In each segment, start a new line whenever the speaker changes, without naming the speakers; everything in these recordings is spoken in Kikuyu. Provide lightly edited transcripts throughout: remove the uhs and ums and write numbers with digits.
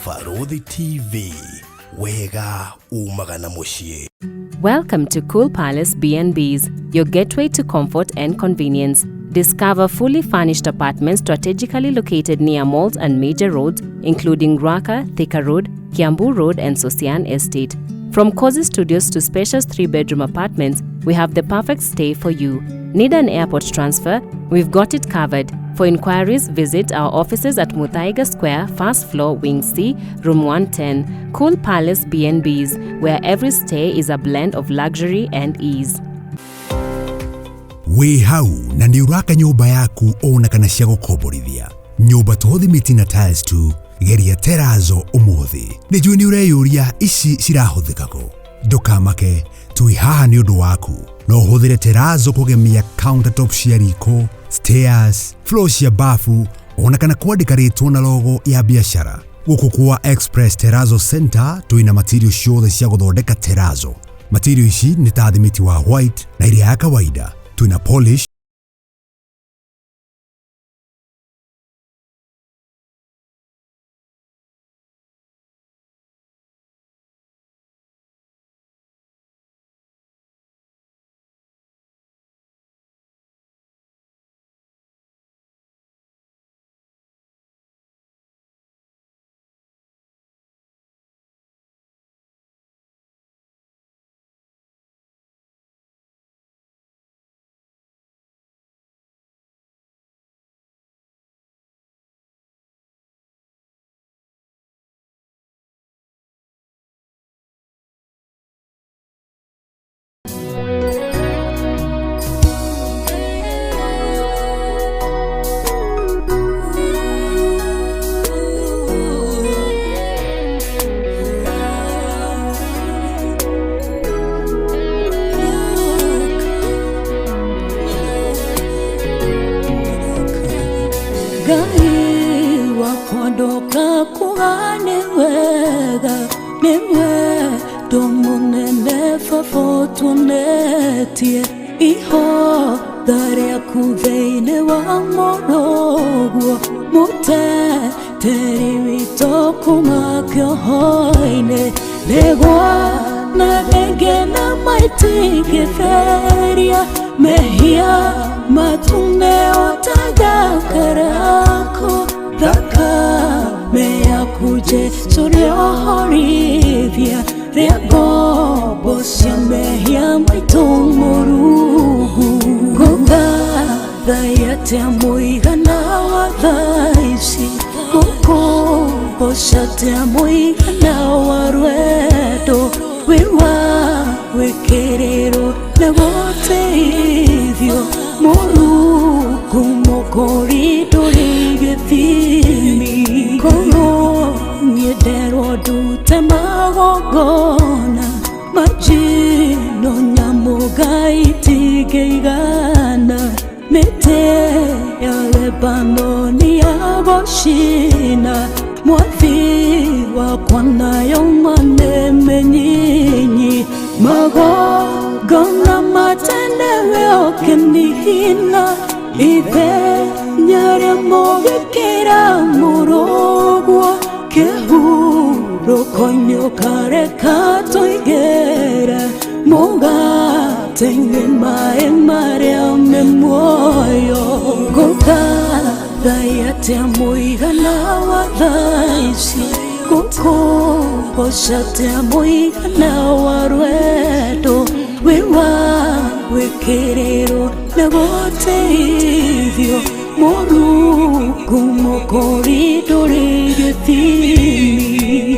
Barũthi TV, wega umaga na mũciĩ.
Welcome to Cool Palace B&Bs, your gateway to comfort and convenience. Discover fully furnished apartments strategically located near malls and major roads, including Ruaka, Thika Road, Kiambu Road, and Sosian Estate. From cozy studios to spacious 3-bedroom apartments, we have the perfect stay for you. Need an airport transfer? We've got it covered. For inquiries, visit our offices at Muthaiga Square, first floor, Wing C, Room 110, Cool Palace B&Bs, where every stay is a blend of luxury and ease.
Wĩ hau na nĩ ũraka nyũmba yaku ona kana cia gũkomborithia nyũmba to thimiti na tiles tu, geria terazo ũmũthĩ. Nĩ njũĩ nĩ ũreyũria ici cirahũthĩka kũ. Ndũkamake, twĩ haha nĩ ũndũ waku. No ũhũthĩre terazo kũgemia countertop cia riko, stairs, floor cia bafu ona kana kwandĩka rĩtwa na logo ya biacara. Gũkũ kwa Express Terazo Center twĩna material ciothe cia gũthondeka terazo. Material ici nĩ ta thimiti wa white na iria ya kawaida. Twĩna polish,
Ngai wakwa ndoka nĩ wega, nĩ wendo mũnene baba ũtuonetie ihotha rĩaku thĩinĩ wa mũrũguo mũteteri witũ kuma kĩoho-inĩ nĩgwa na thenge na maitingĩtheria mehia matune otagakarako thakame yaku Jesu rĩohorithia rĩa ngombo cia mehia maitũ mũrungu. Ngũgathaia atĩa mũigana wa thaa ici, ngũkũgoca atĩa mũigana wa rwendo wĩ wa gwĩkĩrĩrwo na gũteithio mũrungu mũkũri ndũrĩ gĩthimi. Korwo niĩ nderwo ndute magongona majino nyamũ Ngai itingĩigana, mĩtĩ ya Lebanoni ya gũcina mwathi wakwa nayo manemenyinyi magongona matene ũkĩnina ithenya rĩa mũgĩkĩra mũrũguo kĩhurũko-inĩ ũkareka tũingĩre mũgate-inĩ maĩ marĩa me muoyo. Ngũgathaia atĩa mũigana wa thaa ici, ngũkũgoca atĩa mũigana wa rwendo wĩ wa gwĩkĩrĩrwo na gũteithio mũrungu mũkũri ndũrĩ gĩthimi.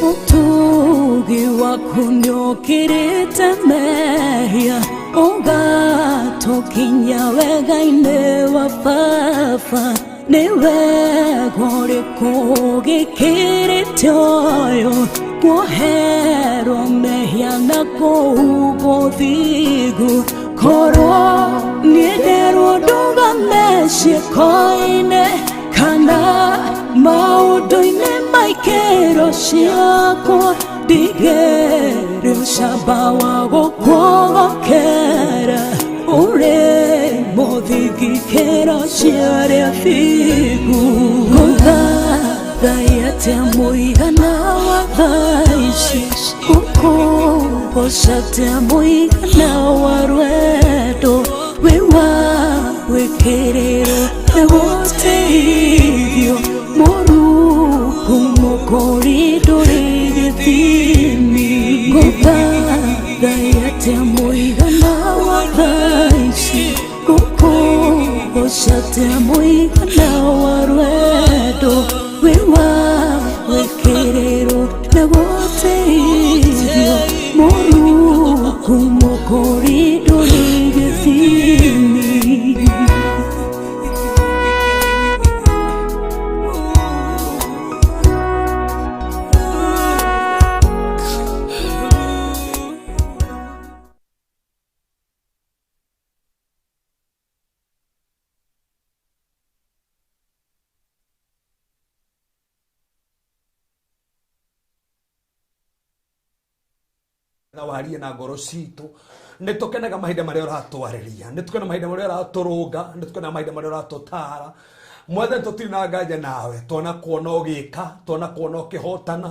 Ũtugi waku nĩũkĩrĩte mehia ũgatũkinya wega-inĩ wa baba, nĩ wega ũrĩkũ ũgĩkĩrĩte ũyũ kuoherwo mehia na kũhumbwo ũthingu. Korwo niederwo ndũgame ciĩko-inĩ kana maũndũ-inĩ maikĩro ciakwa ndigere ũcamba wa gũkũgokera ũrĩ mũthingi kĩro cia arĩa thingu. Ngũthathaiya atĩa mũigana wa thaa ici, ngũkũgoca atĩa mũigana wa rwendo wĩ wa gwĩkĩrĩrwo nĩ gũteithio Mũrungu mũkũri ndũrĩ gĩthimi. Ngũthathaiya atĩa mũigana wa thaa ici, ngũkũgoca atĩa mũigana wa rwendo wĩ wa gwĩkĩrĩrwo nĩ gũteithio Mũrungu mũkũri ndũrĩ gĩthimi.
Na warie na ngoro citũ nĩ tũkenaga mahinda marĩa ũratwarĩria, nĩ tũkenaga mahinda marĩa ũratũrũnga, nĩ tũkenaga mahinda marĩa ũratũtara. Mwathani tũtirĩ na nganja nawe, twana kuona ũgĩka, twana kuona ũkĩhotana,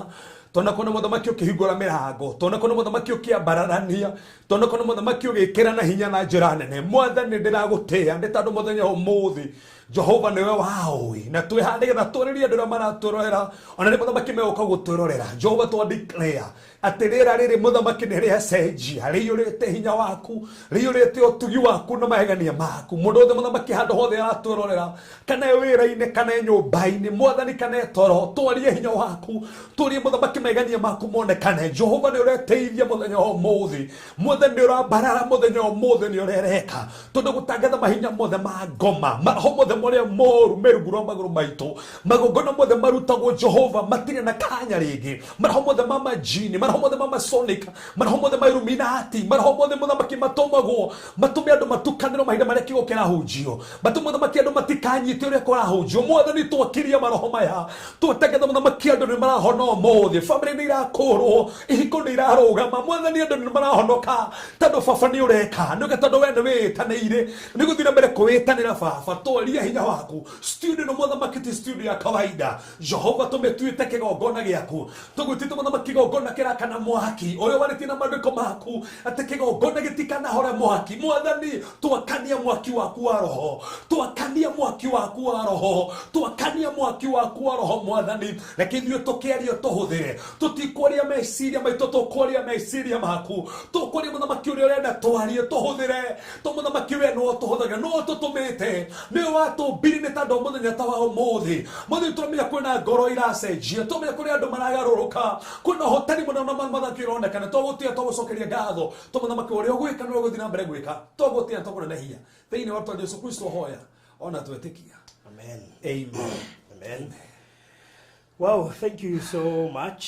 twana kuona mũthamaki ũkĩhingũra mĩrango, twana kuona mũthamaki ũkĩambararania, twana kuona mũthamaki ũgĩkĩra na hinya na njĩra nene. Mwathani ndĩragũtĩa nĩ tondũ mũthenya ũmũthĩ Jehova nĩwe waũĩ na twĩ haha nĩgetha twarĩrie andũ arĩa maratwĩrorera ona nĩ mũthamaki megũka gũtwĩrorera. Jehova twa declare atĩ rĩera rĩrĩ mũthamaki nĩ rĩacenjia, rĩiyũrĩte hinya waku, rĩiyũrĩte ũtugi waku na magegania maku. Mũndũ wothe mũthamaki handũ hothe aratwĩrorera, kana e wĩra-inĩ kana e nyũmba-inĩ, mwathani kana e toro, twarie hinya waku, twarie mũthamaki magegania maku monekane. Jehova nĩ ũreteithia mũthenya wa ũmũthĩ, mwathani nĩ ũrambarara mũthenya wa ũmũthĩ, nĩ ũrereka tondũ gũtangatha mahinya mothe ma ngoma, maroho mothe marĩa moru me rungu rwa magũrũ maitũ, magongona mothe marutagwo Jehova matirĩ na kanya rĩngĩ, maroho mothe ma majini, maroho mothe ma masonic, maroho mothe ma Illuminati, maroho mothe mũthamaki matũmagwo matũme andũ matukanĩrwo mahinda marĩa kiugo kĩrahunjio, matũme mũthamaki andũ matikanyite ũrĩa kũrahunjio. Mwathani twakiria maroho maya, twatangatha mũthamaki andũ nĩ marahona ũmũthĩ, bamĩrĩ nĩ irakũrwo, ihiko nĩ irarũgama, mwathani andũ nĩ marahonoka tondũ baba nĩ ũreka, nĩ ũka tondũ we nĩ wĩĩtanĩire, nĩ gũthiĩ na mbere kwĩĩtanĩra. Baba twaria hinya waku. Studio no mũthamaki ti studio ya kawaida, Jehova tũmĩtuĩte kĩgongona gĩaku, tũgwĩtĩte mũthamaki kĩgongona kĩrakana mwaki ũrĩa warĩtie na maandĩko maku atĩ kĩgongona gĩtikanahore mwaki. Mwathani twakania mwaki waku wa roho, twakania mwaki waku wa roho, twakania mwaki waku wa roho. Mwathani reke ithuĩ tũkĩaria tũhũthĩre, tũtikwaria meciria maitũ, tũkwaria meciria maku, tũkwaria mũthamaki ũrĩa ũrenda twarie tũhũthĩre, to mũthamaki we no tũhũthagĩra, no tũtũmĩte, nĩwe watũmbire nĩ tondũ mũthenya ta wa ũmũthĩ. Mwathani tũramenya kwĩna ngoro iracenjia, tũramenya kũrĩ andũ maragarũrũka, kwĩna ũhotani mũnene na mũthamaki ũronekana. Twagũtĩa, twagũcokeria ngatho to mũthamaki ũrĩa ũgwĩka na ũrĩa ũgũthiĩ na mbere gwĩka, twagũtĩa, twakũnenehia thĩinĩ wa rĩtwa Jesũ Kristo hoya ona twetĩkia.
Amen.
Amen.
Amen. Wow, thank you so much.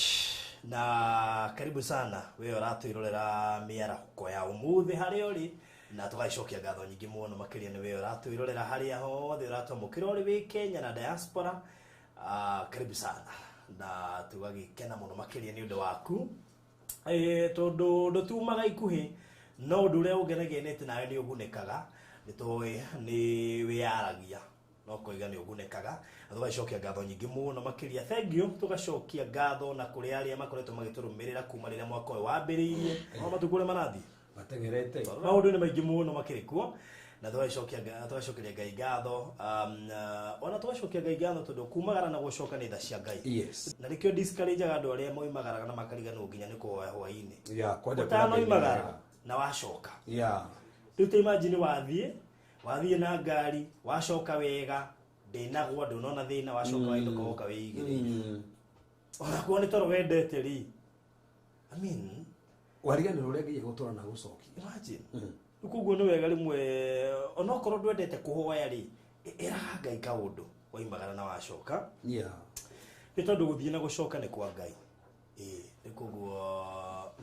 Na karibu sana we ũratwĩrorera mĩarahũko ya ũmũthĩ harĩa ũrĩ, na tũgagĩcokia ngatho nyingĩ mũno makĩria nĩ we ũratwĩrorera harĩa hothe ũratwamũkĩra ũrĩ wĩ Kenya na diaspora. Karibu sana na tũgagĩkena mũno makĩria nĩ ũndũ waku, tondũ ndũtumaga ikuhĩ, no ũndũ ũrĩa ũngenagia nĩ atĩ nawe nĩ ũgunĩkaga, nĩ tũĩ nĩ wĩyaragia no koiga nĩ ũgunĩkaga, na tũgacokia ngatho nyingĩ mũno makĩria. Thank you. Tũgacokia ngatho na kũrĩ arĩa makoretwo magĩtũrũmĩrĩra kuma rĩrĩa mwaka ũyũ wambĩrĩirie, no matukũ ũrĩa marathiĩ
matengerete,
maũndũ nĩ maingĩ mũno makĩrĩ kuo, na tũgacokeria Ngai ngatho, ona tũgacokia Ngai ngatho tondũ kumagara na gũcoka nĩ tha cia Ngai.
Yes.
Na nĩkĩo discourage-aga andũ arĩa moimagaraga na makariganĩrwo nginya nĩ kũhoya hwaĩ-inĩ.
Yeah, kwanja
ũtanoimagara na wacoka.
Yeah.
Rĩu ta imagine wathiĩ na ngari, wacoka wega, ndĩnagwa, ndũnona thĩna, wacoka wainũka woka wĩigĩrĩire. Onakuo nĩ toro wendete rĩ. I mean,
wariganĩrwo ũrĩa Ngai egũtwara na gũcokia.
Imagine. Rĩu koguo nĩ wega rĩmwe onokorwo ndwendete kũhoya rĩ, ĩraga Ngai kaũndũ waimagara na wacoka.
Yeah.
Nĩ tondũ gũthiĩ na gũcoka nĩ kwa Ngai. Ĩĩ, nĩ koguo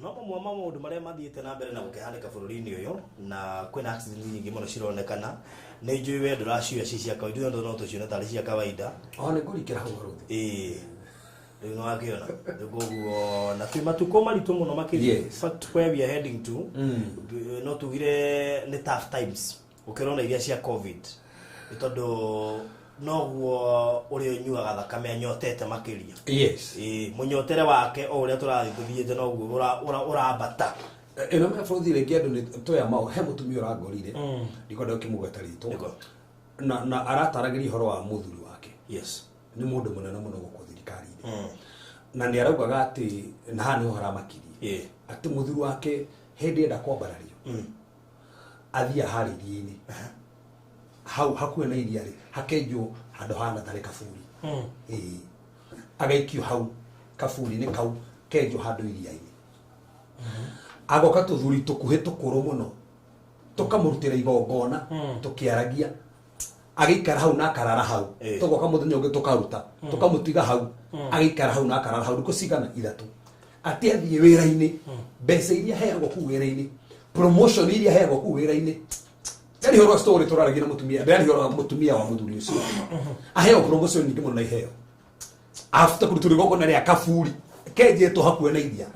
No mamwe ma maũndũ marĩa mathiĩte na mbere na gũkĩhanĩka bũrũri-inĩ ũyũ, na kwĩna accident nyingĩ mũno cironekana. Nĩ njũĩ we ndũracioya ci cia kawaida, ithuĩ no tũcione tarĩ cia kawaida.
O nĩ ngũrikĩra hau, barothi.
Ĩĩ, rĩu nĩ wakĩona. Rĩu koguo na twĩ matukũ maritũ mũno makĩria.
Yes.
In fact, where we are heading to, no tugire nĩ tough times ũkĩrona iria cia COVID, nĩ tondũ noguo ũrĩa ũnyuaga thakame anyotete makĩria. Ĩĩ, mũnyotere wake o ũrĩa tũrathiĩ tũthiĩte noguo ũrambata.
Ĩno me bũrũri rĩngĩ andũ nĩ toya mao he mũtumia ũrangorire, ndikwenda ũkĩmũgweta rĩtwa,
Nĩguo.
na arataragĩria ũhoro wa mũthuri wake. Nĩ mũndũ mũnene mũno gũkũ thirikari-inĩ, na nĩ araugaga atĩ na haha nĩho haramakirie, atĩ mũthuri wake hĩndĩ enda kwambarario athiĩ harĩa iria-inĩ, hau hakuhĩ na iria rĩ, hakenjwo handũ hana tarĩ kaburi. Ĩĩ, agaikio hau kaburi-inĩ kau kenjwo handũ iria-inĩ, agoka tũthuri tũkuhĩ tũkũrũ mũno tũkamũrutĩra igongona tũkĩaragia, agĩikara hau na akarara hau. Tũgoka mũthenya ũngĩ tũkaruta, tũkamũtiga hau, agĩikara hau na akarara hau thikũ cigana 3, atĩ athiĩ wĩra-inĩ, mbeca iria aheagwo kũu wĩra-inĩ, promotion iria aheagwo kũu wĩra-inĩ. Ndĩrarĩ ũhoro wa story tũraragia na mũtumia, ndĩrarĩ ũhoro wa mũtumia wa mũthuri ũcio aheo promotion nyingĩ mũno na iheo after kũrutwo igongona rĩa kaburi kenjetwo hakuhĩ na iria.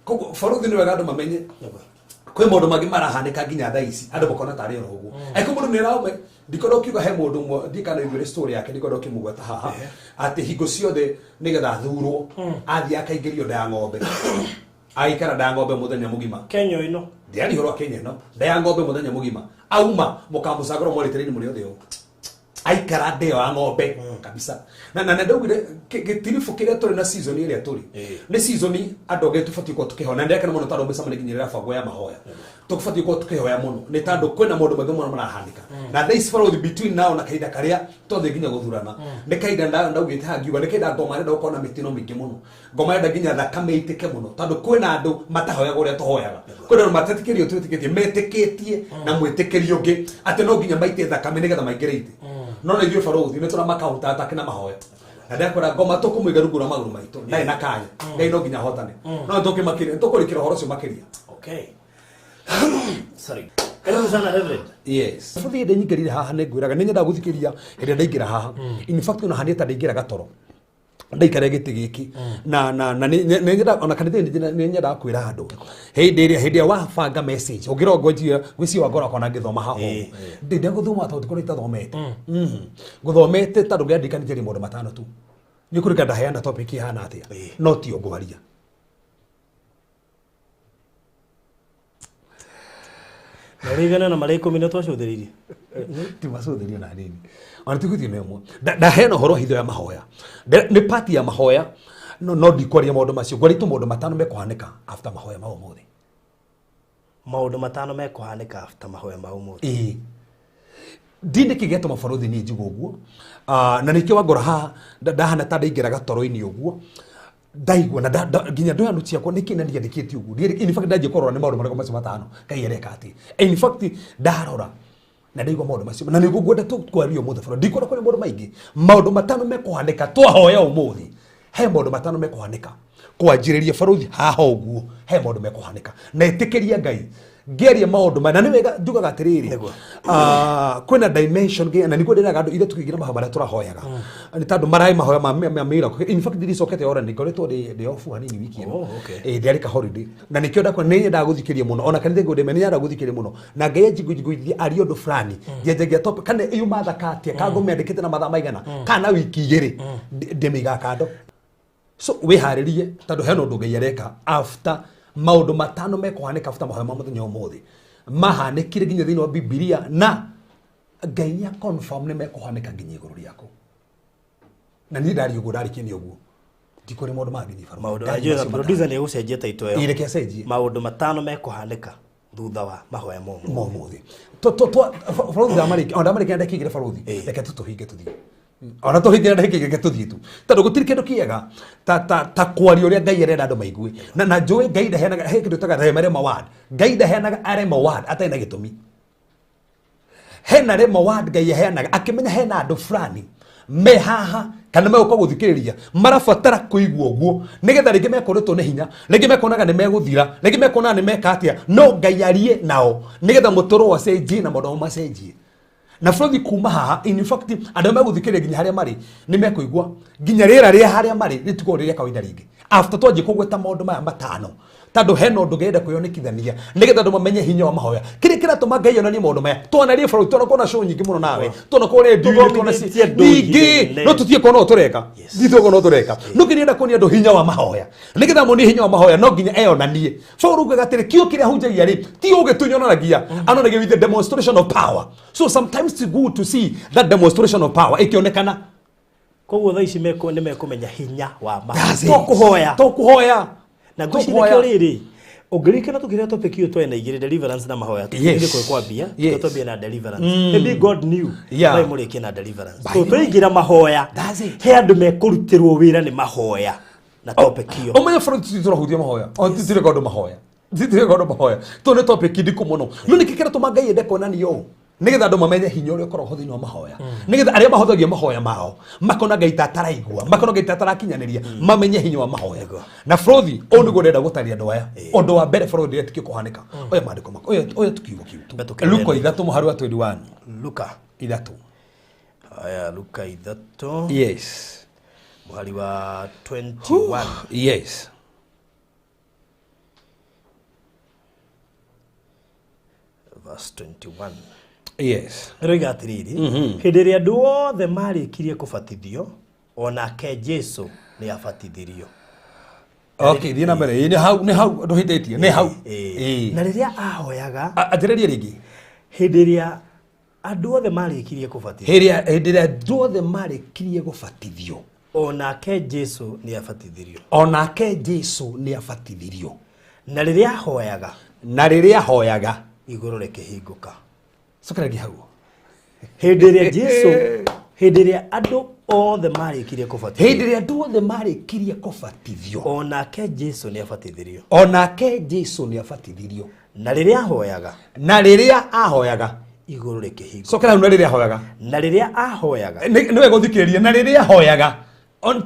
Koguo baruthi nĩ wega andũ mamenye kwĩ maũndũ mangĩ marahanĩka nginya thaa ici, andũ makona tarĩ oro ũguo. Angĩkorwo mũndũ nĩ araume, ndikwenda ũkiuga he mũndũ ũmwe, ndiĩ kana iguĩre story yake, ndikwenda ũkĩmũgweta haha, atĩ hingo ciothe nĩgetha athurwo athiĩ akaingĩrio nda ya ng'ombe, agĩikara nda ya ng'ombe mũthenya mũgima.
Kenya ĩno?
Ndĩrari ũhoro wa Kenya ĩno. Nda ya ng'ombe mũthenya mũgima, auma mũkamũcagũra mwarĩtĩrĩini mũrĩ othe ũũ, aikara nda ĩyo ya ng'ombe kabisa. Na ndaugire gĩtiribũ kĩrĩa tũrĩ na season ĩrĩa tũrĩ, nĩ season andũ angĩ tũbatiĩ gũkorwo tũkĩhoya, na ndĩrakena mũno tondũ mĩcemanio nginya ĩrabangwo ya mahoya. Tũbatiĩ gũkorwo tũkĩhoya mũno nĩ tondũ kwĩna maũndũ maingĩ mũno marahanĩka na thaa ici, barothi, between now na kahinda karĩa twathiĩ nginya gũthurana. Nĩ kahinda ndaugĩte haha ngiuga nĩ kahinda ngoma arenda gũkorwo na mĩtino mĩingĩ mũno, ngoma arenda nginya thakame ĩitĩke mũno, tondũ kwĩna andũ matahoyaga ũrĩa tũhoyaga, kwĩna andũ matetĩkĩrio twĩtĩkĩtie, metĩkĩtie na mwĩtĩkĩrio ũngĩ atĩ no nginya maite thakame nĩgetha maingĩre itĩ. No na ithuĩ barothi nĩ tũramakaunta atake na mahoya, na ndakwĩra ngoma tũkũmũiga rungu rwa magũrũ maitũ, ndarĩ na kanya. Ngai no nginya ahotane, no nĩtũkĩmakĩria, nĩtũkũrĩkĩra ũhoro ũcio makĩria.
Okay, sorry, karibu sana, Reverend.
Yes, bathi hĩndĩ nyingĩrire haha nĩ ngwĩraga nĩ nyendaga gũthikĩria hĩndĩ ĩrĩa ndaingĩra haha. In fact, ona haniĩ ta ndaingĩra gatoro ndaikara gĩtĩ gĩkĩ na nĩ nyendaga ona kanitha nĩ nyendaga kwĩra andũ hĩndĩ ĩrĩa wabanga message ũngĩrora ngwĩciria ngwĩciria wangora kona ngĩthoma haha ũguo. Ndĩnda gũthoma tondũ ndikorwo itathomete. Ngũthomete tondũ ngĩandĩka nĩ maũndũ matano tu nĩ kũrĩka ndaheana topic ihana atĩa, no tio ngwaria.
Na ũrĩigana na marĩa 10 na twacũthĩrĩirie.
Ti macũthĩrio na nini, ona ti gũthiĩ na ĩmwe. Ndaheana ũhoro wa hitho ya mahoya. Nĩ part ya mahoya, no ndikwaria maũndũ macio, ngwarĩtwo maũndũ matano mekũhanĩka after mahoya ma ũmũthĩ.
Maũndũ matano mekũhanĩka after mahoya ma ũmũthĩ.
Ĩĩ, ndinde kĩgĩatũma barothi niĩ njigua ũguo. Ah, na nĩkĩo wangora haha ndahana ta ndaingĩra gatoro-inĩ ũguo ndaigua na nginya ndoya notes ciakwa nĩkĩ na ndiandĩkĩte ũguo. In fact, ndanjia kũrora nĩ maũndũ marĩkũ macio matano Ngai areka atĩ. In fact, ndarora na ndaigua maũndũ macio na nĩguo ngwenda tũkwaria ũmũthĩ bro. Ndikwenda kwaria maũndũ maingĩ, maũndũ matano mekũhanĩka twahoya ũmũthĩ. He maũndũ matano mekũhanĩka kwanjĩrĩria barothi haha ũguo, he maũndũ mekũhanĩka na ĩtĩkĩria Ngai ngĩaria maũndũ maya, na nĩ wega njugaga atĩrĩrĩ. Ah, kwĩna dimension na nĩguo ndĩraga andũ ithe tũkĩingĩra mahoya marĩa tũrahoyaga nĩ tondũ maraĩ mahoya ma miracle. In fact, ndicokete ora nĩ ngoretwo ndĩ off hanini wiki ĩno.
Oh, okay.
Ĩĩ, ndĩarĩ ka holiday na nĩkĩo ndakwa nĩ nyendaga gũthikĩria mũno, ona kanitha ngũndĩ nĩ nyendaga gũthikĩria mũno na Ngai anjiguithia aria ũndũ fulani njenjagia topic kana yuma thaka atĩa kana ngũmĩandĩkĩte na mathaa maigana kana wiki 2 ndĩmĩigaga kando. So wĩharĩrie tondũ hena ũndũ Ngai areka after maũndũ matano mekũhanĩka after mahoya ma mũthenya ũmũthĩ mahanĩkire nginya thĩinĩ wa Bibilia, na Ngai nĩ confirm nĩ mekũhanĩka nginya igũrũ rĩaku. Na niĩ ndaria ũguo, ndarĩkia nĩ ũguo, ndikũrĩ maũndũ mangĩ niĩ barũthi.
Maũndũ
Ndaria
njũĩ
macio
producer
matano.
nĩ egũcenjia title
Ĩĩ,
ĩyo.
Reke acenjie.
Maũndũ matano mekũhanĩka thutha wa mahoya ma ũmũthĩ.
Ma ũmũthĩ. Barothi ndamarĩkia, ona ndamarĩkia ndagĩka 2 barothi. Reke tu tũhinge tũthiĩ, ona tũhinge ndagĩka 2, reke tũthiĩ tu, tondũ gũtirĩ kĩndũ kĩega ta kwaria ũrĩa Ngai arenda andũ maigue. Na njũĩ Ngai ndaheanaga he kĩndũ ĩtaga rema rema word. Ngai ndaheanaga arema word atarĩ na gĩtũmi. Hena rema word Ngai aheanaga akĩmenya hena andũ fulani Me haha kana megũka gũthikĩrĩria marabatara kũigua ũguo nĩgetha rĩngĩ mekũrĩtwo nĩ hinya, rĩngĩ mekonaga nĩ megũthira, rĩngĩ mekonaga nĩ meka atĩa, no Ngai arie nao nĩgetha mũtũrwo acenjie na maũndũ mao macenjie. Na bũrũri kuma haha, in fact, andũ arĩa megũthikĩrĩria nginya harĩa marĩ nĩ mekũigua nginya rĩera rĩa harĩa marĩ rĩtikorwo rĩrĩa kawaida rĩngĩ after twanjie kũgweta maũndũ maya matano, tondũ hena ũndũ ngenda kwĩonekithania nĩgetha andũ mamenye hinya wa mahoya. Kĩrĩa kĩratũma Ngai onanie maũndũ maya, twanarie bũrũri, twanakorwo na show nyingĩ mũno nawe, twanakorwo redio-inĩ, twana
Tũthomithĩtie andũ
nyingĩ,
ihinda
no tũtige kuona ũũ tũreka, tũtige kuona ũũ tũreka. No kĩrĩa kuonia andũ hinya wa mahoya, nĩgetha monie hinya wa mahoya no nginya eyonanie. Paul ugaga atĩrĩ, kĩo kĩrĩa hunjagia rĩ ti ũgĩ tu nyonanagia, anonanagia with the demonstration of power. So sometimes it's good to see that demonstration of power ĩkĩonekana.
Koguo thaa ici nĩ mekũmenya hinya wa mahoya.
That's it.
To kũhoya.
To kũhoya.
Na
To
ngwĩciria
kũhoya.
nĩkĩo rĩrĩ ũngĩririkana tũkĩrĩa topic ĩyo twarĩ na igĩrĩ, deliverance na mahoya.
Yes.
Tũkĩrĩ kwambia twambie na deliverance. Maybe God knew
Yeah.
no mũrĩkie na deliverance.
By
So
the way.
twaingĩra mahoya,
That's it.
he andũ mekũrutĩrwo wĩra nĩ mahoya na topic ĩyo.
Ũmenye bũrũri tũtirahutia mahoya, o titireka ũndũ mahoya, titireka ũndũ mahoya to nĩ topic ndikũ mũno. No nĩkĩ kĩratũma Ngai ende kuonania ũũ? Nĩgetha andũ mamenye hinya ũrĩa ũkoragwo thĩinĩ wa mahoya, nĩgetha arĩa mahũthagia mahoya mao makona Ngai ta ataraigua, makona Ngai ta atarakinyanĩria, mamenye hinya wa mahoya. Na bũrũri ũũ nĩguo ndĩrenda gũtaria andũ aya. Ũndũ wa mbere, bũrũri, ndĩretĩkia kũhanĩka, oya maandĩko mako, oya tukiugo kiu.
Tumbe tũkĩrĩa.
Luka 3 mũhari wa 21.
Luka
3.
Aya, Luka 3.
Yes.
Mũhari wa 21.
Yes.
Verse 21.
Yes.
Ĩroiga atĩrĩrĩ, hĩndĩ ĩrĩa andũ othe marĩkirie kũbatithio, onake Jesu nĩ abatithirio.
Okay, thiĩ na mbere. Ĩĩ, nĩ hau, nĩ hau ndũhĩtĩtie, nĩ hau. Ĩĩ.
Na rĩrĩa ahoyaga.
Anjĩrĩrie rĩngĩ.
Hĩndĩ ĩrĩa andũ othe marĩkirie kũbatithio,
Hĩndĩ ĩrĩa andũ othe marĩkirie gũbatithio,
onake Jesu nĩ abatithirio.
Onake Jesu nĩ abatithirio.
Na rĩrĩa ahoyaga,
na rĩrĩa ahoyaga,
igũrũ rĩkĩhingũka.
Cokera rĩngĩ hau.
Hĩndĩ ĩrĩa Jesu, hĩndĩ ĩrĩa andũ othe marĩkirie kũbatithio,
hĩndĩ ĩrĩa andũ othe marĩkirie kũbatithio,
onake Jesu nĩ abatithirio.
Onake Jesu nĩ abatithirio.
Na rĩrĩa ahoyaga,
na rĩrĩa ahoyaga,
igũrũ rĩkĩhingũka.
Cokera hau, na rĩrĩa ahoyaga.
Na rĩrĩa ahoyaga.
Nĩ wega ũthikĩrĩrie, na rĩrĩa ahoyaga.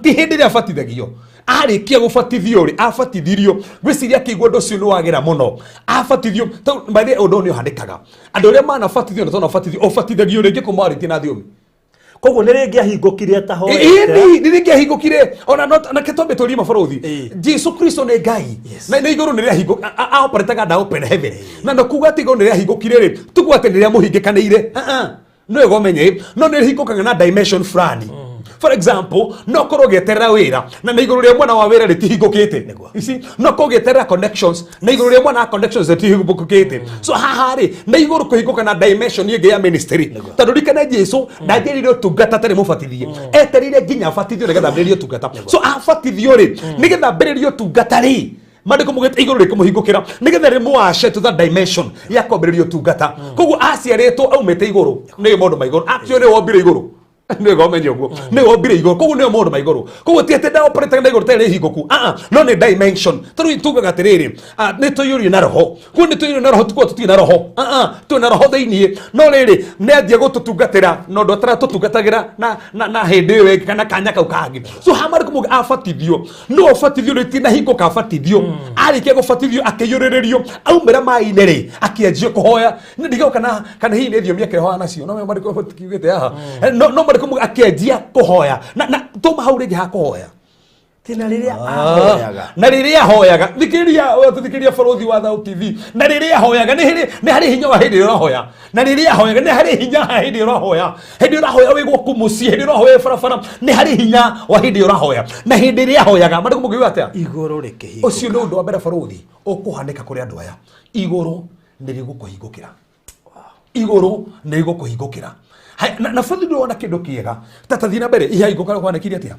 Ti hĩndĩ ĩrĩa abatithagio. Arĩkia gũbatithio rĩ, abatithirio, ngwĩciria akĩigua ũndũ ũcio nĩ wagĩra mũno, abatithio. By the way, ũndũ ũyũ nĩ ũhanĩkaga, andũ arĩa manabatithio na tonabatithio, ũbatithagio rĩngĩ kuma warĩtie na thiomi.
Koguo nĩ rĩngĩ ahingũkire atahoete.
Ĩni nĩ rĩngĩ ahingũkire ona no na twambe tũrie mabarũthi. Jesu Kristo nĩ Ngai.
Yes.
Na nĩ igũrũ nĩ rĩahingũ aoperetaga nda open heaven, na no kuga atĩ igũrũ nĩ rĩahingũkire rĩ, tuguo atĩ nĩ rĩamũhingĩkanĩire. Ah, ah. No wega ũmenye no nĩ rĩhingũkaga na dimension fulani. For example, no korwo ũgĩeterera wĩra na nĩ igũrũ rĩa mwena wa wĩra rĩtihingũkĩte.
Nĩguo.
You see, no korwo ũgĩeterera connections na igũrũ rĩa mwena wa connections rĩtihingũkĩte. So haha rĩ, nĩ igũrũ kũhingũka na dimension ĩngĩ ya ministry.
Nĩguo.
Tondũ rikane Jesu ndanjĩrĩire ũtungata atarĩ mũbatithie, etereire nginya abatithio nĩgetha ambĩrĩrie ũtungata. So abatithio rĩ, nĩgetha ambĩrĩrie ũtungata rĩ, mandĩko mugĩte igũrũ rĩkĩmũhingũkĩra nĩgetha rĩmũwace to that dimension ya kwambĩrĩria ũtungata. Koguo aciarĩtwo aumĩte igũrũ, nĩyo maũndũ ma igũrũ. Actually, nĩwe wombire igũrũ, nĩwe ũmenye ũguo, nĩwe wombire igũrũ, koguo nĩyo maũndũ ma igũrũ. Koguo ti atĩ ndaoperĩtaga na igũrũ tarĩ hingũku. Ah, ah, no nĩ dimension. Tarĩu tugaga atĩrĩrĩ, nĩ tũiyũrio na roho. Koguo nĩ tũiyũrio na roho, tikuo tũtirĩ na roho. Ah, ah, twĩ na roho thĩiniĩ, no rĩrĩ nĩ anjia gũtũtungatĩra na ũndũ ataratũtungatagĩra na hĩndĩ ĩyo ĩngĩ kana kanya kau kangĩ. So haha marĩkũ mũndũ abatithio, no abatithio rĩ, ti na hingo kabatithio. Arĩkia gũbatithio akĩiyũrĩrĩrio, aumĩra maĩ-inĩ rĩ, akĩanjia kũhoya. Nĩ ndigaga kana hihi nĩ thiomi akĩhoya nacio, no marĩkũ kiugĩte haha. No marĩkũ mũndũ akĩanjia kũhoya na tũma hau rĩngĩ ha kũhoya.
Ti na rĩrĩa ahoyaga.
Na rĩrĩa ahoyaga, thikĩrĩria, thikĩrĩria bũrũthi wa Thau TV. Na rĩrĩa ahoyaga, nĩ harĩ hinya wa hĩndĩ ĩrĩa ũrahoya. Na rĩrĩa ahoyaga, nĩ harĩ hinya ha hĩndĩ ĩrĩa ũrahoya, hĩndĩ ĩrĩa ũrahoya wĩ gwaku mũciĩ, hĩndĩ ĩrĩa ũrahoya wĩ barabara, nĩ harĩ hinya wa hĩndĩ ĩrĩa ũrahoya. Na hĩndĩ ĩrĩa ahoyaga, marĩkũ mũngiuga atĩa?
Igũrũ rĩkĩhingũka.
Ũcio nĩ ũndũ wa mbere, barũthi, ũkũhanĩka kũrĩ andũ aya. Igũrũ nĩ rĩgũkũhingũkĩra, igũrũ nĩ rĩgũkũhingũkĩra. Na bũrũri ndũrona kĩndũ kĩega tata. Thiĩ na mbere, ihahingũka kwanĩkire atĩa?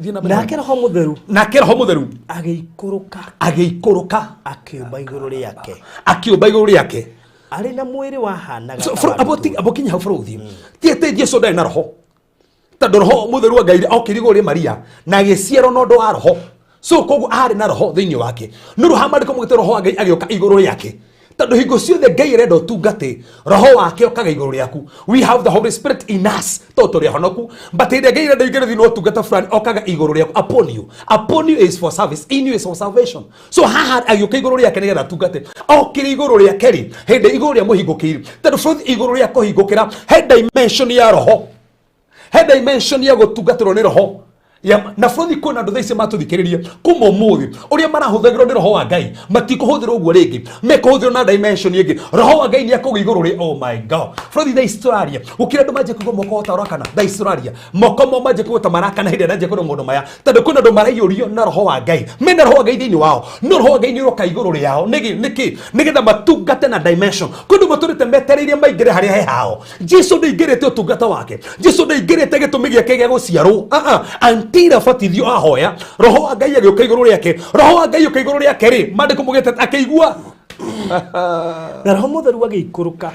Thiĩ na mbere.
Nake Roho Mũtheru
Nake Roho Mũtheru
agĩikũrũka,
agĩikũrũka,
akĩũmba igũrũ rĩake,
akĩũmba igũrũ rĩake
arĩ na mwĩrĩ wahanaga
So,
ta wa ndutura.
abo kinya hau, bũrũthi, ti atĩ Jesu ndarĩ na roho, tondũ Roho Mũtheru wa Ngai okire igũrũ rĩ Maria na agĩciarwo na ũndũ wa roho. So koguo arĩ na roho thĩinĩ wake. No rĩu haha maandĩko maugĩte Roho wa Ngai agĩũka igũrũ rĩake. Tondũ hingo ciothe Ngai arenda ũtungate, roho wake okaga igũrũ rĩaku. We have the Holy Spirit in us tondũ tũrĩ ahonoku, but hĩndĩ ĩrĩa Ngai arenda ũingĩre thĩinĩ wa ũtungata fulani, okaga igũrũ rĩaku, upon you. Upon you is for service, in you is for salvation. So haha agĩũka igũrũ rĩake nĩgetha atungate. Okire igũrũ rĩake rĩ, hĩndĩ igũrũ rĩa mũhingũkĩire, tondũ bũrũri igũrũ rĩa kũhingũkĩra he dimension ya roho, he dimension ya gũtungatĩrwo nĩ roho ya, na bũrũri kwĩna andũ thaa ici matũthikĩrĩrie kuma ũmũthĩ ũrĩa marahũthagĩrwo nĩ roho wa Ngai matikũhũthĩrwo ũguo rĩngĩ, mekũhũthĩrwo na dimension ĩngĩ. Roho wa Ngai nĩ akũgĩa igũrũ rĩ, oh my God, bũrũri thaa ici tũraria gũkĩra andũ manjie kũigua moko ta ũrakana. Thaa ici tũraria moko mao manjie kũigua ta marakana hĩndĩ ĩrĩa nanjia kwĩrwo maũndũ maya, tondũ kwĩna andũ maraiyũrio na roho wa Ngai, mena roho wa Ngai thĩinĩ wao, no roho wa Ngai nĩ ũroka igũrũ rĩao nĩkĩ? Nĩkĩ? Nĩgetha matungate na dimension. Kwĩ andũ matũrĩte metereire maingĩre harĩa he hao. Jesu ndaingĩrĩte ũtungata wake, Jesu ndaingĩrĩte gĩtũmi gĩake gĩa gũciarwo until abatithio, ahoya, roho wa Ngai agĩũka igũrũ rĩake. Roho wa Ngai ũka igũrũ rĩake rĩ, maandĩko mũgĩte akĩigua
Na roho mũtheru agĩikũrũka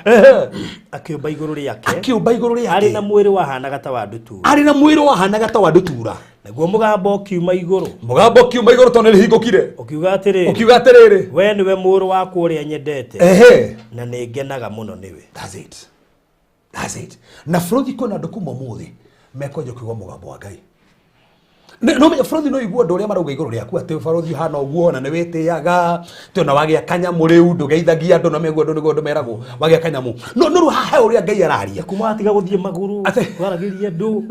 akĩũmba igũrũ rĩake,
akĩũmba igũrũ rĩake
arĩ na mwĩrĩ wahanaga ta wa ndutura,
arĩ na mwĩrĩ wahanaga ta wa ndutura.
Naguo mũgambo ũkiuma igũrũ,
mũgambo ũkiuma igũrũ tondũ nĩrĩhingũkire,
ũkiuga atĩrĩrĩ,
ũkiuga atĩrĩrĩ,
we nĩwe mũrũ wakwa ũrĩa nyendete, na nĩ ngenaga mũno nĩwe.
That's it. That's it. Na bũrũri kwĩna andũ kuma ũmũthĩ mekwenja kũigua mũgambo wa Ngai. No menya bũrũri no igue andũ ũrĩa marauga igũrũ rĩaku atĩ bũrũri ũhana ũguo na nĩ wĩtĩaga atĩ ona wagĩa kanyamũ rĩu ndũgeithagia andũ, na meguo andũ nĩguo andũ meragwo wagĩa kanyamũ, no rĩu haha he ũrĩa Ngai araria.
Kuma watiga gũthiĩ magũrũ waragĩria andũ.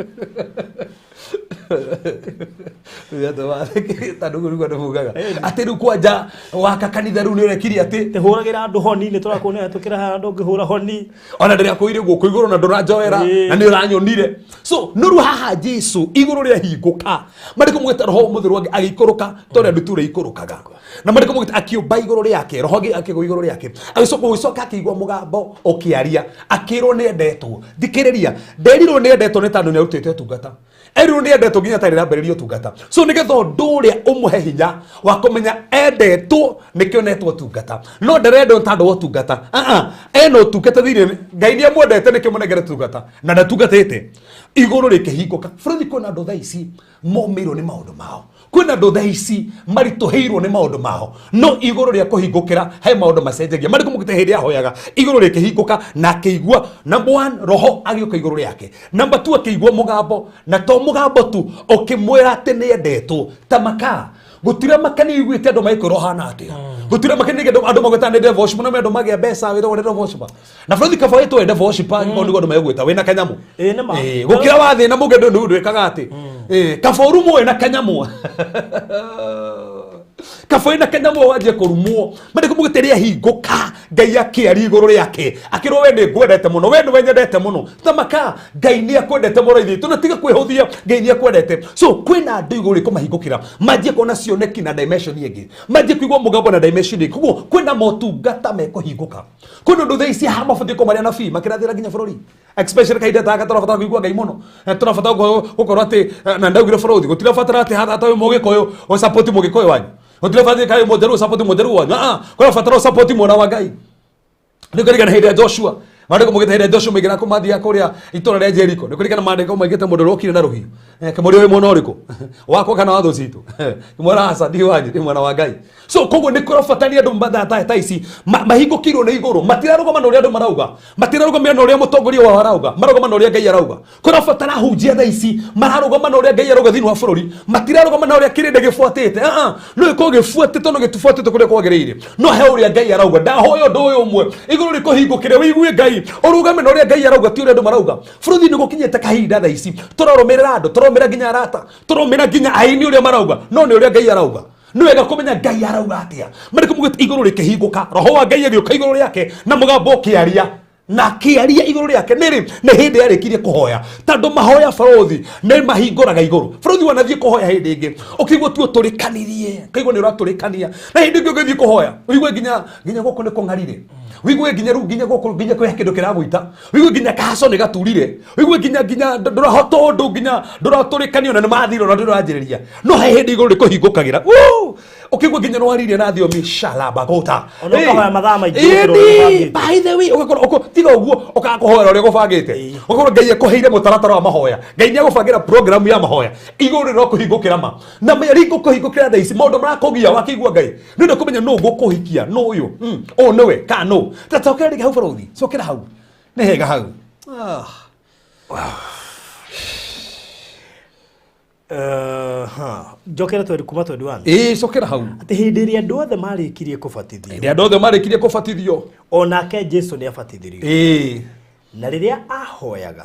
Tondũ ũguo nĩguo andũ maugaga atĩ rĩu kwanja waka kanitha rĩu nĩ ũrekirie atĩ
tĩhũragĩra andũ honi, nĩ tũrakuona tũkĩra haha andũ ũngĩhũra honi.
Ona ndĩrakũire guoko igũrũ na ndũranjoera na nĩ ũranyonire. So no rĩu haha Jesu igũrũ rĩahingũka, marĩkũ mũgĩta roho mũtheru agĩikũrũka ta ũrĩa ndutura ikũrũkaga, na marĩkũ mũgĩta akĩũmba igũrũ rĩake, roho akĩgwa igũrũ rĩake, agĩcoka gũgĩcoka akĩigua mũgambo ũkĩaria, akĩrwo nĩ endetwo. Thikĩrĩria, nderirwo nĩ endetwo nĩ tondũ nĩ arutĩte ũtungata, erirwo nĩ endetwo nginya atarĩ rambĩrĩria ũtungata. So nĩgetha ũndũ ũrĩa ũmũhe hinya wa kũmenya endetwo nĩkĩo netwo ũtungata, no ndarendwo tondũ wa ũtungata. Ena ũtungata thĩinĩ, Ngai nĩ amwendete nĩkĩo mũnengere ũtungata na ndatungatĩte. Igũrũ rĩkĩhingũka. Bũrũri kwĩna andũ thaa ici momĩirwo nĩ maũndũ mao, kwĩna andũ thaa ici maritũhĩirwo nĩ maũndũ mao, no igũrũ rĩa kũhingũkĩra he maũndũ macenjagia. Marĩkũ mũgĩte hĩndĩ ahoyaga igũrũ rĩkĩhingũka na akĩigua number one, roho agĩũka igũrũ rĩake, number two, akĩigua mũgambo, na to mũgambo tu, ũkĩmwĩra atĩ nĩ endetwo ta makaa. Gũtirĩ makani iguĩte andũ magĩkwĩra ũhana atĩa, gũtirĩ makani andũ magwĩta nĩ devil worship, no andũ magĩa mbeca wĩragwo nĩ devil worship. Na bũrũri kaba wĩtwo devil worship angĩkorwo nĩguo andũ megwĩta wĩna kanyamũ.
Ĩĩ, nĩ ma.
Ĩĩ, gũkĩra wa thĩna mũngĩ ndũ ndwĩkaga atĩ Ĩĩ, kaba ũrumwo wĩna kanyamũ, kaba wĩna kanyamũ wanjie kũrumwo. Mandĩko mũgĩte rĩahingũka, Ngai akĩaria igũrũ rĩake, akĩrwo we nĩ ngwendete mũno, we nĩwe nyendete mũno. Tamaka Ngai nĩ akwendete mũno, ithuĩ tũnatiga kwĩhũthia, Ngai nĩ akwendete. So kwĩna andũ igũrũ rĩkũmahingũkĩra manjie kuona cioneki na dimension ĩngĩ, manjie kũigua mũgambo na dimension ĩngĩ. Koguo kwĩna motungata mekũhingũka, kwĩna ũndũ thaa ici haha mabatiĩ gũkorwo marĩ anabii makĩrathĩra nginya bũrũri, especially kahinda ta gaka tũrabatara kũigua Ngai mũno. Tũrabatara gũkorwo atĩ na ndaugire bũrũri gũtirabatara atĩ haha ta wĩ mũgĩkũyũ ũsupport mũgĩkũyũ wanyu, gũtirabatara kaĩ mũjaluo ũsupport mũjaluo wanyu. Kũrabatara ũsupport mwana wa Ngai. Nĩ kũririkana hĩndĩ ya Joshua, maandĩko maugĩte hĩndĩ ya Joshua maingĩra kũmathiaga kũrĩa itũra rĩa Jericho, nĩ kũririkana maandĩko maugĩte mũndũ ũrĩa okire na rũhiũ, kĩmũria wĩ mwena ũrĩkũ, wakwa kana wa thũ citũ? Kĩmwĩra aca, ndi wanyu, ndĩ mwena wa Ngai. So koguo nĩ kũrabatania andũ ta ici mahingũkĩirwo nĩ igũrũ, matirarũgama na ũrĩa andũ marauga, matirarũgamĩra na ũrĩa mũtongoria wao arauga, marũgama na ũrĩa Ngai arauga. Kũrabatara hunjia thaa ici mararũgama na ũrĩa Ngai arauga thĩinĩ wa bũrũri, matirarũgama na ũrĩa kĩrĩndĩ gĩbuatĩte. No ĩkorwo gĩbuatĩte no gĩtibuatĩte kũrĩa kwagĩrĩire, no he ũrĩa Ngai arauga. Ndahoya ũndũ ũyũ ũmwe, igũrũ rĩkũhingũkĩre ũigue Ngai, ũrũgame na ũrĩa Ngai arauga, ti ũrĩa andũ marauga. Bũrũri nĩ gũkinyĩte kahinda thaa ici tũrarũmĩrĩra andũ, tũrarũmĩrĩra nginya arata, tũrarũmĩrĩra nginya aini ũrĩa marauga, no nĩ ũrĩa Ngai arauga. Nĩ wega kũmenya Ngai arauga atĩa. Marĩkũ mugĩte igũrũ rĩkĩhingũka, roho wa Ngai agĩũka igũrũ rĩake na mũgambo ũkĩaria, na akĩaria igũrũ rĩake. Nĩrĩ nĩ hĩndĩ yarĩkirie kũhoya, tondũ mahoya barũthi nĩ mahingũraga igũrũ. Barũthi wanathiĩ kũhoya hĩndĩ ĩngĩ ũkĩigua tu ũtũrĩkanirie, ũkaigua nĩ ũratũrĩkania, na hĩndĩ ĩngĩ ũgĩthiĩ kũhoya ũigue nginya gũkũ nĩ kũng'arire, ũigue nginya rĩu nginya gũkũ nginya kwĩ kĩndũ kĩragũita, ũigue nginya kahaco nĩ gaturire, ũigue nginya ndũrahota ũndũ, nginya ndũratũrĩkanio na nĩ mathira na ndũranjĩrĩria, no he hĩndĩ igũrũ rĩkũhingũkagĩra. Woo! Ũkĩigua nginya nĩwaririe na thiomi shalabagota.
Ona ũkahoya mathaa maingĩ gũkĩra ũrĩa ũbangĩte.
By the way, ũgakorwo tiga ũguo ũkaga kũhoera ũrĩa gũbangĩte. Ũgakorwo Ngai akũheire mũtaratara wa mahoya. Ngai nĩ agũbangĩra program ya mahoya. Igũrũ rĩro kũhingũkĩra ma. Na mĩeri ngũkũhingũkĩra thaa ici maũndũ marakũgia wakĩigua Ngai. Nĩ ũndũ kũmenya nũ ngũkũhikia, nũ ũyũ. Ũyũ nĩwe kana nũ. Ta cokera rĩngĩ hau barũthi. Cokera hau. Nĩ hega hau.
Njokere twendi kuma 21.
Ĩĩ, cokera hau.
Atĩ hĩndĩ ĩrĩa andũ othe marĩkirie kũbatithio.
Hĩndĩ andũ othe marĩkirie kũbatithio.
Onake Jesu nĩ abatithirio.
Ĩĩ.
Na rĩrĩa ahoyaga.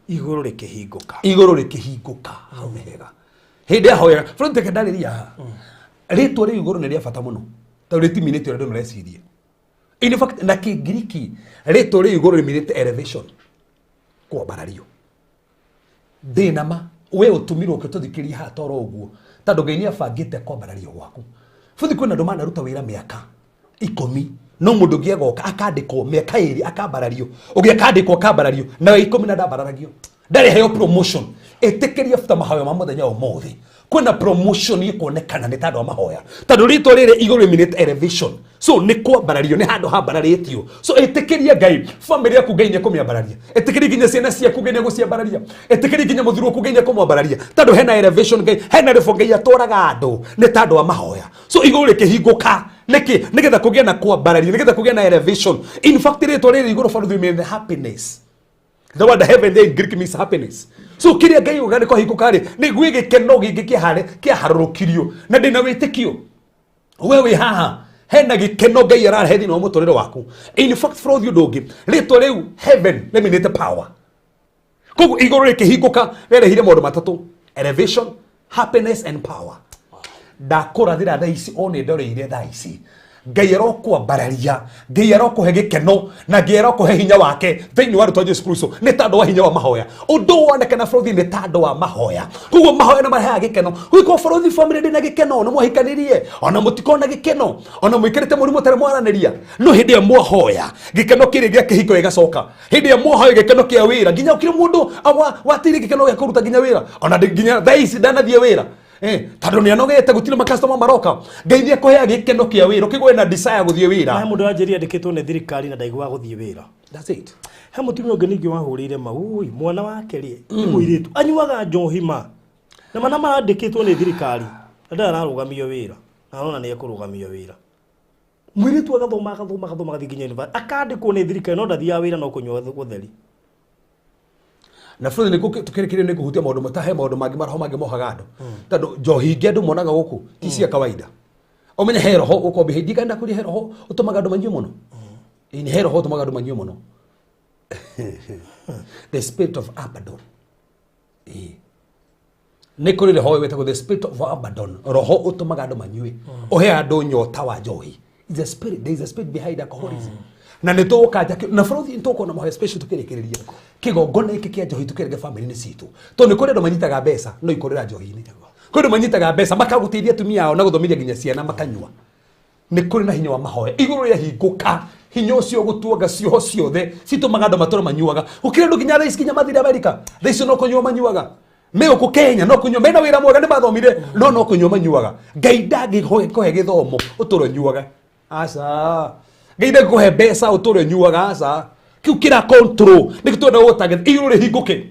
Igũrũ rĩkĩhingũka.
Igũrũ rĩkĩhingũka. Hau nĩ hega. Hĩndĩ ahoyaga. Bũrũri teke ndarĩria haha. Rĩtwa rĩu igũrũ nĩ rĩa bata mũno. Tondũ rĩtiminĩte ũrĩa andũ mareciria. In fact, na Kĩngiriki rĩtwa rĩu igũrũ rĩminĩte elevation. Kwambarario. Ndĩ ma we ũtũmirwo ũkĩtũthikĩria haha toro ũguo tondũ Ngai nĩ abangĩte kwambarario gwaku. Bũthi kwĩna andũ manaruta wĩra mĩaka 10 no mũndũ ũngĩ agoka akandĩkwo mĩaka 2 akambarario, ũngĩ akandĩkwo akambarario, nawe 10 na ndambararagio, ndarĩ heo promotion. Ĩtĩkĩria bata mahoya ma mũthenya ũmũthĩ, kwĩna promotion ĩkuonekana nĩ tondũ wa mahoya, tondũ rĩtwa rĩrĩ igũrũ rĩminĩte elevation. So nĩ kwambarario, nĩ handũ hambararĩtio. So ĩtĩkĩria Ngai family yaku Ngai nĩ ekũmĩambararia, ĩtĩkĩria nginya ciana ciaku Ngai nĩ egũciambararia, ĩtĩkĩria nginya mũthuri waku Ngai nĩ ekũmwambararia, tondũ hena elevation Ngai, hena level Ngai atwaraga andũ nĩ tondũ wa mahoya. So igũrũ rĩkĩhingũka nĩkĩ? Nĩgetha kũgĩe na kwambarario, nĩgetha kũgĩe na elevation. In fact rĩtwa rĩrĩ igũrũ barũthi mean happiness. The word heaven there in Greek means happiness. So kiria Ngai uga nĩ kwahingũka rĩ, nĩ gwĩ gĩkeno gĩngĩ kĩahare kĩaharũrũkirio na ndĩna wĩtĩkio we wĩ haha hena gĩkeno Ngai ararehe thĩinĩ wa mũtũrĩre waku. In fact bũrũri ũndũ ũngĩ rĩtwa rĩu heaven rĩminĩte power. Koguo igũrũ rĩkĩhingũka rĩarehire maũndũ matatũ: elevation, happiness and power. Ndakũrathĩra thaa ici o nĩ ndoreire thaa ici Ngai arokwambararia, Ngai arokũhe gĩkeno na Ngai arokũhe hinya wake thĩinĩ wa rĩtwa Jesu Kristo nĩ tondũ wa hinya wa mahoya. Ũndũ wonekana bũrũri nĩ tondũ wa mahoya. Koguo mahoya nĩ marehaga gĩkeno. Gũkorwo bũrũri family ndĩ na gĩkeno, nĩ mwahikanirie ona mũtikorwo na gĩkeno, ona mũikarĩte mũrimũ mũtarĩ mwaranĩria, no hĩndĩ ĩrĩa mwahoya gĩkeno kĩrĩa gĩa kĩhiko gĩgacoka. Hĩndĩ ĩrĩa mwahoya gĩkeno kĩa wĩra, nginya ũkĩrĩ mũndũ wateire gĩkeno gĩa kũruta nginya wĩra, ona nginya thaa ici ndanathiĩ wĩra. Tondũ nĩ anogete gũtirĩ makastoma maroka. Ngai nĩ akũheaga gĩkeno kĩa wĩra, ũkĩgwe na desire gũthiĩ wĩra.
He mũndũ wanjĩrire andĩkĩtwo nĩ thirikari na ndaiguaga gũthiĩ wĩra.
That's it.
He mũtumia ũngĩ ningĩ wahũrĩire mau, ui, mwana wake rĩ, nĩ mũirĩtu, anyuaga njohi ma. Na mana marandĩkĩtwo nĩ thirikari, na ndarĩ ararũgamio wĩra. Na arona nĩ ekũrũgamio wĩra. Mũirĩtu agathoma, agathoma, agathoma, agathiĩ nginya university. Akandĩkwo nĩ thirikari, no ndathiaga wĩra no kũnyua gũtheri.
Na bũrũri nĩ tũkĩrĩkĩrĩrio nĩ kũhutia maũndũ matahe maũndũ mangĩ maroho mangĩ mohaga andũ. Tondũ njohi ingĩ andũ monaga gũkũ ti cia kawaida. Ũmenye he roho ũkorwo behind, ndikenda kũria he roho ũtũmaga andũ manyue mũno. Ĩĩ, he roho ũtũmaga andũ manyue mũno. The spirit of Abaddon. Ĩĩ. Nĩ kũrĩ roho wĩtagwo the spirit of Abaddon, roho ũtũmaga andũ manyue, ũhe andũ nyota wa njohi. It's a spirit, there is a spirit behind alcoholism. Na nĩ tũgũkanja na bũrũri nĩ tũkuona mahoya special tũkĩrĩkĩrĩria kĩgongona gĩkĩ kĩa njohi tũkĩrĩke family-inĩ citũ, tondũ nĩ kũrĩ andũ manyitaga mbeca no ikũrĩra njohi-inĩ. Kũrĩ andũ manyitaga mbeca makagũteithia atumia ao na gũthomithia nginya ciana makanyua. Nĩ kũrĩ na hinya wa mahoya igũrũ rĩahingũka, hinya ũcio gũtuanga cioho ciothe citũmaga andũ matũre manyuaga. Gũkĩrĩ andũ nginya thaa ici nginya mathire Amerika, thaa icio no kũnyua manyuaga. Me gũkũ Kenya no kũnyua, mena wĩra mwega nĩ mathomire no no kũnyua manyuaga. Ngai ndangĩkũhe gĩthomo ũtũre ũnyuaga, aca. Ngai ndangĩkũhe mbeca ũtũre ũnyuaga, aca. Kĩu kĩra control nĩkĩo twenda gũtangĩra igũrũ rĩhingũke.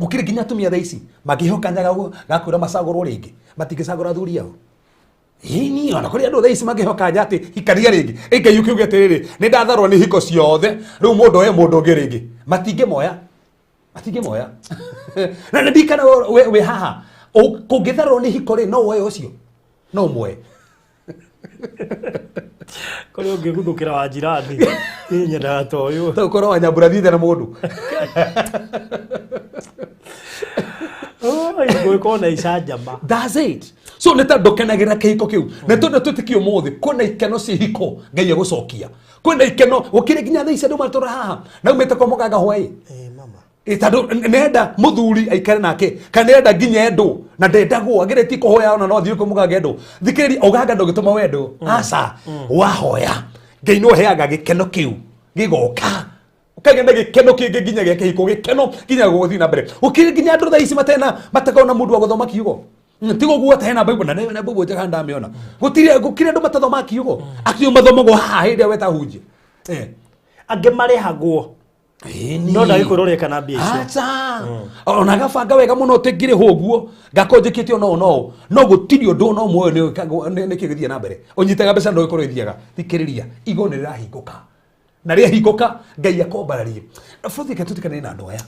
Gũkĩrĩ nginya atumia thaa ici mangĩhoka nyaga gakwĩra macagũrwo rĩngĩ, matingĩcagũra athuri ao. Ĩni, ona kũrĩ andũ thaa ici mangĩhoka nya atĩ hikania rĩngĩ. Ĩ Ngai ũkiuge atĩrĩrĩ, nĩ ndatharwo nĩ hiko ciothe, rĩu mũndũ oye mũndũ ũngĩ rĩngĩ. Matingĩmoya. Matingĩmoya. Na nĩ ndikana wĩ haha. Kũngĩtharwo nĩ hiko rĩ, no woe ũcio. No ũmuoe.
Kũrĩ ũngĩguthũkĩra wa jirani. Niĩ nyendaga ta ũyũ.
Ta ũkorwo wa nyambura thiĩte na mũndũ.
Gũgĩkorwo na icanjama.
That's it. So nĩ ta ndũkenagĩra kĩhiko kĩu. Na tondũ twĩtĩkie ũmũthĩ kwĩna ikeno cia ihiko Ngai egũcokia. Kwĩna ikeno gũkĩrĩ nginya thaa ici andũ matũra haha. Na umĩte kwa mũganga hwaĩ.
Mama.
Tondũ nenda mũthuri aikare nake kana nenda nginya endwo na ndendagwo ageretie kũhoya ona no athiĩ kwĩ mũganga endwo. Thikĩrĩria ũganga ndũngĩtũma wendwo. Aca. Wahoya Ngai no heaga gĩkeno kĩu gĩgoka. Ũkagĩa na gĩkeno kĩngĩ nginya gĩa kĩhiko, gĩkeno nginya gũthiĩ na mbere. Gũkĩrĩ nginya andũ thaa ici matena matakoragwo na mũndũ wa gũthoma kiugo. Tigo guo ta hena Bible na na Bible njega ndamiona. Gutire gukire andu matathoma kiugo. Akiugo mathomagwo haha hindi ĩrĩa wetahunjia.
Angĩ marĩhagwo. No ndagĩkwĩra ũreka na mbia icio.
Acha. Ona gabanga wega muno tingirihwo ũguo ngakorwo njĩkĩte ona ũũ na ũũ no gũtirĩ ũndũ ona ũmwe ũyũ nĩkĩ gĩthiĩ na mbere ũnyitaga mbeca no ĩkorwo ĩthiaga thikĩrĩria igũrũ nĩ rĩrahingũka na rĩahingũka Ngai akombararie bũrũri reke tũtikanĩre na andũ aya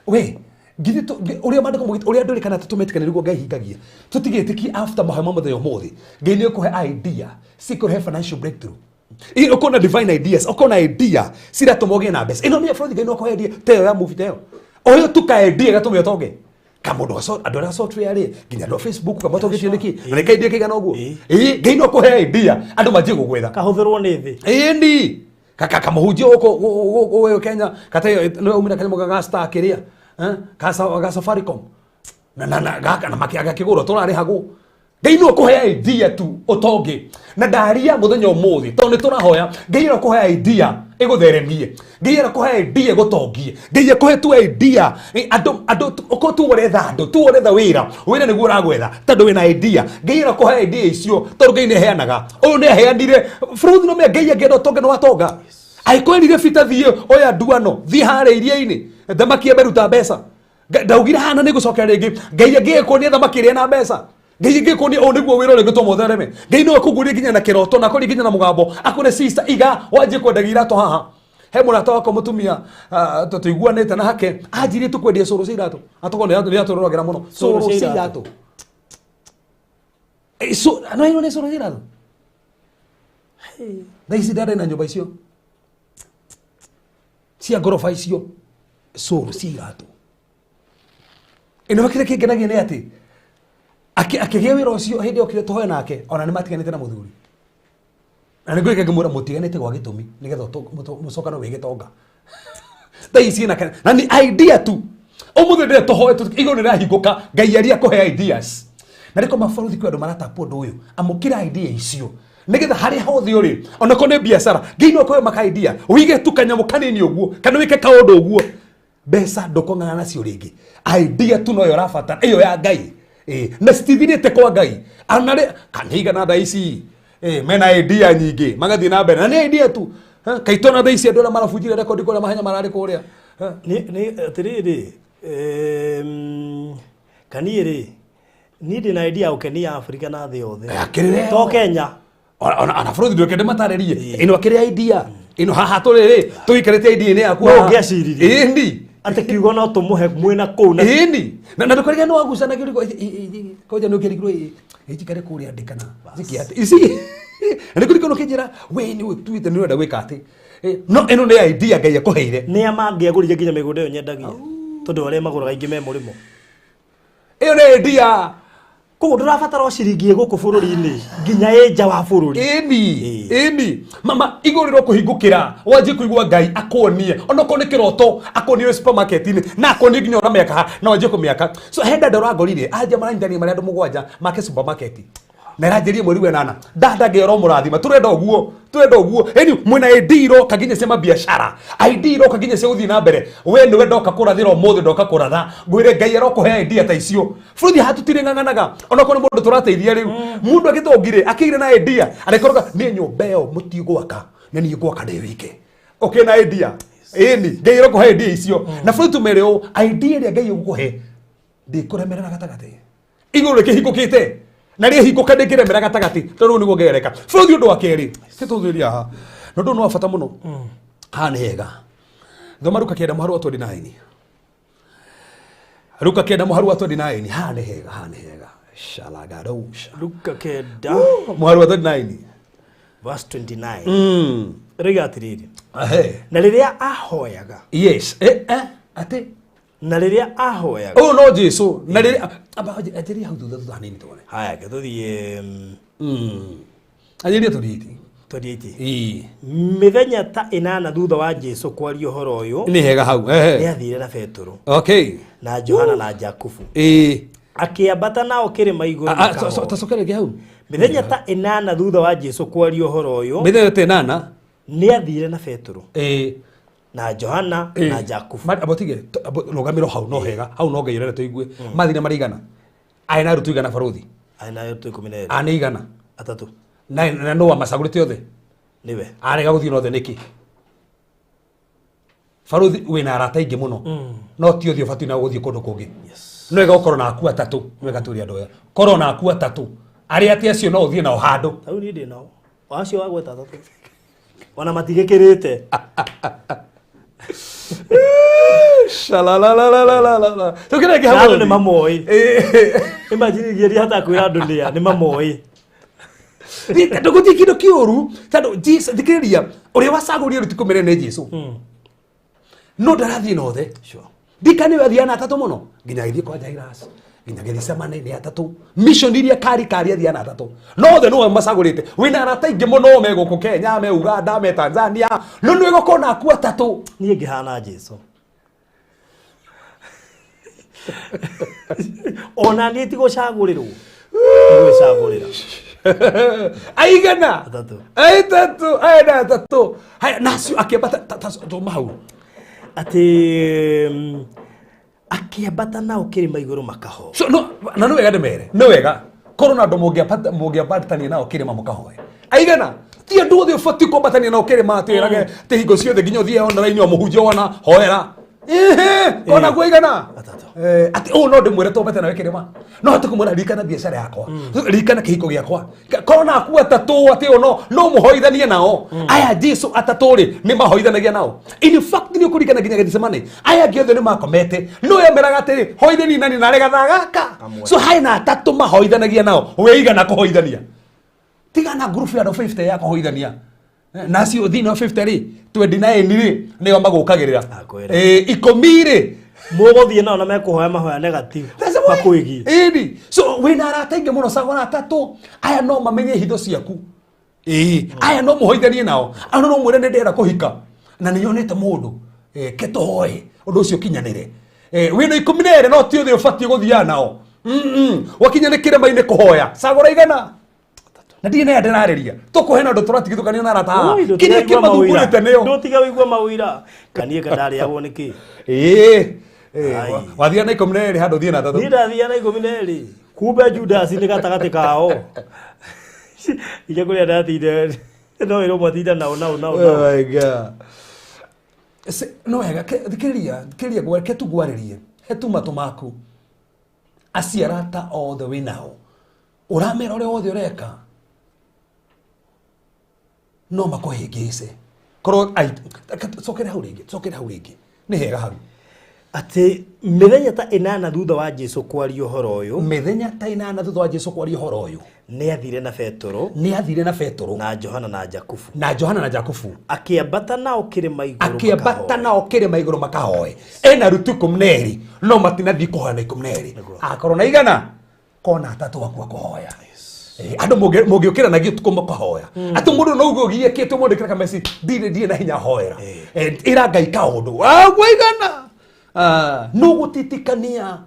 we githĩ ũrĩa maandĩko maugĩte ũrĩa andũ kana tũmetĩkanie nĩguo Ngai hingagia tũtigĩtĩkie after mahoya ma mũthenya ũmũthĩ Ngai nĩ ũkũhe idea cikũrehe financial breakthrough. Ukona divine ideas, ukona idea ciratũma ũgĩe na mbeca. Ĩno nĩ bũrũri Ngai no akũhe idea ta ĩyo ya movie ta ĩyo. Ũyũ tu ka idea gatũme ũtonge. Kamũndũ ga andũ arĩa software rĩ, nginya andũ a Facebook kamatũngĩtio nĩkĩ? Na nĩ ka idea kaigana ũguo. Ĩĩ, Ngai no akũhe idea andũ manjie gũgwetha.
Kahũthĩrwo nĩ thĩ.
Ĩni. Kamũhunjia gũkũ Kenya kate nĩ umire kanyamũ ga star kĩrĩa. Ga Safaricom. Na na na gaka na makĩagakĩgũrwo tũrarĩhagwo. Ngai no akũhe idea tu ũtonge na ndaria mũthenya ũmũthĩ tondũ nĩ tũrahoya Ngai no akũhe idea ĩgũtheremie Ngai no akũhe idea ĩgũtongie Ngai akũhe tu idea andũ andũ ũkorwo tu ũretha andũ tu ũretha wĩra wĩra nĩguo ũragwetha tondũ wĩna idea Ngai no akũhe idea icio tondũ Ngai nĩ aheanaga ũyũ nĩ aheanire bũrũri no mĩa Ngai angĩenda ũtonge nĩ watonga angĩkwĩrire bita thiĩ oya nduano thiĩ harĩa iria-inĩ thamaki ĩmeruta mbeca ndaugire hana nĩ gũcokera rĩngĩ Ngai angĩgĩkuonia thamaki ĩrĩa na mbeca Ngai angĩkuonia ũũ nĩguo wĩra ũrĩa ũngĩtũma ũthereme Ngai no akũguũrie nginya na kĩroto na akũrie nginya na mũgambo akwĩre sister iga wanjie kwendagia iratũ haha he mũrata wakwa mũtumia tũiguanĩte na hake anjirie tũkwendia cũrũ cia iratũ atũkorwo nĩ atũroragĩra mũno cũrũ cia iratũ no ĩno nĩ cũrũ cia iratũ thaa ici ndarĩ na nyũmba icio cia ngoroba icio cũrũ cia iratũ ĩno kĩrĩa kĩngenagia nĩ atĩ akĩgĩa wĩra ũcio hĩndĩ okire tũhoe nake ona nĩ matiganĩte na mũthuri na nĩ ngwĩka ngĩmwĩra mũtiganĩte gwa gĩtũmi nĩgetha mũcokane wĩ gĩtonga thaa ici na kana na nĩ idea tu ũmũthĩ ndĩrĩa tũhoe igũrũ nĩ rĩrahingũka Ngai aria kũhe ideas na rĩko mabaruthi kwĩ andũ maratapwo ũndũ ũyũ amũkĩra idea icio nĩgetha harĩa hothe ũrĩ onakorwo nĩ biacara Ngai no akũhe maka idea ũige tu kanyamũ kanini ũguo kana wĩke kaũndũ ũguo mbeca ndũkong'ang'ana nacio rĩngĩ idea tu noyo ũrabatara ĩyo ya Ngai na citithirĩte kwa Ngai anarĩ kanigana thaa ici mena idea nyingĩ magathiĩ na mbere na nĩ idea tu kaitũ na thaa ici andũ arĩa marabunjire rekondi kũrĩa mahenya mararĩ kũrĩa
Nĩ atĩrĩrĩ kaniĩ rĩ niĩ ndĩna idea ya gũkenia Afrika na thĩ yothe
Akĩrĩ
to Kenya
ona bũrũri ndweke ndĩmatarĩrie ĩno akĩrĩ idea ĩno haha tũrĩ rĩ tũikarĩte idea-inĩ yaku
No ũngĩaciririe.
Ĩni.
Atĩ kiugo no tũmũhe mwĩna kũu na
Ĩni. Na ndũkarige no wagucanagia ũrigwo koja nĩ ũkĩrigirwo njikare kũrĩa ndĩ kana njĩke atĩ ici na nĩ kũrigwo ũkĩnjĩra we nĩ ũtuĩte nĩ ũrenda gwĩka atĩ no ĩno nĩ idea Ngai akũheire
nĩ a mangĩagũrire nginya mĩgũnda ĩyo nyendagia tondũ arĩa magũraga aingĩ me mũrĩmo
ĩyo nĩ idea
koguo ndũrabatara o ciringi ĩ gũkũ bũrũri-inĩ nginya ĩ nja wa bũrũri
Ĩni ĩni mama igũrũ rĩro kũhingũkĩra wanjie kũigua Ngai akuonie onokorwo nĩ kĩroto akuonie wĩ supermarket-inĩ na akuonie nginya ũramĩaka ha na wanjie kũmĩaka so he dada ũrangorire anja maranyitania marĩ andũ mũgwanja make supermarket na ĩranjĩrie mweri wa ĩnana dada Ngai aromũrathima tũrenda ũguo tũrenda ũguo ĩni mwĩna ID iroka nginya cia mabiacara ID iroka nginya cia gũthiĩ na mbere we nĩwe ndoka kũrathĩra ũmũthĩ ndoka kũratha ngwĩre Ngai arokũhe idea ta icio bũrũri haha tũtirĩ ng'ang'anaga onokorwo nĩ mũndũ tũrateithia rĩu mũndũ agĩtongire akĩire na idea arĩkoroga niĩ nyũmba ĩyo mũtigwaka na niĩ ngwaka ndĩ wike ũkĩ na idea ĩni Ngai arokũhe idea icio na bũrũri tũmere ũũ idea ĩrĩa Ngai ũgũkũhe ndĩkũremerera gatagatĩ igũrũ rĩkĩhingũkĩte na rĩhingũka ndĩngĩremera gatagatĩ tondũ rĩu nĩguo ngereka bũrũri ũndũ wa kerĩ tũtũthĩria haha na ũndũ nĩ wa bata mũno haha nĩ hega thoma Luka kenda mũhari wa 29 Luka kenda mũhari wa 29 haha nĩ hega haha nĩ hega shalagadousha
Luka kenda
mũhari wa 29
verse 29 rĩga atĩrĩrĩ
Ahe.
na rĩrĩa ahoyaga
yes atĩ
na rĩrĩa ahoyaga
ũyũ no Jesu na rĩrĩa amba anjĩria hau thutha thutha hanini tuone
haya ke tũthiĩ
anjĩria tũthiĩti
28
ĩĩ
mĩthenya ta ĩnana thutha wa Jesu kwaria ũhoro ũyũ
nĩ hega hau
nĩ athire na Petero
okay
na Johana na Jakubu
ĩĩ
akĩambata nao kĩrĩma igũrũ makahoe.
tacokere rĩngĩ hau
mĩthenya ta ĩnana thutha wa Jesu kwaria ũhoro ũyũ
mĩthenya ta ĩnana
nĩ athire na Petero
ĩĩ
na Johana na Jakubu
abotige rũgamĩro hau no hega hau no Ngai ũrenda tũigue mathire marĩ igana Arĩ na arutwo igana baruthi.
Arĩ na arutwo 12.
A nĩ igana.
Atatũ.
Na no amacagũrĩte othe.
Nĩwe.
Arega gũthiĩ na othe nĩkĩ? Baruthi wĩna arata aingĩ mũno. No ti othe ũbatiĩ nao gũthiĩ kũndũ kũngĩ.
Yes.
No wega ũkorwo na aku atatũ. Nĩ wega tũrie andũ aya. Korwo na aku atatũ. Arĩa atĩ acio no ũthiĩ nao handũ.
Ta rĩu niĩ ndĩ nao. O acio wagweta atatũ. Ona matigĩkĩrĩte.
Shalalalalala. Tũkĩrenge
Na
hau.
andũ nĩ mamoĩ. Imagine ingĩria hata kwĩra andũ nĩa, nĩ mamoĩ.
Ndũgũthiĩ kĩndũ kĩũru tondũ Jesu thikĩrĩria ũrĩa wacagũrire arutwo ikũmi na erĩ nĩ Jesu. No ndarathiĩ na othe.
Sure.
Ndika nĩwe athiaga na atatũ mũno nginya agĩthiĩ kwa Jairus nginya Gethsemane nĩ atatũ mission iria kari kari athiaga na atatũ no othe nĩwe macagũrĩte wĩna arata aingĩ mũno me gũkũ Kenya me Uganda me Tanzania no nĩ wega ũkorwo na aku atatũ.
Niĩ ngĩhana Jesu. Ona niĩ ti gũcagũrĩrwo. Nĩ gwĩcagũrĩra.
Aigana
Atatũ.
Atatũ aenda atatũ. Haya nacio akĩambata thoma hau.
Atĩ akĩambata nao kĩrĩma igũrũ makahoe.
So no na nĩ wega ndĩmere nĩ wega korwo na andũ mũngĩambatania nao kĩrĩma mũkahoe. Aigana ti andũ othe ũbatiĩ kwambatania nao kĩrĩma atĩ wĩrage atĩ hingo ciothe nginya ũthiĩ online o mũhunjia wona hoera. Ĩhĩ kona kuo aigana.
Atatũ.
Atĩ ũũ no ndĩmwĩre twambate nawe kĩrĩma no hote kũmwĩra ririkana biacara yakwa ririkana kĩhiko gĩakwa korwo na aku atatũ atĩ ũũ no no mũhoithanie nao. Aya Jesu atatũ rĩ nĩ mahoithanagia nao. In fact nĩ ũkũririkana nginya Gethsemane aya angĩ othe nĩ makomete no yameraga atĩrĩ hoithanie nani narĩ gathaa gaka. So harĩ na atatũ mahoithanagia nao wĩigana kũhoithania. Tiga na ngurubu ya andũ 50 ya kũhoithania. Nacio thĩinĩ wa 50 rĩ 29 rĩ nĩo magũkagĩrĩra.
Akwĩra.
Ikũmi rĩ
Mũgũthiĩ nao na mekũhoya mahoya negative.
That's why.
Makwĩgiĩ.
Ĩni. So wĩna arata aingĩ mũno cagũra atatũ aya no mamenye hitho ciaku. Ĩĩ aya no mũhoithanie nao. Aya no mwĩre nĩ ndĩrenda kũhika na nĩ nyonete mũndũ ke tũhoe ũndũ ũcio ũkinyanĩre. Wĩna 12 no ti othe ũbatiĩ gũthiaga nao. Wakinya nĩ kĩrĩma-inĩ kũhoya cagũra igana. Na ndirĩ na ndĩrarĩria tũkũhe na ũndũ tũratigithũkanio na arata haha.
Oi,
Kĩrĩa
ndũtiga wĩigua maũira.
kĩmathungurĩte nĩo.
Ndũtiga wĩigua maũira. Kaniĩ kandarĩagwo nĩkĩ?
Ĩĩ.
Ai.
Wathiaga na 12 handũ ũthiĩ na atatũ.
Niĩ ndathiaga na 12. Kumbe Judas nĩ gatagatĩ kao. Inya kũrĩa ndathire no ĩrwo mwatinda nao nao nao nao.
Oh my God. No wega thikĩrĩria thikĩrĩria reke tu ngwarĩrie he tu matũ maku acio arata othe wĩ nao ũramera ũrĩa wothe ũreka no makũhĩngĩce korwo cokere hau rĩngĩ cokere hau rĩngĩ nĩ hega hau.
Atĩ mĩthenya ta 8 thutha wa Jesu kwaria ũhoro ũyũ.
Mĩthenya ta 8 thutha wa Jesu kwaria ũhoro ũyũ.
Nĩ athire na Petero.
Nĩ athire na Petero.
Na Johana na Jakubu.
Na Johana na Jakubu.
Akĩambata nao kĩrĩma igũrũ
Akĩambata
makahoe.
nao kĩrĩma igũrũ makahoe. Ena arutwo 12 no matinathiĩ kũhoya na 12. Akorwo na igana kona atatũ akua kũhoya. Andũ mũngĩũkĩra na gĩtukũ mũkahoya. Atĩ mũndũ no uge ũgiĩkĩte ũmũndĩkĩra kameci ndirĩ na hinya hoera. Ĩra Ngai kaũndũ. Agua igana. No gũtitikania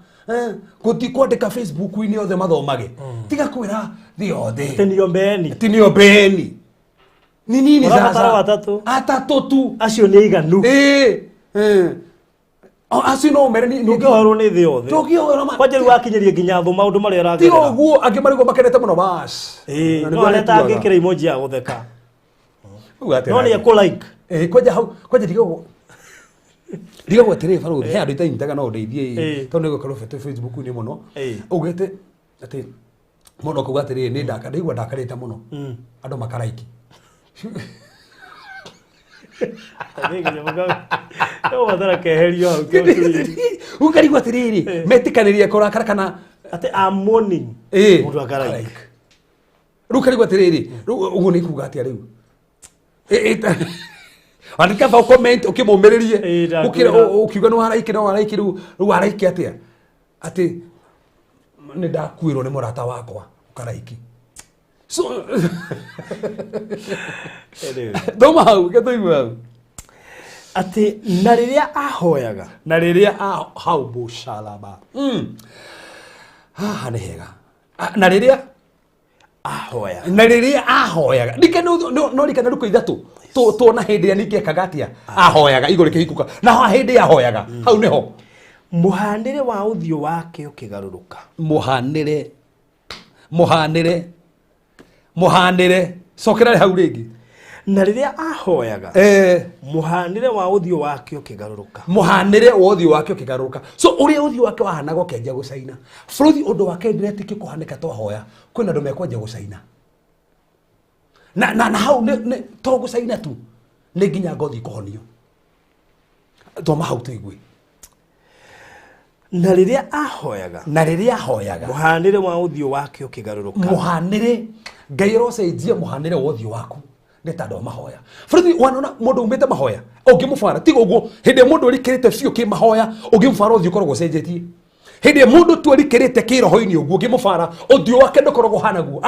gũthiĩ kwandĩka Facebook-inĩ othe mathomage. Tiga kwĩra thĩ yothe.
Tiniombeni.
Tiniombeni. Ni nini
Ũrabatara
sasa?
atatũ.
Atatũ tu.
Acio nĩ aiganu.
Acio no mere ni
Ndũngĩhoerwo nĩ thĩ yothe.
Ndũngĩhoerwo ma-
Kwanja rĩu wakinyĩria nginya thũ maũndũ marĩa
Ti
ũragerera.
ũguo angĩ marigwo makenete mũno bas. Na
No
nĩguo
arĩa
arĩtuaga.
atangĩkĩra emoji ya gũtheka.
Uga atĩ
No nĩ
nake.
ekũ like.
Kwanja hau, kwanja ndigagwo atĩrĩrĩ barũthi, he andũ itanyitaga no ũndeithie tondũ nĩgũkorwo bete Facebook-inĩ mũno. Ugĩte atĩ mũndũ akauga atĩrĩrĩ, nĩ ndaka, ndaigua ndakarĩte mũno. Andũ makaraiki.
Ũbatara keherio hau kĩo
Ũkarigwo atĩrĩrĩ, metĩkanĩria kũrakara kana
Atĩ I'm mourning. Mũndũ akaraiki.
Rĩu ũkarigwo atĩrĩrĩ, rĩu ũguo nĩ kuga atĩa rĩu? Andĩka bao comment ũkĩmũmĩrĩrie.
Ndakwĩra.
Ũkĩra, ũkiuga nĩ waraiki, nĩ waraiki, rĩu waraiki atĩa? Atĩ nĩ ndakuĩrwo nĩ mũrata wakwa, ũkaraiki. So,
Anyway.
Thoma hau, reke tũigue hau.
Atĩ na rĩrĩa ahoyaga.
Na rĩrĩa hau mũcalaba. Haha nĩ hega. Na rĩrĩa
ahoyaga.
Na rĩrĩa ahoyaga. Nike no rikana rukũ ithatũ. Tuona hĩndĩ ĩrĩa ningĩ ekaga atĩa? Ahoyaga igũrũ rĩkĩhingũka. Na ho hĩndĩ ahoyaga. Hau nĩho.
Mũhanĩre wa ũthiũ wake ũkĩgarũrũka.
Mũhanĩre, mũhanĩre, mũhanĩre, cokera hau rĩngĩ.
Na rĩrĩa ahoyaga, mũhanĩre wa ũthiũ wake ũkĩgarũrũka.
Mũhanĩre wa ũthiũ wake ũkĩgarũrũka. So ũrĩa ũthiũ wake wahanaga ũkĩanjia gũcaina. Bũrũthi ũndũ wake ndĩretĩkia kũhanĩka twahoya, kwĩna andũ mekwanjia gũcaina. Na hau nĩ to gũcaina tu, nĩ nginya ngothi kũhonio. Thoma hau tũigue.
Na rĩrĩa ahoyaga,
na rĩrĩa ahoyaga,
mũhanĩre wa ũthiũ wake ũkĩgarũrũka.
Mũhanĩre, Ngai arocenjia mũhanĩre wa ũthiũ waku nĩ tondũ wa mahoya. Bũrũthi wanona mũndũ umĩte mahoya, ũngĩmũbara tiga ũguo, hĩndĩ ĩrĩa mũndũ erikĩrĩte biũ kĩ mahoya, ũngĩmũbara ũthiũ ũkoragwo ũcenjetie. Hĩndĩ ĩrĩa mũndũ tu erikĩrĩte kĩroho-inĩ ũguo, ũngĩmũbara ũthiũ wake ndũkoragwo ũhana guo.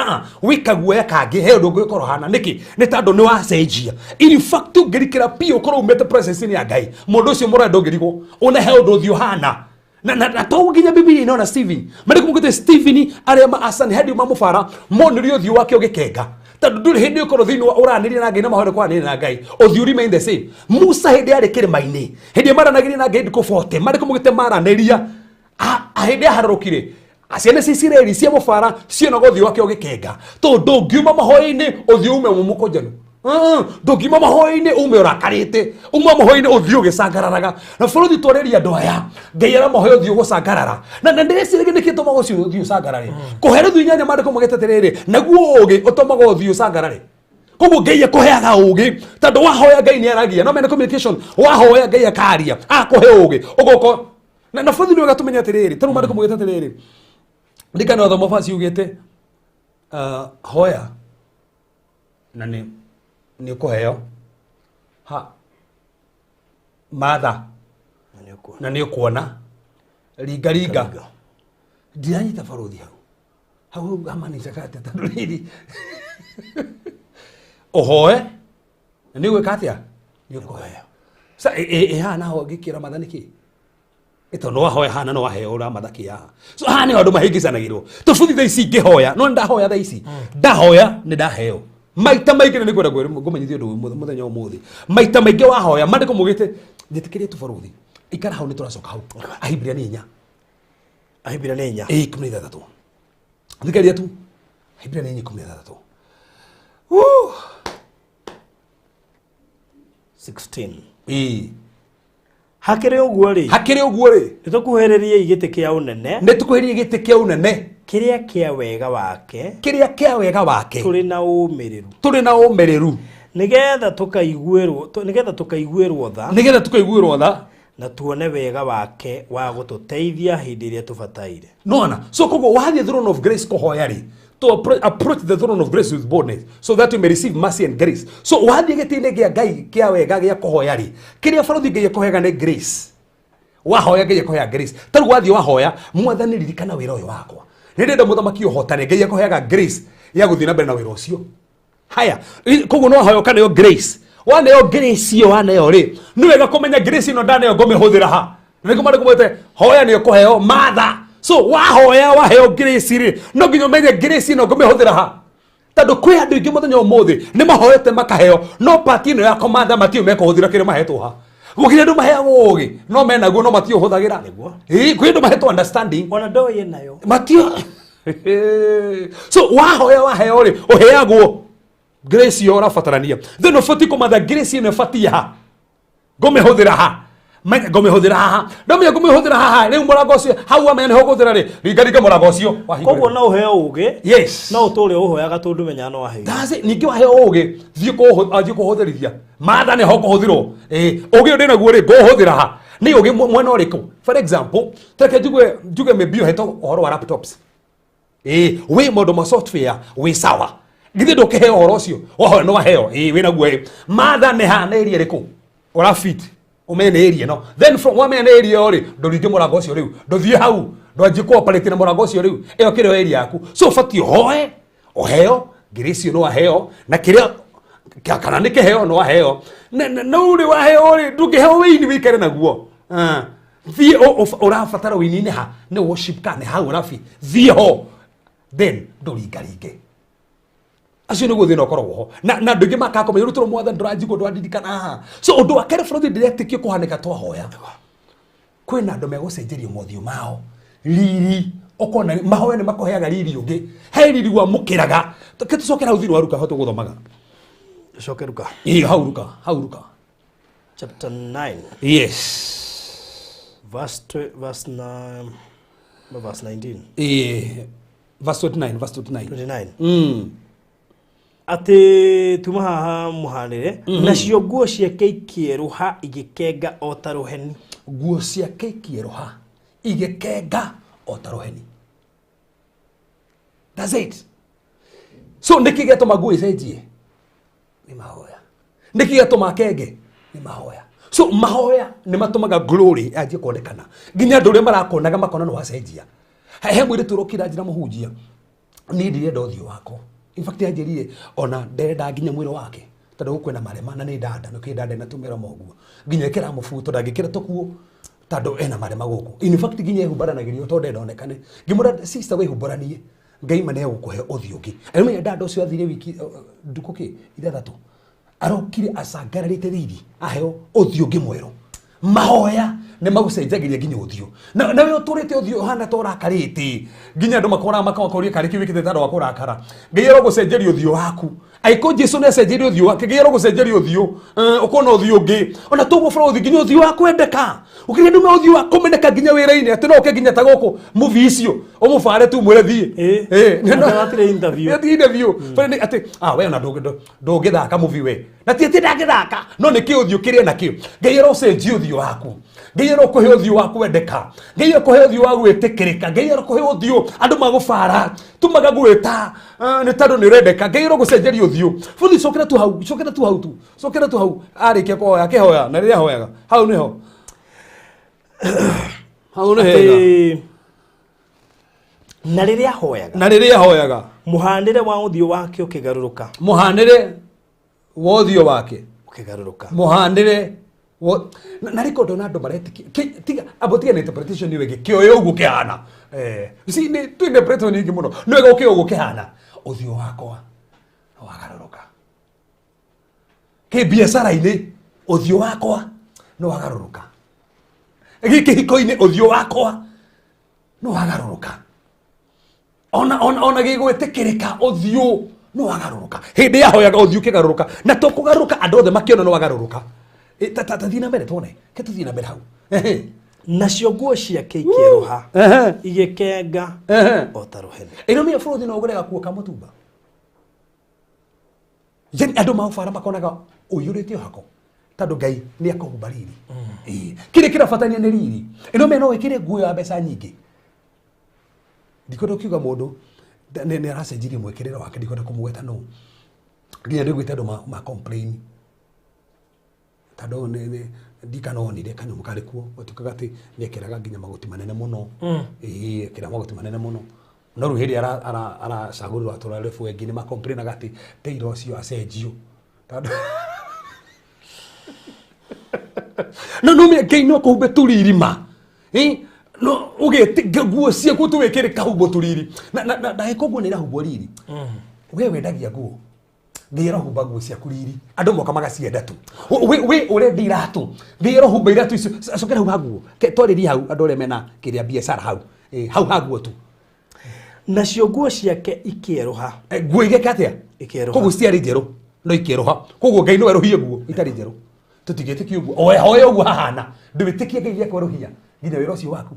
Wĩ kaguoya kangĩ, he ũndũ ũngĩ ũkoragwo ũhana. Nĩkĩ? Nĩ tondũ nĩ wacenjia. In fact, ũngĩrikĩra biũ ũkorwo umĩte presence-inĩ ya Ngai, mũndũ ũcio mũrore ndũngĩrigwo, ona he ũndũ ũthiũ ũhana. Na to nginya Biblia inaona Stephen. Marĩkũ mũgĩte Stephen arĩa ma Asani hadi mamũbara monirio ũthiũ wake ũgĩkenga. Tondũ ndũrĩ hĩndĩ ũkorwo thĩinĩ wa ũranĩria na Ngai na mahoya kwaranĩria na Ngai, ũthiũ remain the same. Musa hĩndĩ yarĩ kĩrĩma-inĩ, hĩndĩ maranagĩria na Ngai ndukũ 40, marĩkũ mũgĩte maranĩria, hĩndĩ yaharũrũkire, ciana cia Isiraeli cia mũbara cionaga ũthiũ wake ũgĩkenga. Tondũ ndũngiuma mahoya-inĩ ũthiũ ume mũmũkũnjanu. Ndũngiuma mahoya-inĩ ume ũrakarĩte, uma mahoya-inĩ ũthiũ ũgĩcangararaga. Na bũrũri twarĩria andũ aya, Ngai aramahoya ũthiũ gũcangarara. Na ndĩreciragia nĩkĩ tũmaga ũcio ũthiũ ũcangarare. Kũhe rĩu inyanya maandĩko maugĩte atĩrĩrĩ, naguo ũũgĩ ũtũmaga ũthiũ ũcangarare. Koguo Ngai akũheaga ũũgĩ, tondũ wahoya Ngai nĩ aragia. No mena communication, wahoya Ngai akaria, akũhe ũũgĩ. Ũgoka na bũrũri nĩ wega tũmenye atĩrĩrĩ, tondũ maandĩko maugĩte atĩrĩrĩ, ndikana wathoma verse yugĩte, hoya na nĩ ũkũheo, ha matha na nĩ ũkuona, ringa ringa. Ndiranyita barũthi hau hau hamanicaga atĩa tondũ rĩrĩ ũhoe na nĩ ũgwĩka atĩa, nĩ ũkũheo. Sa ĩ haha naho ngĩkĩra matha nĩkĩ? Tondũ wahoya haha na no waheo ũramatha kĩ haha. So haha nĩho andũ mahĩngĩcanagĩrwo. Tũbuthi thaa ici ngĩhoya, no ndahoya thaa ici, ndahoya nĩ ndaheo. Maita maingĩ nĩ ngwenda ngũmenyithia ũndũ ũyũ mũthenya wa ũmũthĩ. Maita maingĩ wahoya, maandĩko maugĩte, njĩtĩkĩrie tu barũthi. Ikara hau nĩ tũracoka hau. Ahibirania 4.
Ahibirania 4.
Ĩ, 16. Thikĩrĩria tu. Ahibirania 4 16.
16.
Ĩ.
Hakĩrĩ ũguo rĩ,
Hakĩrĩ ũguo rĩ,
nĩ tũkuhĩrĩriei gĩtĩ kĩa ũnene,
nĩ tũkuhĩrĩrie gĩtĩ kĩa ũnene,
kĩrĩa kĩa wega wake,
kĩrĩa kĩa wega wake,
tũrĩ na ũmĩrĩru,
tũrĩ na ũmĩrĩru,
nĩgetha tũkaiguĩrwo, nĩgetha tũkaiguĩrwo tha,
nĩgetha tũkaiguĩrwo tha,
na tuone wega wake wa gũtũteithia hĩndĩ ĩrĩa tũbataire.
Nona, so koguo wathiĩ throne of grace kũhoya rĩ, to approach the throne of grace with boldness so that you may receive mercy and grace. So wathiĩ gĩtĩ-inĩ kĩa Ngai kĩa wega gĩa kũhoya rĩ, kĩrĩa barũthi Ngai ekũheaga nĩ grace. Wahoya Ngai ekũheaga grace. Ta rĩu wathiĩ wahoya, Mwathani ririkana wĩra ũyũ wakwa, nĩ ndĩrenda mũthamaki ũhotane, Ngai ekũheaga grace ya gũthiĩ na mbere na wĩra ũcio. Haya, koguo no wahoya ũkaneo grace. Waneo grace ĩyo waneo rĩ, nĩ wega kũmenya grace ĩno ndaneo ngũmĩhũthĩra ha. Na nĩkĩo maandĩko maugĩte, hoya nĩ ũkũheo, matha. So wahoya waheo grace rĩ, no nginya ũmenye grace ĩno ngũmĩhũthĩra ha. Tondũ kwĩ andũ aingĩ mũthenya ũmũthĩ nĩ mahoete makaheo, no part ĩno ya kũmatha matiũĩ mekũhũthĩra kĩrĩa mahetwo ha. Gũkĩrĩ andũ maheagwo ũũgĩ, no menaguo no matiũhũthagĩra.
Nĩguo.
Ĩĩ, kwĩ andũ mahetwo understanding.
Ona ndoĩ nayo.
Matio. So wahoya waheo rĩ, ũheagwo grace ĩyo ũrabatarania. Then ũbatiĩ kũmatha grace ĩno ĩbatiĩ ha. Ngũmĩhũthĩra ha. Menya ngũmĩhũthĩra haha. Ndamenya ngũmĩhũthĩra haha, rĩu mũrango ũcio, hau wamenya nĩho ũkũhũthĩra rĩ, ringa ringa mũrango ũcio, wahingũrĩra.
Koguo no ũheo ũũgĩ,
Yes.
no ũtũre ũhoyaga tondũ ndũmenyaga no waheo.
That's it. Ningĩ waheo ũũgĩ, thiĩ thiĩ kũhũthĩrithia. Matha nĩho kũhũthĩrwo. Ĩĩ, ũũgĩ ũyũ ndĩnaguo rĩ, ngũũhũthĩra ha? Nĩ ũũgĩ mwena ũrĩkũ? For example, tareke njuge maybe ũhetwo ũhoro wa laptops. Ĩĩ, wĩ maũndũ ma software, wĩ sawa. Githĩ ndũkĩheo ũhoro ũcio? Wahoya no waheo. Ĩĩ, wĩ naguo ĩ. Matha nĩ ha, nĩ area ĩrĩkũ? Ũra fit. Ũmenye nĩ area ĩno. Then from wamenya nĩ area ĩyo rĩ, ndũringe mũrango ũcio rĩu. Ndũthiĩ hau. Ndwanjie kũ-operate na mũrango ũcio rĩu. Ĩyo kĩrĩa area yaku. So ũbatiĩ ũhoe, ũheo, grace ĩyo no waheo, na kĩrĩa kana nĩ kĩheo no waheo. Na no rĩ waheo rĩ, ndũngĩheo wĩini wĩikare naguo. Thiĩ ũrabatara wĩini-inĩ ha? Nĩ worship ka nĩ hau ũrabi. Thiĩ ho. Then ndũringaringe. Acio nĩguo thĩna ũkoragwo ho. Na andũ aingĩ makaga kũmenya, rĩu tondũ Mwathani ndũranjigua, ndũrandirikana haha. So ũndũ wa kerĩ bũrũri ndĩretĩkia kũhanĩka twahoya. Kwĩna andũ megũcenjerio mothiũ mao riri ũkona mahoya nĩ makũheaga riri ũngĩ he riri wamũkĩraga. Ke tũcokera hau thĩinĩ wa Luka, hau tũgũthomaga.
Coke Luka.
Ĩĩ, hau Luka, hau Luka.
Chapter 9.
Yes.
Verse verse 9, no, verse 19.
Ĩĩ, verse 29, verse 29.
29.
Mm.
Atĩ tuma haha mũhanĩre nacio nguo ciake ikĩerũha igĩkenga o ta rũheni.
Nguo ciake ikĩerũha igĩkenga o ta rũheni. That's it. So nĩkĩ gĩatũma nguo icenjie? Nĩ mahoya. Nĩkĩ gĩatũma akenge? Nĩ mahoya. So mahoya nĩ matũmaga glory yanjie kuonekana nginya andũ arĩa marakonaga makona nĩ wacenjia. He mũirĩtu ũrokire njĩra, mũhunjia, niĩ ndirenda ũthiũ wakwa. In fact, anjĩrire ona nderenda nginya mwĩrĩ wake tondũ gũkwĩna marema na nĩ ndanda nĩkĩ ndanda ĩna tũmĩromo ũguo nginya ĩkĩra mũbuto ndangĩkĩra tũkuo tondũ ena marema gũkũ. In fact, nginya ehumbaranagĩrio tondũ ndenda onekane. Ngĩmwĩra, sister, wĩhumbaranie, Ngai ma nĩegũkũhe ũthiũ ũngĩ. Arĩmenya ndanda ũcio athire wiki ndukũ kĩ ithathatũ arokire acangararĩte riri aheo ũthiũ ũngĩ mwerũ. Mahoya nĩ magũcenjagĩria nginya ũthiũ na we ũtũrĩte ũthiũ ũhana ta ũrakarĩte nginya andũ makoraga makamakũria karĩ kĩu wĩkĩte tandũ wa kũrakara. Ngai arogũcenjeria ũthiũ waku aiko Jesu nĩ acenjerie ũthiũ wake. Ngai arogũcenjeria ũthiũ, ũkona ũthiũ ũngĩ ona toguo bũrũthi nginya ũthiũ wa kwendeka ũkĩria ndũme ũthiũ wa kũmeneka nginya wĩra-inĩ atĩ no ũke nginya ta gũkũ movie icio ũmũbare tu mwĩre thiĩ.
Ĩ,
Ĩ,
hatirĩ interview.
Hatirĩ interview. Bũrũ nĩ atĩ ah we ona ndũngĩthaka movie we na ti atĩ ndangĩthaka no nĩ kĩ ũthiũ kĩrĩa nakĩo. Ngai arocenjia ũthiũ waku. Ngai arokũhe ũthiũ wa kwendeka. Ngai arokũhe ũthiũ wa gwĩtĩkĩrĩka. Ngai arokũhe ũthiũ andũ magũbara tumaga gwĩta nĩ tondũ nĩ ũrendeka. Ngai arogũcenjeria ũthiũ bũthi. Cokera tu hau, cokera tu hau tu, cokera tu hau. Arĩkia kũhoya akĩhoya na rĩrĩa ahoyaga hau nĩho hau nĩ hega.
Atĩ na rĩrĩa ahoyaga,
na rĩrĩa ahoyaga,
mũhanĩre wa ũthiũ wake ũkĩgarũrũka.
Mũhanĩre wa ũthiũ wake
ũkĩgarũrũka.
Mũhanĩre na rĩko ndona andũ maretĩkia tiga abo tiga na interpretation ĩyo ĩngĩ kĩoyo ũguo kĩhana. Si nĩ tu interpretation nyingĩ mũno nĩ wega ũkĩoya ũguo kĩhana ũthiũ wakwa wagarũrũka kĩ biacara-inĩ ũthiũ wakwa nĩ wagarũrũka gĩkĩhiko-inĩ ũthiũ wakwa nĩ wagarũrũka ona gĩgwĩtĩkĩrĩka ũthiũ nĩ wagarũrũka. Hĩndĩ yahoyaga ũthiũ ũkĩgarũrũka na to kũgarũrũka andũ othe makĩona nĩ wagarũrũka. Ta thiĩ na mbere tuone ke tũthiĩ na mbere hau. Ehe.
Nacio nguo ciake ikĩerũha igĩkenga o ta rũheni.
Ĩno mĩa bũrũri no ũgũre gakuo ka mũtumba yani andũ maũbara makonaga ũiyũrĩte o hako tondũ Ngai nĩ akũhumba riri. Ĩĩ. Kĩrĩa kĩrabatania nĩ riri. Ĩno mĩa no ĩkĩre nguo ya mbeca nyingĩ ndikwenda ũkiuga mũndũ nĩ aracenjirie mwĩkĩrĩre wake ndikwenda kũmũgweta no nginya ndĩgwĩte andũ ma complain tondũ nĩ ndikanonire kanyamũ karĩ kuo gũtuĩkaga atĩ nĩ ekĩraga nginya magoti manene mũno. Ĩĩ, ekĩra magoti manene mũno no rĩu hĩndĩ aracagũrirwo atũra rebu engĩ nĩ macomplainaga atĩ tailor ũcio acenjio tondũ no Ngai no kũhumbe tũririma. No ũgĩte nguo ciaku tũwĩkĩre kahumbo tũriri na ndagĩka ũguo nĩ ĩrahumbwo riri. We wendagia nguo Ngai arohumba nguo ciaku riri andũ moka magacienda tu. We ũrendia iratũ Ngai arohumba iratũ icio. Cokera hau haguo. Twarĩrie hau andũ arĩa mena kĩrĩa biacara hau. Hau haguo tu.
Nacio nguo ciake ikĩerũha.
Nguo igeka atĩa?
Ikĩerũha.
Koguo ciarĩ njerũ no ikĩerũha koguo Ngai no erũhie nguo itarĩ njerũ tũtingĩtĩkia ũguo oe hoya ũguo hahana ndwĩtĩkie Ngai nĩekwerũhia nginya wĩra ũcio waku.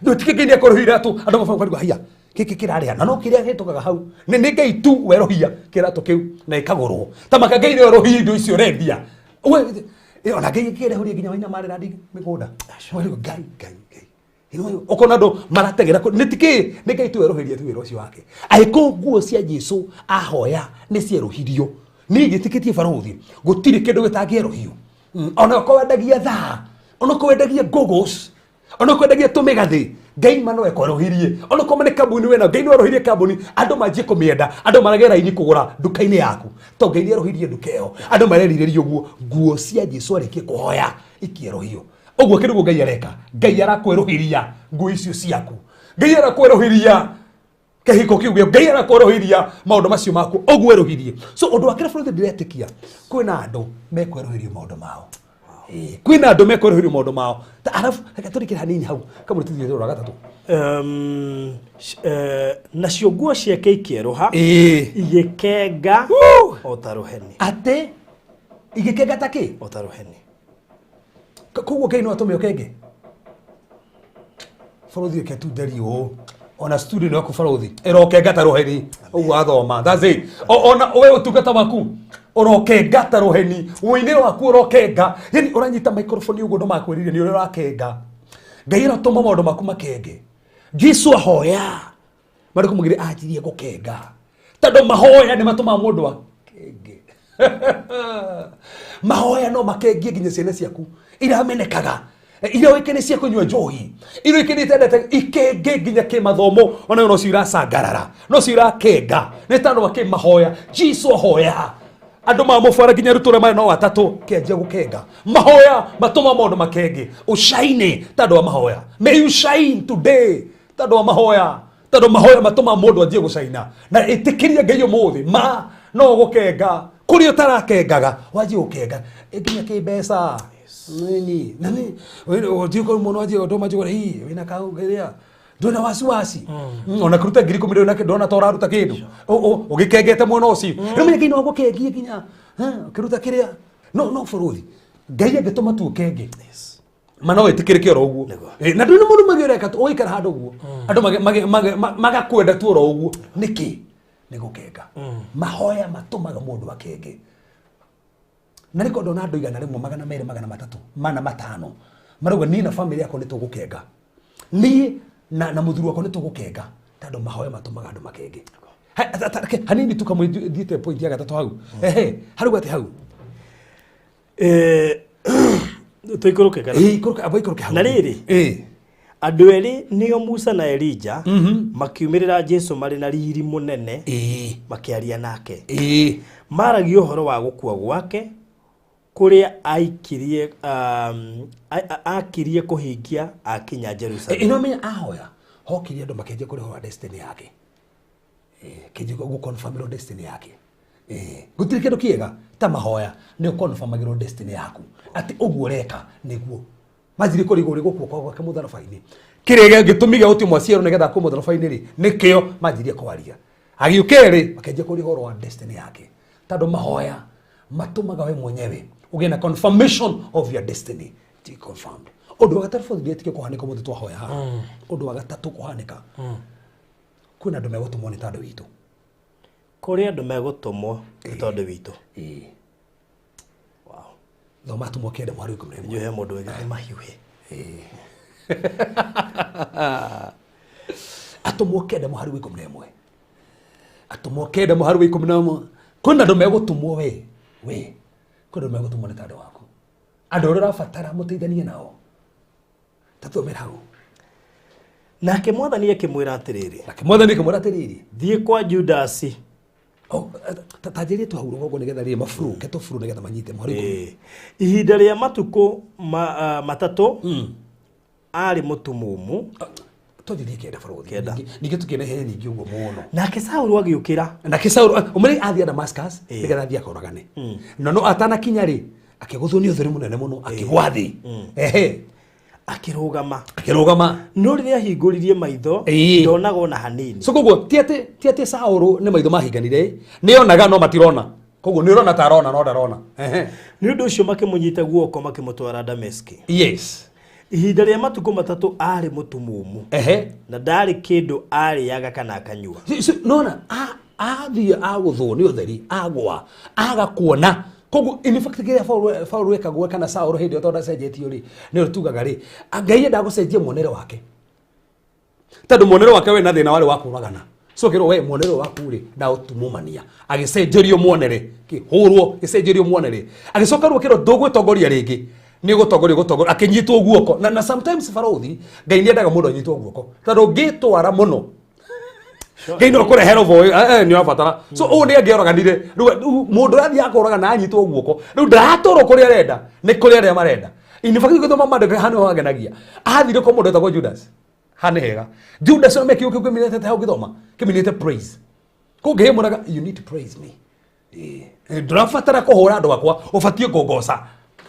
Ndwĩtĩkie Ngai nĩekwerũhia iratũ andũ mabanga kwarigwo haiya gĩkĩ kĩrarĩha na no kĩrĩa gĩtũkaga hau nĩ Ngai tu werũhia kĩratũ kĩu na ĩkagũrwo ta maka Ngai nĩwerũhia indo icio ũrendia. Ona Ngai ĩkĩrehũria nginya waina marĩra ndi mĩgũnda. Werũhia Ngai Ngai Ngai ũkona andũ marateng'era nĩ tikĩ nĩ Ngai tu werũhĩria tu wĩra ũcio wake angĩkorwo nguo cia Jesu ahoya nĩ cierũhirio niĩ njĩtĩkĩtie barũthi gũtirĩ kĩndũ gĩtangĩerũhio. Ona okorwo wendagia thaa ona okorwo wendagia goggles ona okorwo wendagia tũmĩgathĩ Ngai ma no ekwerũhirie ona okorwo nĩ kambuni wĩna Ngai no erũhirie kambuni andũ manjie kũmĩenda andũ marage raini kũgũra nduka-inĩ yaku to Ngai nĩ erũhirie nduka ĩyo andũ marerirĩria ũguo nguo cia Jesu arĩkie kũhoya ikĩerũhio ũguo kĩrĩguo Ngai areka. Ngai arakwerũhĩria nguo icio ciaku. Ngai arakwerũhĩria kĩhiko kĩu gĩaku. Ngai arakwerũhĩria maũndũ macio maku ũguo erũhirie. So ũndũ wa kĩrĩa bũrũri ndĩretĩkia kwĩna andũ mekwerũhĩrio maũndũ mao. Kwĩna andũ mekũrĩhĩrio maũndũ mao. Ta arabu reke tũrĩkĩre hanini hau kamwe tũthiĩ rũra gatatũ.
Nacio nguo ciake ikĩerũha igĩkenga o ta rũheni.
Atĩ igĩkenga ta kĩ?
O ta rũheni.
Koguo Ngai no atũme ũkenge. Bũrũthi reke tu njarie ũũ. Ona studio ĩno yaku bũrũthi ĩrokenga ta rũheni ũguo wathoma. That's it. Ona we ũtungata waku ũrokenga ta rũheni, ũinĩro waku ũrokenga, yani ũranyita microphone ũguo andũ makwĩrire nĩ ũrĩa ũrakenga. Ngai aratũma maũndũ maku makenge. Jesu ahoya marĩ kũmũgĩrĩ anjirie gũkenga tondũ mahoya nĩ matũmaga mũndũ akenge. Mahoya no makengie nginya ciana ciaku iramenekaga, iria ũĩkaine cia kũnyua njohi, iria ũĩkaine itendete ikenge nginya kĩmathomo, ona no cio iracangarara, no cio irakenga nĩ tondũ wa kĩmahoya. Jesu ahoya andũ mamũbara nginya arutwo arĩa marĩ no atatũ kĩanjia gũkenga. Mahoya matũma maũndũ makenge. Ũcaine tondũ wa mahoya. May you shine today tondũ wa mahoya. Tondũ mahoya matũma mũndũ anjie gũcaina. Na ĩtĩkĩria Ngai ũmũthĩ ma no gũkenga kũrĩa ũtarakengaga wanjie gũkenga nginya kĩmbeca. Nini nani ũthiĩ kũrĩ mũndũ wanjie ũndũ manjie kũrĩa, ii, wĩna kau kĩrĩa ndwĩna wasiwasi. Ona kũruta 10,000 ndwĩna kĩndũ, ndona ta ũraruta kĩndũ. Ũgĩkengete mwena ũcio. Rĩu menya Ngai no agũkengie nginya, ũkĩruta kĩrĩa. No, no bũrũthi Ngai angĩtũma tu ũkenge. Ma no wĩtĩkĩrĩke oro ũguo. Na ndũrĩ mũndũ magĩ ũreka tu, ũgũikara handũ ũguo. Andũ magakwenda tu oro ũguo. Nĩkĩ? Nĩ gũkenga. Mahoya matũmaga mũndũ akenge. Na nĩkĩo ndona andũ 100, 200, 300, 400, 500 marauga niĩ na bamĩrĩ yakwa nĩ tũgũkenga. Niĩ na mũthuri wakwa nĩ tũgũkenga. Tondũ mahoya matũmaga andũ makenge. Hanini tu kamwe thiĩte point ya gatatũ hau. Ehe, harauga atĩ hau.
Tũikũrũke kana?
Ĩĩ, ikũrũke, amba ikũrũke hau.
Na rĩrĩ, andũ erĩ nĩo Musa na Elija makiumĩrĩra Jesu marĩ na riri mũnene makĩaria nake. Maragia ũhoro wa gũkua gwake kũrĩa akirie kũhingia akinya Jerusalem.
Ĩno menya ahoya hokirie andũ makĩanjia kũrĩhwo wa destiny yake. Kĩnjia gũconfirmĩrwo destiny yake. Gũtirĩ kĩndũ kĩega ta mahoya nĩ ũconfirmagĩrwo destiny yaku atĩ ũguo ũreka nĩguo manjirie kũrigwo ũrĩ gũkua kwa gwake mũtharaba-inĩ. Kĩrĩa gĩtũmi gĩa gũtio mwaciarwo nĩgetha akue mũtharaba-inĩ rĩ, nĩkĩo manjirie kwaria. Agĩũka erĩ makĩanjia kũrigwo ũhoro wa destiny yake tondũ mahoya matũmaga we mwenyewe ũgĩe na confirmation of your destiny. To be confirmed. Ũndũ wa gatatũ bũrũri ndĩretĩkia kũhanĩka ũmũthĩ twahoya haha. Ũndũ wa gatatũ kũhanĩka. Kwĩna andũ megũtũmwo nĩ tondũ witũ.
Kũrĩ andũ megũtũmwo nĩ tondũ witũ. Wow.
Thoma atũmwo kenda mweri wa ikũmi na ĩmwe.
Njũhe mũndũ wĩgĩte mahiũhĩ.
Atũmwo kenda mũhari wa ikũmi na ĩmwe. Atũmwo kenda mũhari wa ikũmi na ĩmwe. Kwĩna andũ megũtũmwo we. We. Kwĩna andũ megũtũmwo nĩ tondũ waku. Andũ arĩa ũrabatara mũteithanie nao. Ta thomera hau.
Nake mwathani akĩmwĩra atĩrĩrĩ.
Nake mwathani akĩmwĩra atĩrĩrĩ.
Thiĩ kwa Judasi.
Oh, ta njĩrĩe tu hau rũgongo nĩgetha rĩrĩ maburu, ke tũburu nĩgetha manyite mũhari ikũmi.
Ihinda rĩa matukũ matatũ arĩ mũtumumu.
Twanjĩrĩrie kenda bũrũri.
Kenda.
Ningĩ tũkĩona ihenya nyingĩ ũguo mũno.
Nake Saũlũ agĩũkĩra.
Nake Saũlũ, ũmũrĩ athiĩ Damascus, nĩgetha athiĩ akoragane. Na no atanakinya rĩ, akĩgũthwo nĩ ũtheri mũnene mũno, akĩgwa thĩ. Ehe.
Akĩrũgama.
Akĩrũgama.
No rĩrĩa ahingũririe maitho, ndonaga ona hanini.
So koguo ti atĩ Saũlũ nĩ maitho mahinganire, nĩ onaga no matirona. Koguo nĩ ũrona ta arona no ndarona. Ehe.
Nĩ ũndũ ũcio makĩmũnyita guoko makĩmũtwara Dameski.
Yes.
Ihinda rĩa matukũ matatũ arĩ mũtumumu.
Ehe.
Na ndarĩ kĩndũ arĩaga kana akanyua.
Nona, athiĩ agũthwo nĩ ũtheri, agwa, aga kuona. Koguo in fact kĩrĩa Paul ekagwo kana Saũlũ hĩndĩ ĩyo tondũ ndacenjetio rĩ, nĩ ũrĩa tugaga rĩ, Ngai endaga gũcenjia muonere wake. Tondũ muonere wake we na thĩna warĩ wa kũragana. So kĩrwo we muonere waku rĩ, ndaũtumumania. Agĩcenjerio muonere, kĩhũrwo, gĩcenjerio muonere. Agĩcoka rĩu akĩrwo ndũgwĩtongoria rĩngĩ. Nĩ gũtongoria, gũtongoria, akĩnyitwo guoko. Na sometimes barũthi, Ngai nĩ endaga mũndũ anyitwo guoko. Tondũ ũngĩtwara mũno, Ngai no kũrehe robo, nĩ ũrabatara. So ũũ nĩ angĩoraganire. Rĩu mũndũ ũrathiĩ akoraga na anyitwo guoko. Rĩu ndaratwarwo kũrĩa arenda, nĩ kũrĩa arĩa marenda. In fact, gũthoma maandĩko haha nĩho hagenagia. Athire kwa mũndũ wetagwo Judas. Haha nĩ hega. Judas no mekĩo kĩu kĩminĩte hau gĩthoma. Kĩminĩte praise. Kũngĩhĩ mũraga, you need to praise me. Ndũrabatara kũhũra andũ akwa, ũbatiĩ kũngoca.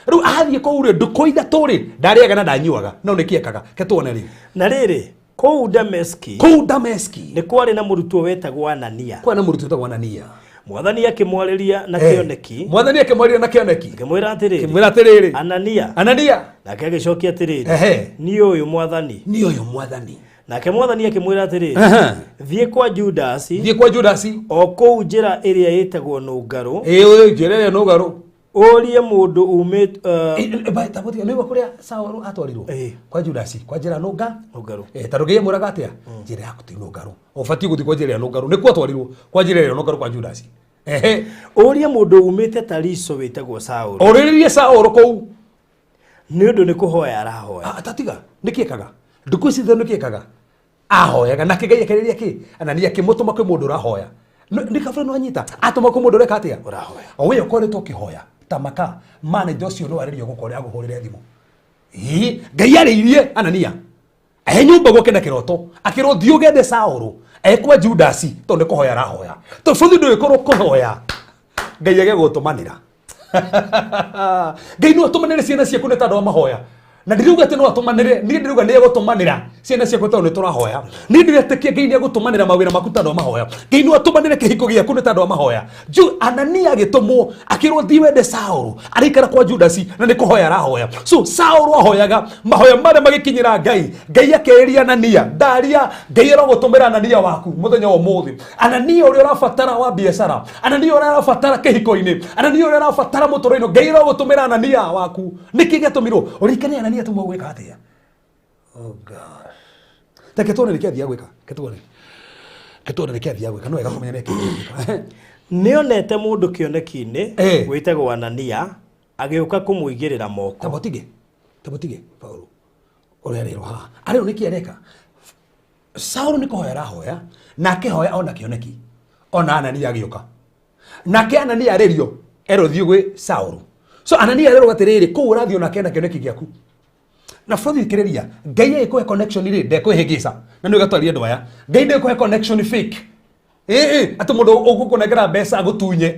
Rĩu athiĩ kũu rĩ, ndukũ ithatũ rĩ, ndarĩaga na ndanyuaga. No nĩkĩ ekaga? Ke tuone rĩu.
Na rĩrĩ, kũu Dameski
Kũu Dameski
nĩ kwarĩ na mũrutwo wetagwo Anania.
Kwarĩ na mũrutwo wetagwo Anania.
Mwathani akĩmwarĩria na kĩoneki.
Mwathani akĩmwarĩria na kĩoneki.
Akĩmwĩra atĩrĩrĩ.
Akĩmwĩra atĩrĩrĩ.
Anania.
Anania.
Nake agĩcokia atĩrĩrĩ.
Ehe.
Niĩ ũyũ Mwathani.
Niĩ ũyũ Mwathani.
Nake Mwathani akĩmwĩra atĩrĩrĩ.
Ehe.
Thiĩ kwa Judasi.
Thiĩ kwa Judasi.
O kũu njĩra ĩrĩa ĩtagwo Nũngarũ.
Ĩĩ, njĩra ĩrĩa Nũngarũ.
Ũrie mũndũ umĩte
Tabũtia nĩguo kũrĩa Saũlũ atwarirwo
Ĩĩ.
kwa Judasi kwa njĩra nũnga
Nũngarũ.
Tondũ Ngai amwĩraga atĩa njĩra yaku ti nũngarũ, ũbatiĩ gũthiĩ kwa njĩra ĩrĩa nũngarũ, nĩkuo atwarirwo kwa njĩra ĩrĩa nũngarũ kwa Judasi. Ehe.
Ũrie mũndũ umĩte Tariso wĩtagwo Saũlũ.
Ũrĩrĩrie Saũlũ kũu.
Nĩ ũndũ nĩ kũhoya arahoya.
Tatiga nĩkĩ ekaga ndukũ ici nĩkĩ ekaga ahoyaga nake Ngai akĩrĩria kĩ Anania akĩmũtũma kwĩ mũndũ ũrahoya. Nĩ kabura no anyita atũma kwĩ mũndũ ũreka atĩa
ũrahoya.
O we ũkoretwo ũkĩhoya ta maka manager ũcio no arĩrio gũkora agũhũrĩre thimũ. Ĩĩ, Ngai arĩirie Anania ehe nyũmba gwake na kĩroto akĩrwo thiĩ ũgende Saũlũ ekwa Judasi tondũ nĩ kũhoya arahoya. Tondũ bũthi ndũgĩkorwo kũhoya Ngai age gũtũmanĩra. Ngai no atũmanĩre ciana ciaku nĩ tondũ wa mahoya. Na ndirauga atĩ no atũmanĩre, niĩ ndirauga nĩ egũtũmanĩra ciana ciaku tondũ nĩ tũrahoya. Niĩ ndiretĩkia Ngai nĩ egũtũmanĩra mawĩra maku tondũ wa mahoya. Ngai no atũmanĩre kĩhiko gĩaku nĩ tondũ wa mahoya. Anania agĩtũmwo akĩrwo thiĩ wende Saũlũ araikara kwa Judasi na nĩ kũhoya arahoya. So Saũlũ ahoyaga mahoya marĩa magĩkinyĩra Ngai. Ngai akeria Anania, ndaria Ngai arogũtũmĩra Anania waku mũthenya wa ũmũthĩ. Anania ũrĩa ũrabatara wa biacara, Anania ũrĩa ũrabatara kĩhiko-inĩ, Anania ũrĩa ũrabatara mũtũrĩre-inĩ, Ngai arogũtũmĩra Anania waku. Nĩkĩ gĩatũmirwo? Ũririkane Anania atũmwo gwĩka atĩa? Oh God. Reke tuone nĩkĩ athiaga gwĩka. Reke tuone. Reke tuone nĩkĩ athiaga gwĩka. No wega kũmenya nĩkĩ athiaga gwĩka.
Nĩonete mũndũ kĩoneki-inĩ wĩtagwo Anania agĩũka kũmũigĩrĩra moko.
Tamũtige. Tamũtige Paulo. Ũrĩa arerwo haha. Arerwo nĩkĩ areka? Saũlũ nĩ kũhoya arahoya, na akĩhoya ona kĩoneki. Ona Anania agĩũka. Nake Anania arĩrio, erwo thiĩ gwĩ Saũlũ. So Anania arerwo atĩrĩrĩ, kũu ũrathiĩ onake na kĩoneki gĩaku. Na bũrũri thikĩrĩria, Ngai agĩkũhe connection rĩ, ndekwĩhĩngĩca. Na nĩ ũgatwaria andũ aya. Ngai ndekũhe connection fake. Ĩĩ, atĩ mũndũ ũgũkũnengera mbeca agũtunye.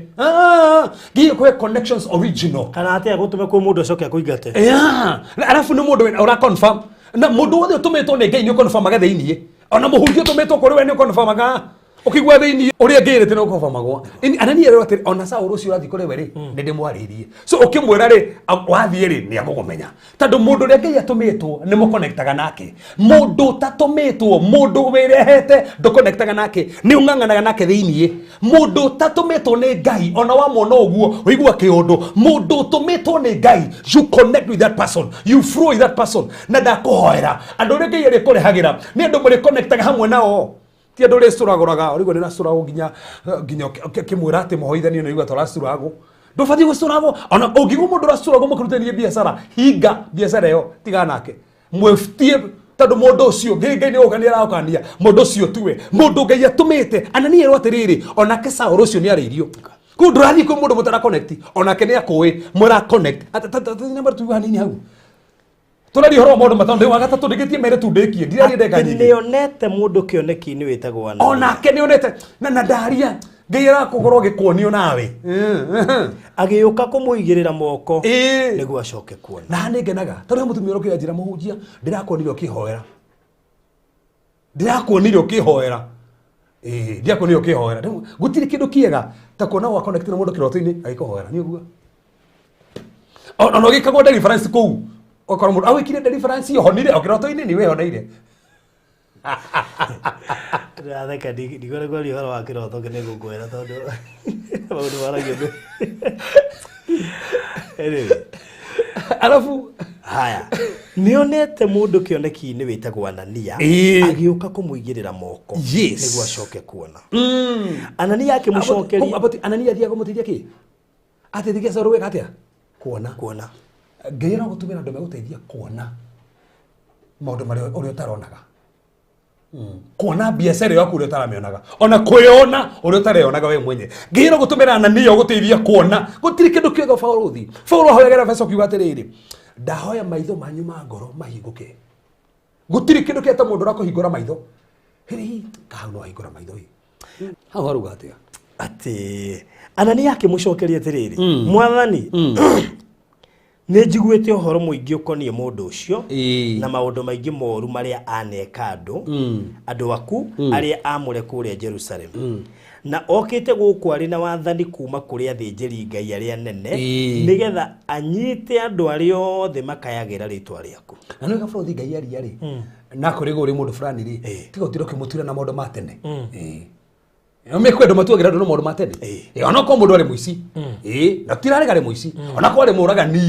Ngai agĩkũhe connections original.
Kana atĩ agũtũme kwĩ mũndũ acoke akũingate.
Yeah. Na arabu nĩ mũndũ ũra confirm. Na mũndũ wothe ũtũmĩtwo nĩ Ngai nĩ ũconfirmaga thĩiniĩ. Ona mũhunjia ũtũmĩtwo kũrĩ we nĩ ũconfirmaga. Ũkĩigua thĩiniĩ ũrĩa ngĩrĩte nĩ ũconfirmagwo. Ĩni Anania rĩu atĩrĩ, ona Saũlũ ũcio ũrathiĩ kũrĩ we rĩ, nĩ ndĩmwarĩirie. So ũkĩmwĩra rĩ, wathiĩ rĩ, nĩ agũkũmenya. Tondũ mũndũ ũrĩa Ngai atũmĩtwo nĩ mũconnectaga nake. Mũndũ ũtatũmĩtwo, mũndũ wĩrehete ndũconnectaga nake, nĩ ũng'ang'anaga nake thĩiniĩ. Mũndũ ũtatũmĩtwo nĩ Ngai, ona wamwona ũguo, ũigua kĩũndũ. Mũndũ ũtũmĩtwo nĩ Ngai, you connect with that person, you flow with that person. Na ndakũhoera, andũ arĩa Ngai arĩkũrehagĩra, nĩ andũ mũrĩconnectaga hamwe nao. Ti andũ ũrĩcũragũraga, ũrĩgua nĩ ũracũragwo nginya ũkĩmwĩra atĩ mũhoithanie nĩ ũigua ta ũracũragwo. Ndũbatiĩ gũcũragwo. Ona ũngĩigua mũndũ ũracũragwo mũkĩrutithania biacara, hinga biacara ĩyo, tigana nake. Mwĩtie tondũ mũndũ ũcio, Ngai nĩ gũkania aragũkania, mũndũ ũcio tiwe. Mũndũ Ngai atũmĩte, Anania erwo atĩrĩrĩ, onake Saũlũ ũcio nĩ arĩirio. Kũu ndũrathiĩ kwĩ mũndũ mũtara connect, onake nĩ akũĩ, mũra connect. Namba tuigue hanini hau. Tũraria ũhoro wa maũndũ matano, ndĩ wa gatatũ, ndĩgĩtie mere tu ndĩkie, ndiraria ndagĩka nyingĩ.
Nĩonete mũndũ kĩoneki-inĩ wĩtagwo Anania.
Onake nĩonete, na ndaria, Ngai arakũgorwo agĩkuonio nawe.
Agĩũka kũmũigĩrĩra moko nĩguo acoke kuona.
Na nĩ ngenaga, tondũ he mũtumia ũrokire anjĩra mũhunjia, ndĩrakuonire ũkĩhoera. Ndĩrakuonire ũkĩhoera. Ndĩrakuonire ũkĩhoera. Rĩu gũtirĩ kĩndũ kĩega ta kuona wa connect na mũndũ kĩroto-inĩ agĩkũhoera, nĩ ũguo? Ona ũgĩkagwo deliverance kũu, ũgakora mũndũ agwĩkire deliverance ũhonire o kĩroto-inĩ nĩ wĩhoneire.
Ndĩratheka ndigũrĩ kwaria ũhoro wa kĩroto nĩ ngũkwĩra tondũ maũndũ maragio nĩ Anyway.
Arabu
haya nĩonete mũndũ kĩoneki-inĩ wĩtagwo Anania agĩũka kũmũigĩrĩra moko nĩguo acoke kuona. Anania akĩmũcokeria.
Anania athiaga kũmũteithia kĩ? Ateithagia Saũlũ gwĩka atĩa? Kuona.
Kuona.
Ngai aragũtũmĩra andũ megũteithia kuona maũndũ marĩa ũrĩa ũtaronaga. Kuona biacara yaku ũrĩa ũtaramĩonaga. Ona kwĩyona ũrĩa ũtareyonaga we mwenye. Ngai aragũtũmĩra Anania ũgũteithia kuona. Gũtirĩ kĩndũ kĩothe Paũlũ ũthiĩ. Paũlũ ahoyagĩra Efeso akiuga atĩrĩrĩ, ndahoya maitho manyu ma ngoro mahingũke. Gũtirĩ kĩndũ kĩeta mũndũ ũrakũhingũra maitho. Hĩrĩ, kahau no ahingũra maitho ĩ. Hau haruga atĩa?
Atĩ Anania akĩmũcokeria atĩrĩrĩ, Mwathani, Nĩ njiguĩte ũhoro mũingĩ ũkoniĩ mũndũ ũcio na maũndũ maingĩ moru marĩa aneka andũ andũ aku arĩa amũre kũrĩa Jerusalem. Na okĩte gũkũ arĩ na wathani kuma kũrĩ athĩnjĩri Ngai arĩa nene nĩgetha anyite andũ arĩa othe makayagĩra rĩtwa rĩaku.
Na nĩ gabũrũthi Ngai aria rĩ na kũrĩ gũrĩ mũndũ fulani rĩ tiga ũtira ũkĩmũtuĩra na maũndũ ma tene. Mekwendo matuagĩra andũ na maũndũ ma tene. Onokorwo mũndũ arĩ mũici, na tirarega arĩ mũici, onakorwo arĩ mũragani,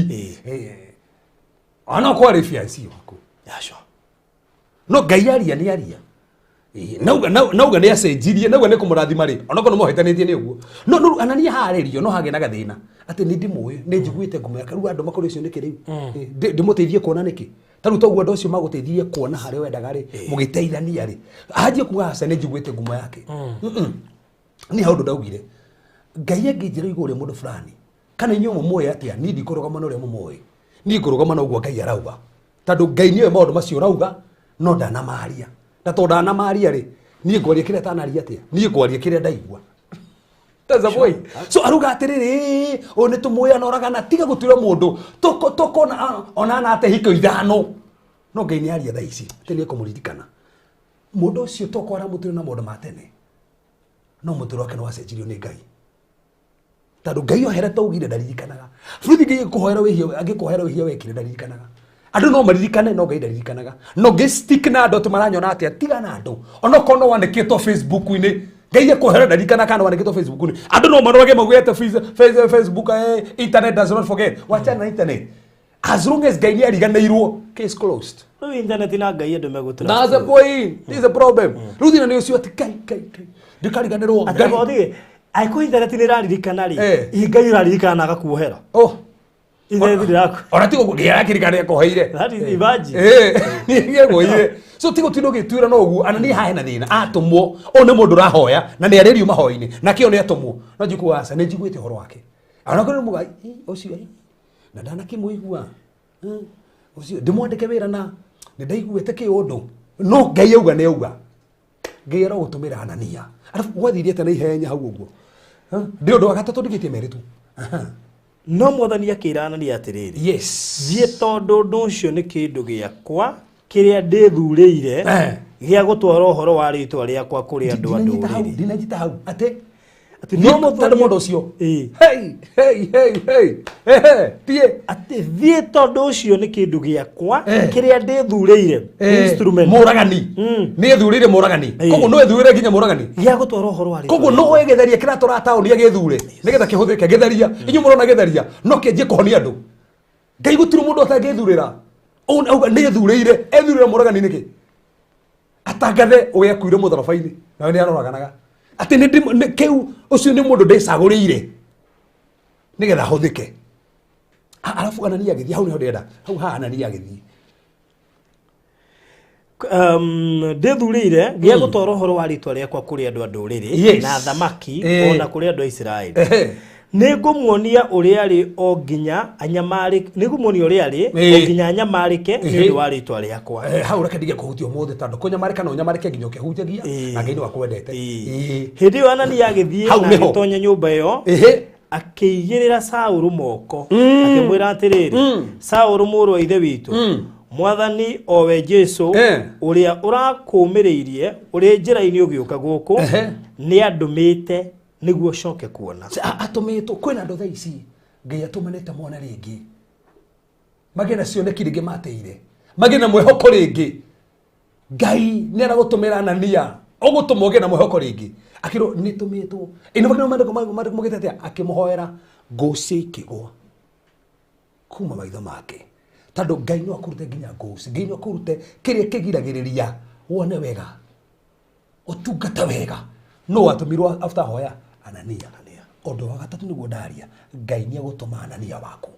onakorwo arĩ fiancé waku. No Ngai aria nĩ aria. Nauga nĩ acenjirie, nauga nĩ kũmũrathima rĩ, onakorwo nĩ mũhĩtanĩtie nĩ ũguo. No no Anania harĩrio no hagĩa na gathĩna atĩ nĩ ndĩmũĩ, nĩ njiguĩte ngumo yake, rĩu andũ makũrĩ ũcio nĩkĩ rĩu? Ndĩmũteithie kuona nĩkĩ? Ta rĩu toguo andũ acio magũteithirie kuona harĩa wendaga rĩ, mũgĩteithania rĩ, anjie kuga aca nĩ njiguĩte ngumo yake. Niĩ hau ũndũ ndaugire, Ngai angĩnjĩra igũrũ rĩa mũndũ fulani, kana inyuĩ mũmũĩ atĩa, niĩ ndikũrũgama na ũrĩa mũmũĩ, niĩ ngũrũgama na ũguo Ngai arauga, tondũ Ngai nĩoĩ maũndũ macio ũrauga no ndanamaria, na tondũ ndanamaria rĩ, niĩ ngwaria kĩrĩa atanaria atĩa, niĩ ngwaria kĩrĩa ndaigua. That's the point. So aruga atiriri, ũyũ nĩ tũmũĩ anoragana, tiga gũtuĩra mũndũ tũkona ona na ate hiko ithano, no Ngai nĩ aria thaa ici atĩ nĩ ekũmũririkana mũndũ ũcio, tokorwo aramũtuĩra na maũndũ ma tene, no mũtũrĩre wake nĩ wacenjirio nĩ Ngai, tondũ Ngai ohere taugire ndaririkanaga. Bũrũri Ngai angĩkũhoera wĩhia, angĩkũhoera wĩhia wekire ndaririkanaga. Andũ no maririkane no Ngai ndaririkanaga. No ngĩ stick na andũ atĩ maranyona atĩa, tiga na andũ, onokorwo no wandĩkĩtwo Facebook-inĩ, Ngai ekũhoera ndaririkana kana wandĩkĩtwo Facebook-inĩ, andũ no marorage maugĩte Facebook, internet does not forget. Wachana na internet, as long as Ngai nĩ ariganĩirwo, case closed.
Rĩu internet na Ngai andũ megũtũra.
That's the point. This is the problem. Rĩu thĩna nĩ ũcio atĩ Ngai Ngai Ngai ndikariganĩrwo Ngai.
Atĩ angĩkorwo internet nĩ ĩraririkana rĩ, ĩ Ngai ũraririkana na agakuohera.
Oh.
Internet ndĩraku.
Ona tigo ngĩrakirikana nĩakũheire.
That is imagine.
Nĩekũheire. So tigo tino gĩtuĩra no ũguo, Anania haha hena thĩna, atũmwo, ũyũ nĩ mũndũ ũrahoya na nĩ arĩrio mahoya-inĩ, na kĩo nĩ atũmwo. No njikũ aca nĩ njiguĩte ũhoro wake. Ona kũrĩ mũgai, ũcio na ndanakĩmũigua. Ũcio ndĩmwandĩke wĩra na nĩ ndaiguĩte kĩũndũ. No Ngai auga nĩ auga. Ngai arogũtũmĩra Anania. Arabu gwathire atĩa na ihenya hau ũguo? Ndĩ ũndũ wa gatatũ ndigĩtie merĩ tu.
No mwathani akĩra Anania atĩrĩrĩ,
Yes.
thiĩ tondũ ũndũ ũcio nĩ kĩndũ gĩakwa kĩrĩa ndĩthurĩire gĩa gũtwara ũhoro wa rĩtwa rĩakwa kũrĩ andũ a ndũrĩrĩ.
Ndinanyita hau atĩ
Atĩ
no
no
tondũ mũndũ ũcio.
Ĩĩ.
Hey, hey, hey, hey. Hey, thiĩ.
Atĩ thiĩ tondũ ũcio nĩ kĩndũ gĩakwa kĩrĩa ndĩthurĩire, instrument.
Mũragani. Nĩ ethurĩire mũragani. Koguo no ethurĩre nginya mũragani.
Gĩa gũtwara ũhoro wa rĩtwa.
Koguo no ĩgĩtharia kĩrĩa tũra taũni agĩthure nĩgetha kĩhũthĩke gĩtharia. Inyuĩ mũrona gĩtharia no kĩanjie kũhonia andũ. Ngai gũtirĩ mũndũ atangĩthurĩra. Auga nĩ ethurĩire, ethurĩre mũragani nĩkĩ? Atangathe ũrĩa akuire mũtharaba-inĩ nawe nĩ aroraganaga. Atĩ nĩ kĩu ũcio nĩ mũndũ ndĩcagũrĩire nĩgetha ahũthĩke. Arabu Anania agĩthiĩ, hau nĩho ndĩrenda, hau ha Anania agĩthiĩ.
Ndĩthurĩire gĩa gũtwara ũhoro wa rĩtwa rĩakwa kũrĩ andũ a ndũrĩrĩ na athamaki ona kũrĩ andũ a Isiraeli. Nĩ ngũmuonia ũrĩa arĩ o nginya anyamarĩke, nĩ ngũmuonia ũrĩa arĩ o nginya anyamarĩke nĩ ũndũ wa rĩtwa rĩakwa.
Hau reke ndige kũhutia ũmũthĩ tondũ kũnyamarĩka no ũnyamarĩke nginya ũkĩhunjagia na Ngai nĩ wakwendete.
Hĩndĩ ĩyo Anania agĩthiĩ na agĩtonya nyũmba ĩyo, akĩigĩrĩra Saũlũ moko, akĩmwĩra atĩrĩrĩ, Saũlũ mũrũ wa ithe witũ, Mwathani o we Jesũ ũrĩa ũrakũũmĩrĩirie ũrĩ njĩra-inĩ ũgĩũka gũkũ, nĩ andũmĩte nĩguo coke kuona.
Atũmĩtwo kwĩna andũ thaa ici Ngai atũmanĩte mona rĩngĩ, magĩe na cioneki rĩngĩ mateire, magĩe na mwĩhoko rĩngĩ. Ngai nĩ aragũtũmĩra Anania ũgũtũma ũgĩe na mwĩhoko rĩngĩ, akĩrwo nĩ tũmĩtwo ĩno maandĩko maugĩte atĩa? Akĩmũhoera ngũcĩ ikĩgwa kuma maitho make, tondũ Ngai no akũrute nginya ngũcĩ, Ngai no akũrute kĩrĩa kĩgiragĩrĩria wone wega, ũtungata wega. No atũmirwo after hoya Anania. Ũndũ wa gatatũ nĩguo ndaria, Ngai nĩ egũtũma Anania waku.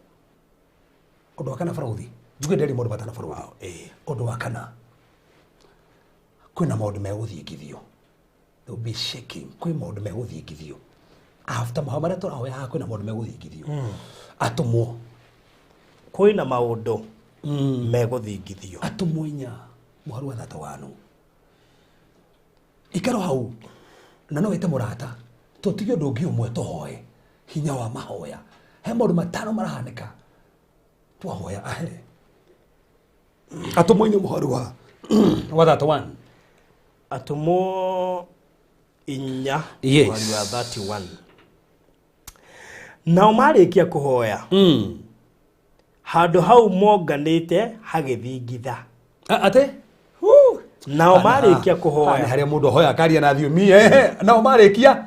Ũndũ wa kana barũthi, njuge ndĩrĩ maũndũ matano barũthi. Ũndũ wa kana, kwĩna maũndũ megũthingithio. There will be shaking. Kwĩ maũndũ megũthingithio. After mahoya marĩa tũrahoya haha, kwĩna maũndũ megũthingithio. Atũmwo.
Kwĩna maũndũ megũthingithio.
Atũmwo 4 mũhari wa 31. Ikaro hau na no wĩte mũrata, tũtige ũndũ ũngĩ ũmwe tũhoe hinya wa mahoya. He maũndũ matano marahanĩka. Twahoya ahe. Atũmwo-inĩ mũhari wa 31.
Atũmwo 4
Yes.
mũhari wa 31. Nao marĩkia kũhoya handũ hau monganĩte hagĩthingitha.
Ate?
Nao marĩkia kũhoya
harĩa mũndũ ahoya akaria na thiomi nao marĩkia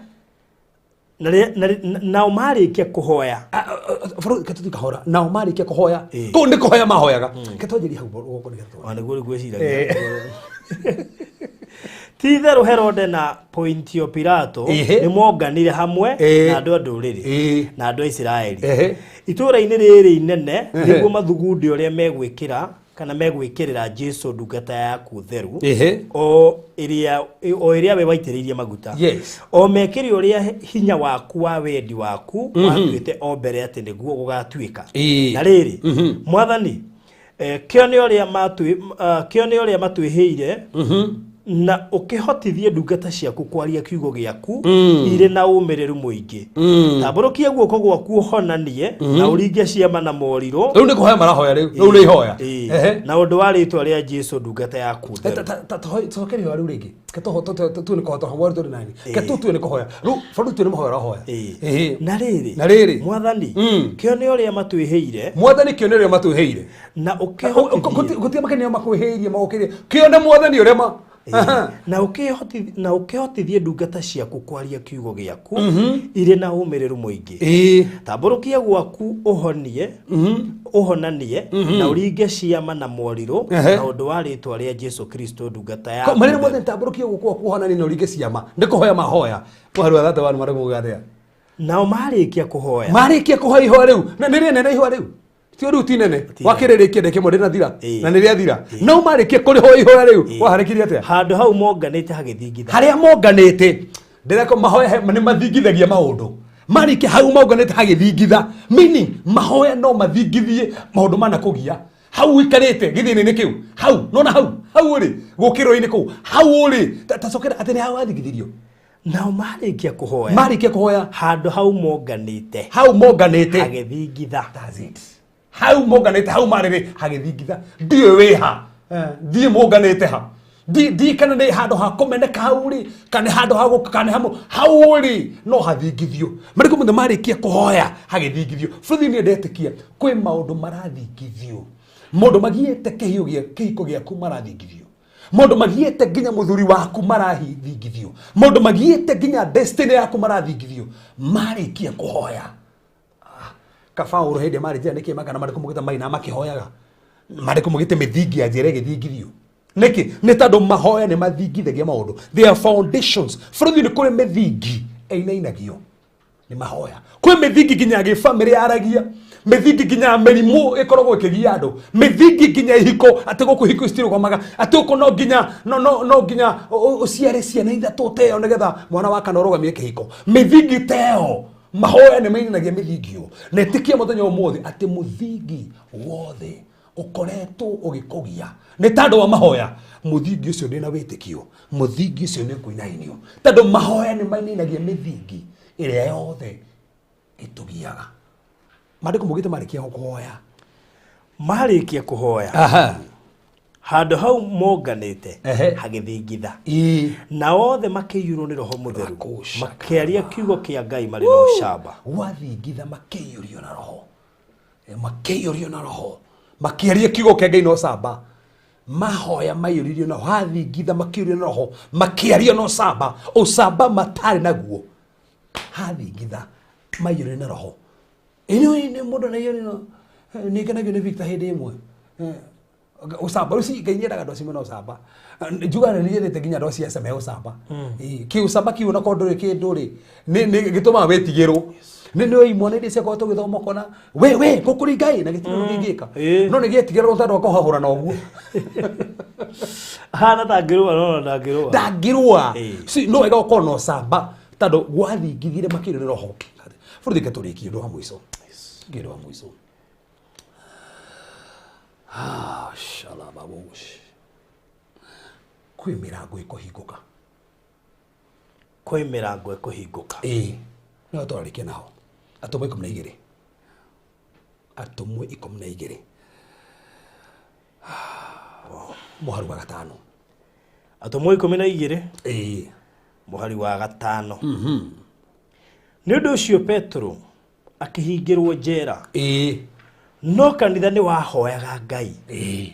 nao marĩkia kũhoya
ketu kahora nao marĩkia kũhoya kũu nĩ kũhoya mahoyaga ketwanjĩrie hau gũkũ nĩ getũ
ona nĩguo ngwĩciragia. Ti itherũ Herode na Pontio Pilato nĩ monganire hamwe na andũ a ndũrĩrĩ na andũ a Isiraeli itũũra-inĩ rĩrĩ inene nĩguo mathugunde ũrĩa megwĩkĩra kana megwĩkĩrĩra Jesu ndungata yaku theru o ĩrĩa we waitĩrĩirie maguta.
Yes.
O mekĩre ũrĩa hinya waku wa wendi waku watuĩte o mbere atĩ nĩguo gũgatuĩka. Na rĩrĩ Mwathani, kĩo nĩ ũrĩa matwĩhĩire na ũkĩhotithie ndungata ciaku kwaria kiugo gĩaku irĩ na ũmĩrĩru mũingĩ. Tambũrũkia guoko gwaku ũhonanie na ũringe ciama na morirũ.
Rĩu nĩ kũhoya marahoya rĩu rĩu nĩ ihoya.
Na ũndũ wa rĩtwa rĩa Jesu ndungata yaku theru.
Cokeria ihoya rĩu rĩngĩ. Ketu nĩ kũhoya tũhoya tũrĩ nani. Ketu tu nĩ kũhoya. Rĩu bado tu nĩ mahoya ũrahoya.
Na rĩrĩ.
Na rĩrĩ.
Mwathani, kĩo nĩ ũrĩa matwĩhĩire.
Mwathani kĩo nĩ ũrĩa matwĩhĩire.
Na ũkĩhotithie.
Gũtirĩ makenio makwĩhĩirie magũkĩrie. Kĩo nĩ Mwathani ũrĩa ma
na ũkĩhotithie ndungata ciaku kwaria kiugo gĩaku irĩ na ũmĩrĩru mũingĩ. Tambũrũkia gwaku ũhonie ũhonanie na ũringe ciama na morirũ na ũndũ wa rĩtwa rĩa Jesu Kristo ndungata yaku.
Marĩa mothe tambũrũkia guoko gwaku ũhonanie na ũringe ciama nĩ kũhoya mahoya. Mũhari wa 31 marĩa muga atĩa?
Nao marĩkia kũhoya.
Marĩkia kũhoya ihoya rĩu. Na nĩ rĩnene ihoya rĩu. Ti rĩu ti nene. Wakĩrĩrĩkia ndeke ĩmwe ndĩnathira. Na nĩrĩathira. No marĩkia kũrĩhoya ihoya rĩu. Waharĩkirie atĩa?
Handũ hau monganĩte hagĩthingitha.
Harĩa monganĩte ndĩreko mahoya nĩ mathingithagia maũndũ. Marĩkia hau monganĩte hagĩthingitha. Meaning mahoya no mathingithie maũndũ mana kũgia. Hau ũikarĩte gĩthĩna-inĩ kĩu. Hau nona hau. Hau ũrĩ gũkĩrwo-inĩ kũu. Hau ũrĩ ta cokera atĩ nĩ hau wathingithirio.
Nao marĩkia kũhoya.
Marĩkia kũhoya.
Handũ hau monganĩte.
Hau monganĩte
hagĩthingitha.
That's it. Hau monganĩte hau marĩrĩ hagĩthingitha. Ndiũĩ wĩ ha. Ndiĩ monganĩte ha. Ndi kana nĩ handũ ha kũmeneka hau rĩ, kana handũ ha gũka kana hamu hau rĩ no hathingithio. Marĩkũ mothe marĩkia kũhoya hagĩthingithio. Bũrũri nĩ ndetĩkia kwĩ maũndũ marathingithio. Maũndũ magiĩte kĩhiko kĩhiko gĩaku marathingithio. Maũndũ magiĩte nginya mũthuri waku marathingithio. Maũndũ magiĩte nginya destiny yaku marathingithio. Marĩkia kũhoya. Kabaũrũ hĩndĩ marĩ njĩra nĩkĩ magana marĩkũ mũgĩte maina makĩhoyaga. Marĩkũ mũgĩte mĩthingi ya njĩra ĩgĩthingithio. Nĩkĩ? Nĩ tondũ mahoya nĩ mathingithagia maũndũ. They are foundations. Bũrũri nĩ kũrĩ mĩthingi ĩinainagio nĩ mahoya. Kwĩ mĩthingi nginya gĩbamĩrĩ yaragia. Mĩthingi nginya mĩrimũ ĩkoragwo ĩkĩgia andũ. Mĩthingi nginya ihiko atĩ gũkũ ihiko citirũgamaga. Atĩ gũkũ no nginya no nginya ũciare ciana ithatũ teo nĩgetha mwana wa kana ũrũgamie kĩhiko. Mĩthingi teo. Mahoya nĩ mainanagia mĩthingi ĩyo. Na ĩtĩkia mũthenya ũmũthĩ atĩ mũthingi wothe ũkoretwo ũgĩkũgia nĩ tondũ wa mahoya. Mũthingi ũcio ndĩna wĩtĩkio. Mũthingi ũcio nĩ ũkũinainio. Tondũ mahoya nĩ mainanagia mĩthingi ĩrĩa yothe ĩtũgiaga. Maandĩko maugĩte marĩkia kũhoya.
Marĩkia kũhoya. Handũ hau monganĩte hagĩthingitha. Na othe makĩiyũrwo nĩ Roho Mũtheru. Makĩaria kiugo kĩa Ngai marĩ na ũcamba.
Gwathingitha makĩiyũrio na Roho. Makĩiyũrio na Roho. Makĩaria kiugo kĩa Ngai na ũcamba. Mahoya maiyũririo na hathingitha makĩiyũrio na Roho. Makĩaria na ũcamba. Ũcamba matarĩ naguo. Hathingitha maiyũrio na Roho. Ĩno nĩ mũndũ na iyũrio nĩ ngenagio nĩ Victor hĩndĩ ĩmwe. Ũcamba ũcio Ngai nĩendaga andũ acio mena ũcamba. Njugaga nĩ nyendete nginya andũ acio me ũcamba. Kĩ ũcamba kĩu ona korwo ndũrĩ kĩndũ rĩ, nĩ gĩtũmaga wĩtigĩrwo. Nĩ nĩ imwana iria ciakorwo tũgĩthoma ũkona we gũkũrĩ Ngai na gĩtirĩ ũndũ kĩngĩka. No nĩ gĩetigĩrwo tondũ akũhahũra na ũguo.
Hana ndangĩrũa no ndangĩrũa.
Ndangĩrũa. No wega ũkorwo na ũcamba tondũ gwathingithire makĩrio nĩ Roho. Bũrũri tũrĩkie ũndũ wa mũico. Ũndũ wa mũico. Shalababush. Kwĩ mĩrango ĩkũhingũka.
Kwĩ mĩrango ĩkũhingũka.
Ĩĩ. No twarĩkia naho. Atũmwo 12. Atũmwo 12 mũharu wa 5.
Atũmwo 12
Ĩĩ.
Mũhari wa 5. Nĩ ũndũ ũcio Petero akĩhingĩrwo njera.
Ĩĩ.
No kanitha nĩ wahoyaga Ngai
Ĩĩ.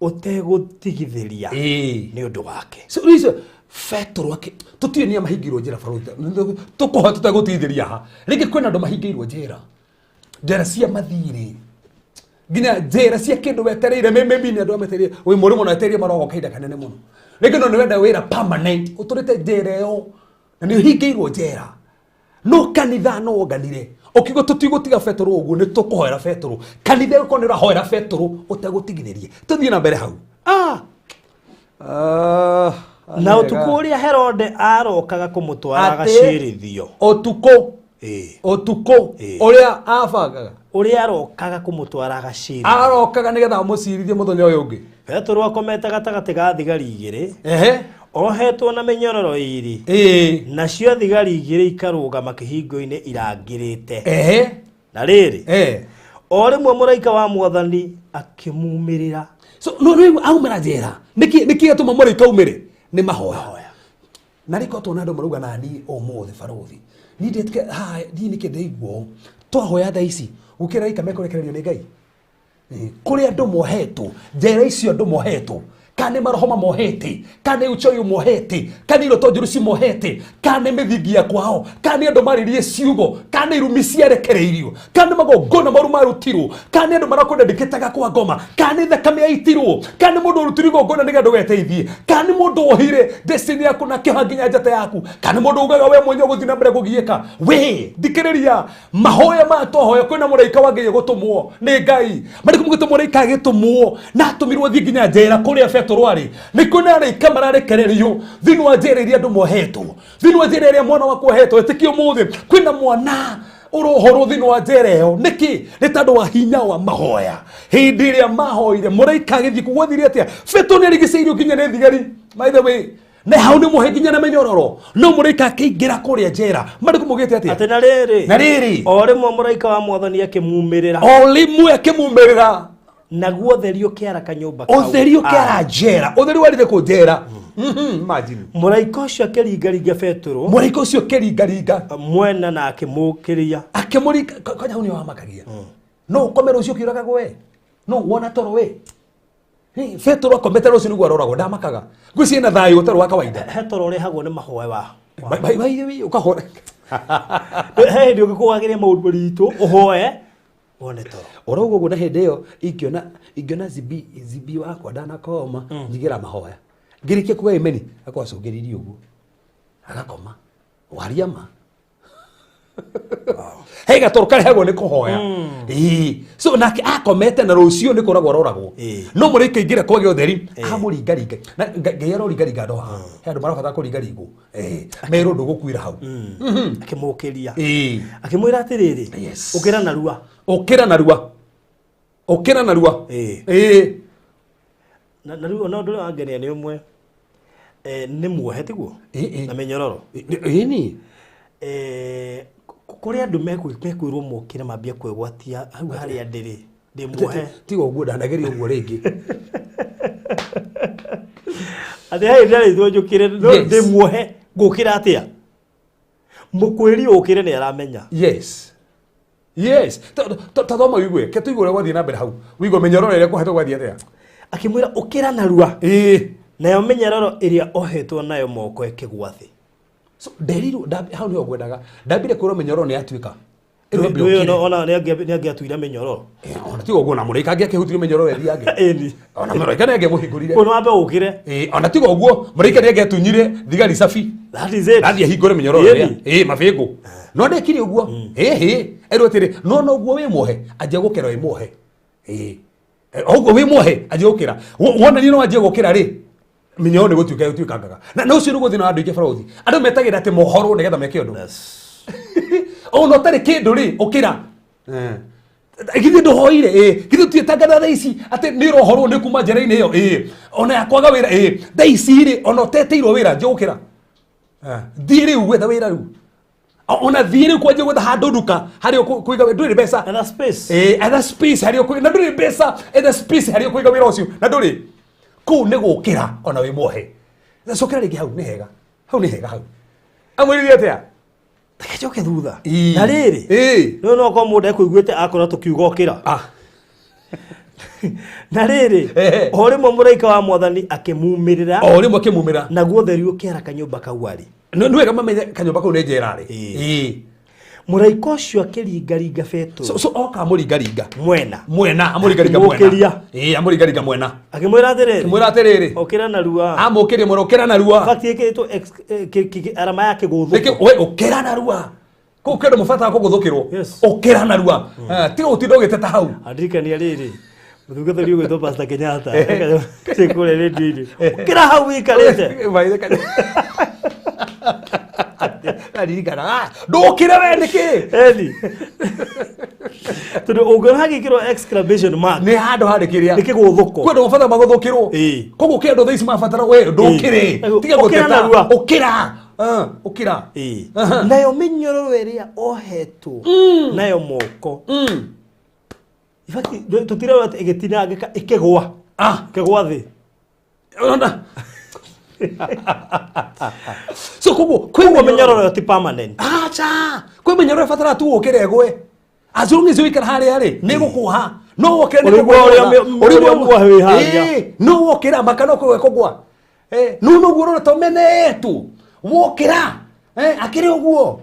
ũtegũtigithĩria
Ĩĩ.
nĩ ũndũ wake.
So rĩu Petero akĩ tũtiũĩ nĩa mahingĩirwo njera barũthi tũkũhoya tũtegũtigithĩria ha rĩngĩ kwĩna andũ mahingĩirwo njera, njera cia mathirĩ, nginya njera cia kĩndũ wetereire, maybe nĩ andũ ametereire wĩ mũrĩ mũno wetereire marogo kahinda kanene mũno, rĩngĩ no nĩ wenda wĩra permanent ũtũrĩte njera ĩyo na nĩ ũhingĩirwo njera, no kanitha no wonganire ũkiuga tũtigũtiga Petero ũguo, nĩ tũkũhoera Petero. Kanitha ĩgũkorwo nĩ ũrahoera Petero ũtegũtigithĩria. Tũthiĩ na mbere hau. Ah.
Na ũtukũ ũrĩa Herode arokaga kũmũtwara
Atĩ-
agacirithio.
Ũtukũ.
Ĩĩ.
Ũtukũ
Ĩĩ.
ũrĩa abangaga
Ũrĩa arokaga kũmũtwara agacirithio.
Arokaga nĩgetha amũcirithie mũthenya ũyũ ũngĩ.
Petero akomete gatagatĩ ga thigari igĩrĩ
Ehe.
ohetwo na mĩnyororo ĩĩrĩ.
Ĩĩ.
Nacio thigari igĩrĩ ikarũgama kĩhingo-inĩ irangĩrĩte.
Ehe.
Na rĩrĩ,
Eh.
o rĩmwe mũraika wa Mwathani akĩmumĩrĩra.
So no rĩu aumĩra njera, nĩkĩ nĩkĩ gĩatũma mũraika aumĩre? Nĩ mahoya.
Mahoya.
Na rĩko tuona andũ marauga nani ũmũthĩ barũthi niĩ ndĩtĩke haha niĩ nĩkĩ ndaigua ũũ twahoya thaa ici gũkĩra raika mekũrekererio nĩ Ngai. Kũrĩ andũ mohetwo njera icio, andũ mohetwo kana nĩ maroho mamohete, kana nĩ uchoyo mohete, kana nĩ iroto njũru cimohete, kana nĩ mĩthingi ya kwao, kana nĩ andũ maririe ciugo, kana nĩ irumi ciarekereirio, kana nĩ magongona maru marutirwo, kana nĩ andũ marakwendeketaga kwa ngoma, kana nĩ thakame yaitirwo, kana nĩ mũndũ ũrutirwo igongona nĩgetha ndũgeteithie, kana nĩ mũndũ wohire destiny yaku na kĩoha nginya njata yaku, kana nĩ mũndũ ugaga we mwenyewe ũgũthiĩ na mbere kũgiĩka. We thikĩrĩria mahoya maya twahoya, kwĩna mũraika wa Ngai gũtũmwo nĩ Ngai marĩkũ mũgĩtwo mũraika agĩtũmwo na atũmirwo thiĩ nginya njera kũrĩa Petero arĩ. Nĩ kwĩna araika mararekererio thĩinĩ wa njera iria andũ mohetwo, thĩinĩ wa njera ĩrĩa mwana waku ohetwo. Ĩtĩkia ũmũthĩ kwĩna mwana ũrohorwo thĩinĩ wa njera ĩyo. Nĩkĩ? Nĩ tondũ wa hinya wa mahoya. Hĩndĩ ĩrĩa mahoire mũraika agĩthiĩ kũu, gwathire atĩa? Petero nĩ arigicĩirio nginya nĩ thigari, by the way, na hau nĩ muohe nginya na mĩnyororo, no mũraika akĩingĩra kũrĩa njera. Marĩkũ mũgĩte atĩa?
Atĩ na rĩrĩ,
Na rĩrĩ,
o rĩmwe mũraika wa Mwathani akĩmumĩrĩra.
O rĩmwe akĩmumĩrĩra.
Naguo ũtheri ũkĩara kanyũmba kau.
Ũtheri ũkĩara njera, ũtheri warire kũ njera. Imagine.
Mũraika ũcio akĩringaringa Petero
Mũraika ũcio ũkĩringaringa
mwena na akĩmũkĩria.
Akĩmũringa kwanja hau nĩho wamakagia. No ũkome rũciũ ũkĩũragagwo we, no wona toro we. Hey, Petero akomete rũciũ nĩguo aroragwo, ndamakaga, ngwĩciria na thayũ ũtarĩ wa kawaida.
He toro ũrehagwo nĩ mahoya wa
Ũkahora.
He hĩndĩ ũngĩkũgagĩria maũndũ maritũ ũhoe wone toro.
Ũrauga ũguo, na hĩndĩ ĩyo ingĩona zibi zibi wakwa ndanakoma, njigĩra mahoya, ngĩrĩkia kuga imeni akorwo acũngĩrĩirie ũguo agakoma waria ma he gatoro karehagwo nĩ kũhoya. Ĩĩ. So nake akomete na rũciũ nĩ kũragwo aroragwo. No mũraika ingĩra kwagĩa ũtheri amũringaringa na Ngai aroringaringa andũ haha, he andũ marabatara kũringaringwo. Ĩĩ. Merwo ndũgũkuĩra hau.
Akĩmũkĩria.
Ĩĩ.
Akĩmwĩra atĩrĩrĩ,
Yes.
ũkĩra narua.
Ũkĩra narua, ũkĩra narua.
Ĩĩ.
Ĩĩ.
Na rĩu ona ũndũ ũrĩa wangenia nĩ ũmwe, nĩ muohe tiguo?
Ĩĩ, ĩĩ.
Na mĩnyororo.
Ĩni.
Kũrĩ andũ mekwĩrwo mokĩre mambie kwĩgwatia hau harĩa ndĩrĩ ndĩ muohe.
Tiga ũguo, ndanageria ũguo rĩngĩ.
Atĩ he hĩndĩ ndarĩtwo njũkĩre no
Yes.
ndĩ muohe, ngũkĩra atĩa? Mũkwĩri ũkĩre nĩ aramenya.
Yes, ta thoma wigue ke tuigue ũrĩa gwathiĩ na mbere hau, wigue mĩnyororo ĩrĩa kũhetwo gwathiĩ atĩa.
Akĩmwĩra ũkĩra narua.
Ĩĩ.
Nayo mĩnyororo ĩrĩa ohetwo nayo moko ĩkĩgwa thĩ.
So nderirwo hau nĩho ngwendaga, ndambire kwĩrwo mĩnyororo nĩ yatuĩka. Ĩrwo ambe
Ũyũ
ũkĩre.
Ona nĩ angĩatuire mĩnyororo.
Ona tiga ũguo, na mũraika angĩakĩhutirie mĩnyororo ĩthiange.
Ĩni.
Ona mũraika nĩ angĩamũhingũrire.
Ũyũ no ambe ũkĩre.
Ĩĩ, ona tiga ũguo mũraika nĩ angĩatunyire thigari cabi.
That is it.
Athiĩ ahingũre mĩnyororo ĩrĩa
Ĩni.
ĩĩ mabĩngũ, no ndekire ũguo ĩhĩ erwo atĩrĩ, no noguo wĩ muohe anjia gũkĩra wĩ muohe. Ĩĩ. Ũguo wĩ muohe anjia gũkĩra. Wonania no anjie gũkĩra rĩ, mĩnyororo nĩ gũtuĩka ĩtuĩkangaga na ũcio nĩguo thĩna wa andũ aingĩ barũthi. Andũ metagĩra atĩ mohorwo nĩgetha meke ũndũ. Ona ũtarĩ kĩndũ rĩ, ũkĩra. Githĩ ndũhoire? Ĩ githĩ ũtiĩtangatha thaa ici atĩ nĩ ũrohorwo nĩ kuma njera-inĩ ĩyo? Ĩ ona ya kwaga wĩra? Ĩ thaa ici rĩ, ona ũteteirwo wĩra, njũkĩra. Thiĩ rĩu gwetha wĩra rĩu. Ona thiĩ rĩu kwanjia gwetha handũ nduka harĩa ũkũiga ndũrĩ mbeca.
Etha space.
Etha space harĩa ũkũiga na ndũrĩ mbeca, etha space harĩa ũkũiga wĩra ũcio na ndũrĩ. Kũu nĩ gũkĩra ona wĩ muohe. Cokera rĩngĩ hau nĩ hega. Hau nĩ hega hau. Amwĩrire atĩa?
Reke njoke thutha.
Ii.
Na rĩrĩ,
Ii.
rĩu no korwo mũndũ ekũiguĩte akorwo tũkiuga ũkĩra.
Ah.
Na rĩrĩ,
Ehe.
o rĩmwe mũraika wa mwathani akĩmumĩrĩra,
O rĩmwe akĩmumĩra.
naguo ũtheri ũkĩara kanyũmba kau arĩ.
Nĩ wega mamenye kanyũmba kau nĩ njera rĩ.
Ĩĩ.
Ĩĩ.
Mũraika ũcio akĩringaringa Petero
So oka amũringaringa.
mwena.
Mwena, amũringaringa mwena.
Akĩmũkĩria.
Ĩĩ, amũringaringa mwena.
Akĩmwĩra atĩrĩrĩ,
Akĩmwĩra atĩrĩrĩ.
ũkĩra narua.
Amũkĩrie mwena, ũkĩra narua.
In fact, ĩkĩrĩtwo arama ya kĩgũthũko.
Nĩkĩ we ũkĩra narua. Kũu kĩndũ mũbatara kũgũthũkĩrwo.
Yes.
Ũkĩra narua. Tiga gũtinda ũgĩteta hau.
Andirikania rĩrĩ, mũtungatĩri ũgwĩtwo Pastor Kenyatta ĩ kũrĩa rĩndiũ-inĩ, ũkĩra hau wĩikarĩte.
Naririkana, ndũkĩre we nĩkĩ?
Eni. Tondũ ũngĩona hagĩkĩrwo exclamation mark,
Nĩ handũ harĩ kĩrĩa.
nĩ kĩgũthũko.
Kwĩ andũ mabatara magũthũkĩrwo.
Ĩĩ.
Koguo kwĩ andũ thaa ici mabatara we ndũkĩre.
Ĩĩ.
Tiga
Ũkĩra
gũteta.
narua.
Ũkĩra. Ũkĩra.
Ĩĩ.
Aha.
Nayo mĩnyororo ĩrĩa ohetwo nayo moko. In fact, tũtirerwo atĩ ĩgĩtinangĩka, ĩkĩgwa. Ĩkĩgwa thĩ.
Ũrona? So koguo kwĩ
Koguo mĩnyororo ĩyo ti permanent.
Acha, kwĩ mĩnyororo ĩbatara tu ũkĩre ĩgwe. As long as ũikara harĩa rĩ, nĩ gũkũha. No wokĩra nĩ
Ũrĩguo
kũgwa.
ũrĩa ũrĩa muohe wĩ harĩa.
Ĩĩ, no wokĩra maka no kũgwa kũgwa. No noguo ũrona tomenetu. Wokĩra. Akĩrĩ ũguo.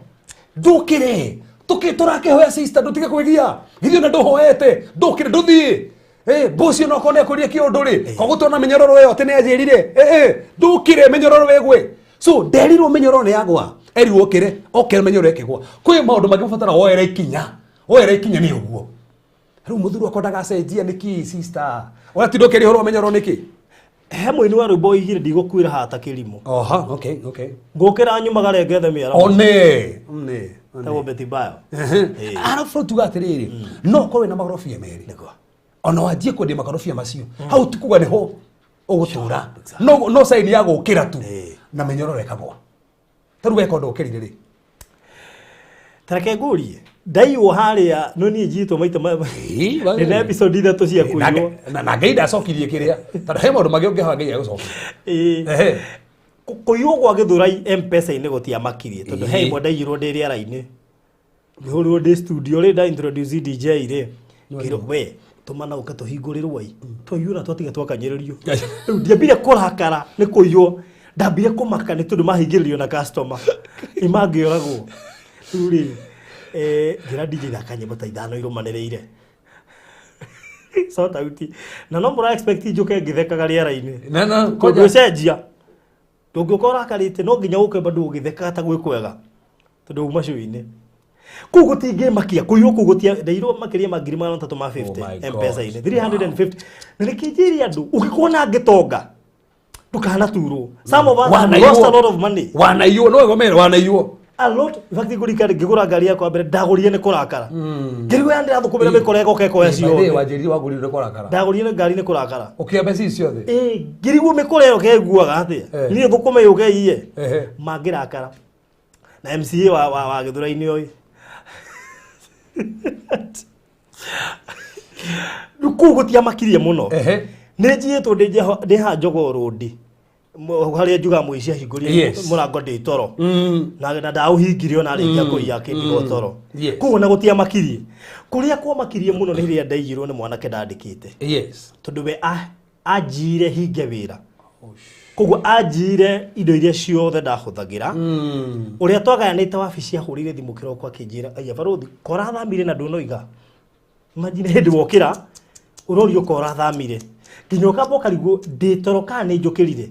Ndũkĩre. Tũrakĩhoya sister ndũtige kwĩgia. Githĩ ona ndũhoete, ndũkĩre ndũthiĩ. Bosi ona okorwo nĩekũria kĩũndũ rĩ, koguo tona mĩnyororo ĩyo atĩ nĩanjĩrire. Ndũkĩre mĩnyororo ĩgwe. So nderirwo mĩnyororo nĩ yagwa. Erirwo ũkĩre, okĩra mĩnyororo ĩkĩgwa. Kwĩ maũndũ mangĩ mabatara woere ikinya. Woere ikinya nĩ ũguo. Rĩu mũthuri wakwa ndagacenjia nĩkĩ sister? Ũratinda ũkĩaria ũhoro wa mĩnyororo nĩkĩ?
He mũini wa rwĩmbo oigire ndigũkuĩra haha ta kĩrimũ.
Oha, okay, okay.
Ngũkĩra nyumagare ngethe mĩaraho.
One, one.
Tagwo Betty Bayo.
Arabu tuga atĩrĩrĩ, no ũkorwo wĩna makorobia merĩ.
Nĩguo.
Ona wanjie kwendia makorobia macio. Hau ti kuga nĩho ũgũtũra. No no sign ya gũkĩra tu. Na mĩnyororo ĩkagwa. Ta rĩu weka ũndũ ũkĩrire rĩ.
Ta reke ngũrie, ndaiywo harĩa no niĩ njiyĩtwo maita ndĩna episode ithatũ cia kũiywo.
Na Ngai ndacokirie kĩrĩa. Tondũ he maũndũ mangĩ ũngĩhoya Ngai agũcokerie.
Ĩĩ. Kũiywo gwa Gĩthũrai M-Pesa-inĩ gũtiamakirie tondũ he ĩmwe ndaiyirwo ndĩ rĩera-inĩ. Ngĩhũrĩrwo ndĩ studio rĩ nda introduce DJ rĩ. Ngĩrwo we tũmana ũke tũhingũrĩrwo ĩ. Twaiyũra twatiga twakanyĩrĩrio. Rĩu ndiambire kũrakara nĩ kũiywo. Ndambire kũmaka nĩ tondũ mahingĩrĩrio na customer. Ĩ mangĩoragwo. Rĩu rĩ, ngĩra DJ thaka nyĩmbo ta ithano irũmanĩrĩire. Sort out. Na no mũra expect njũke ngĩthekaga rĩera-inĩ.
Na, na,
Tondũ ũcenjia. Ndũngĩũka ũrakarĩte no nginya ũke bado ũgĩthekaga ta gwĩ kwega. Tondũ uma show-inĩ. Kũu gũtingĩmakia, kũiywo kũu gũtia, ndaiyirwo makĩria ma ngiri magana matatũ ma fifty
Oh my God.
M-Pesa-inĩ, 350. Na nĩkĩ njĩre andũ, ũngĩkuona ngĩtonga, ndũkanaturwo. Some of us have
Wanaiywo.
lost a lot of money.
Wanaiywo, no wega mere wanaiywo.
A lot. In fact, ngũrikana ngĩgũra ngari yakwa mbere, ndagũrire nĩ kũrakara. Ngĩrigwo yani ndĩrathũkũmĩra mĩkora ĩgoka ĩkoya
By the way,
ciothe.
wanjĩrire wagũrire nĩ kũrakara.
Ndagũrire ngari nĩ kũrakara.
Ũkĩoya mbeca ici ciothe?
Ĩĩ, ngĩrigwo mĩkora ĩyo kenguaga atĩa. Niĩ thũkũme yũke iye. Mangĩrakara. Na MCA wa Gĩthũrai-inĩ oĩ. Rĩu kũu gũtiamakirie mũno. Nĩ njiyĩtwo ndĩ haha Jogoo Road. Harĩa njugaga mũici ahingũrire mũrango ndĩ toro. Na ndaũhingire ona arĩkia kũiya akĩndiga toro. Koguo na gũtiamakirie. Kũrĩa kwamakirie mũno nĩ rĩrĩa ndaiyirwo nĩ mwanake ndandĩkĩte. Tondũ we anjire hinge wĩra. Koguo anjire indo iria ciothe ndahũthagĩra. Ũrĩa twagayanĩte wabici ahũrĩire thimũ kĩroko akĩnjĩra, Aya barũthi, kora thamire na ndũnoiga. Imagine hĩndĩ wokĩra, ũrorio kora thamire. Nginya ũkamba ũkarigwo ndĩ toro kana nĩ njũkĩrire.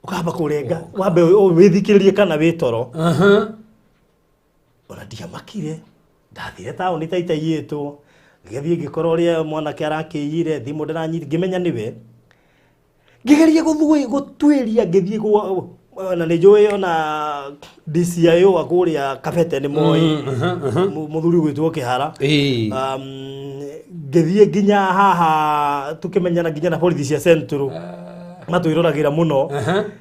Ũkamba kũrenga, wambe wĩthikĩrĩrie kana wĩ toro. Ona ndiamakire, ndathire taũni ta itaiyĩtwo. Ngĩthiĩ ngĩkora ũrĩa mwanake arakĩiyire, thimũ ndĩranyita, ngĩmenya nĩwe. Ngĩgeria gũtuĩria, ngĩthiĩ gwa, na nĩ njũĩ ona DCIO wa kũrĩa Kabete nĩ moĩ. Mũthuri ũgwĩtwo Kĩhara. Ngĩthiĩ nginya haha tũkĩmenyana nginya na borithi cia Central. Matwĩroragĩra mũno.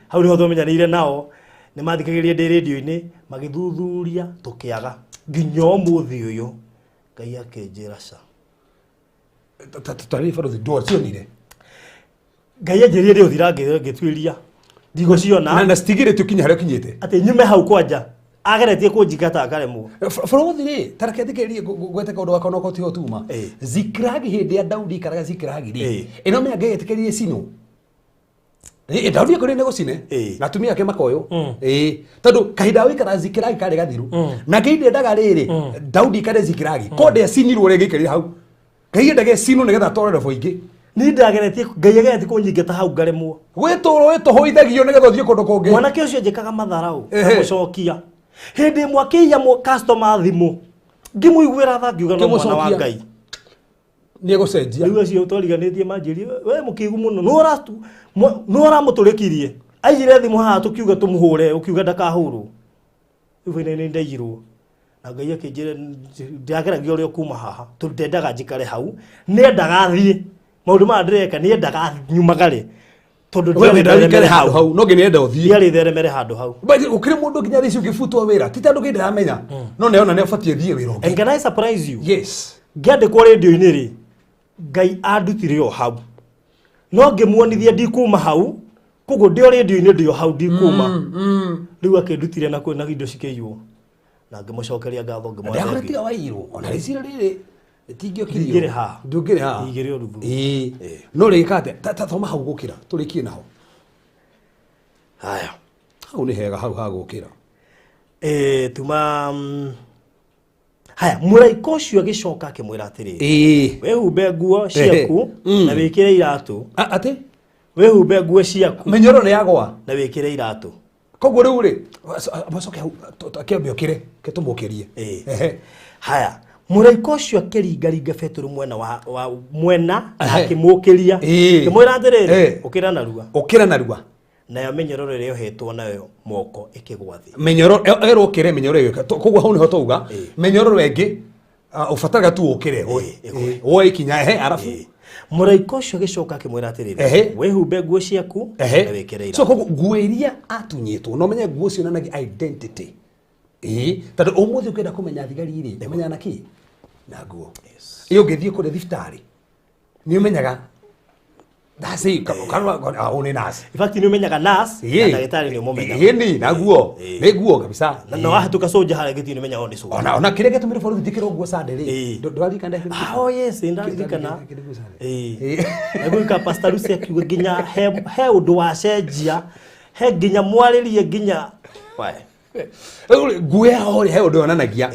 Hau nĩho twamenyanĩire nao. Nĩ mathikagĩrĩria ndĩ radio-inĩ magĩthuthuria tũkĩaga nginya ũmũthĩ ũyũ Ngai akĩnjĩra ca.
Tarĩ barothi ndwacionire.
Ngai anjĩrire ndĩ ũthira ngĩtuĩria. Ndigũciona.
Na citigĩrĩte ũkinye harĩa ũkinyĩte.
Atĩ nyume hau kwanja ageretie kũnjingata akaremwo.
Barothi rĩ tareke thikĩrĩrie ngwete kaũndũ gakwa no tiho tuma. Zikiragi hĩndĩ ya Daudi ikaraga Zikiragi rĩ. Ĩno mĩanga yetĩkĩrire cinwo. Daudi akorire nĩ gũcine na atumia ake makoywo. Tondũ kahinda wĩikara Zikiragi karĩ gathiru. Na Ngai ndendaga rĩrĩ Daudi ikare Zikiragi. Ko ndecinirwo rĩngĩ aikarire hau. Ngai endaga ecinwo nĩgetha atware robo ingĩ.
Niĩ ndageretie Ngai ageretie kũnyingata hau ngaremwo.
Gwĩtũrwo wĩtũhũithagio nĩgetha ũthiĩ kũndũ kũngĩ.
Mwanake ũcio njĩkaga matharau ngamũcokia. Hĩndĩ ĩmwe akĩiya customer thimũ ngĩmũiguĩra tha ngiuga no mwana wa Ngai.
Nĩegũcenjia.
Rĩu acio twariganĩtie manjĩrie we mũkĩgu mũno nũ ũramũtũrĩkirie. Aiyire thimũ haha tũkiuga tũmũhũre ũkiuga ndakahũrwo. Rĩu baina nĩ ndaiyirwo. Na Ngai akĩnjĩra ndageragia ũrĩa kuma haha tondũ ndendaga njikare hau nĩendaga thiĩ maũndũ maya ndĩreka nĩendaga nyumagare tondũ
ndiarĩ handũ hau no nginya enda ũthiĩ
ndiarĩ theremere handũ hau.
Gũkĩrĩ mũndũ nginya thaa ici ũngĩbutwo wĩra ti tondũ Ngai ndaramenya no nĩona nĩabatiĩ thiĩ wĩra ũngĩ.
And can I surprise you?
Yes.
Ngĩandĩkwo radio-inĩ rĩ Ngai andutire o hau no ngĩmuonithia ndikuma hau koguo ndĩ o radio-inĩ ndĩ o hau ndikuma. Rĩu akĩndutire na kwĩna indo cikĩiywo na ngĩmũcokeria ngatho ngĩmwatha.
Ndakora tiga waiyirwo ona rĩciria rĩrĩ tingĩokĩrio.
Ndingĩrĩ haha.
Ndũngĩrĩ haha.
Ndingĩrĩ o ruthu.
No rĩka atĩa? Ta thoma hau gũkĩra tũrĩkie naho.
Haya.
Hau nĩ hega hau ha gũkĩra.
Tuma haya mũraika ũcio agĩcoka akĩmwĩra atĩrĩrĩ. Wĩhumbe nguo ciaku na wĩkĩre iratũ.
Atĩ?
Wĩhumbe nguo ciaku.
Mĩnyororo nĩ yagwa.
Na wĩkĩre iratũ.
Koguo rĩu rĩ macoke hau akĩambe ũkĩre ke tũmũkĩrie.
Haya mũraika ũcio akĩringaringa Petero mwena wa mwena akĩmũkĩria. Akĩmwĩra atĩrĩrĩ ũkĩra narua.
Ũkĩra narua.
Nayo mĩnyororo ĩrĩa yohetwo nayo moko ĩkĩgwa thĩ.
Mĩnyororo ĩrwo ũkĩre mĩnyororo ĩyo koguo hau nĩho twauga mĩnyororo ĩngĩ ũbataraga tu ũkĩre woe ikinya arabu.
Mũraika ũcio agĩcoka akĩmwĩra atĩrĩrĩ wĩhumbe nguo ciaku na wĩkĩre iratũ.
So koguo nguo iria atunyĩtwo no menye nguo cionanagia identity. Tondũ ũmũthĩ ũkĩenda kũmenya thigari rĩ ũmenyaga na kĩ? Na nguo. Ĩ ũngĩthiĩ kũrĩa thibitarĩ nĩ ũmenyaga nurse kana nĩ nurse.
In fact nĩ ũmenyaga nurse na ndagĩtarĩ nĩ ũmũmenyaga.
Ĩni na nguo nĩ nguo kabisa.
Na wahĩtũka soldier harĩa gĩtĩ nĩ ũmenyaga nĩ soldier.
Ona kĩrĩa gĩatũmire borithi njĩkĩrwo nguo Sunday rĩ ndũraririkana?
Oh yes ndaririkana. Na gwĩka Pastor Lucy akiuga nginya he ũndũ wacenjia he nginya mwarĩrie nginya
nguo yao rĩ he ũndũ yonanagia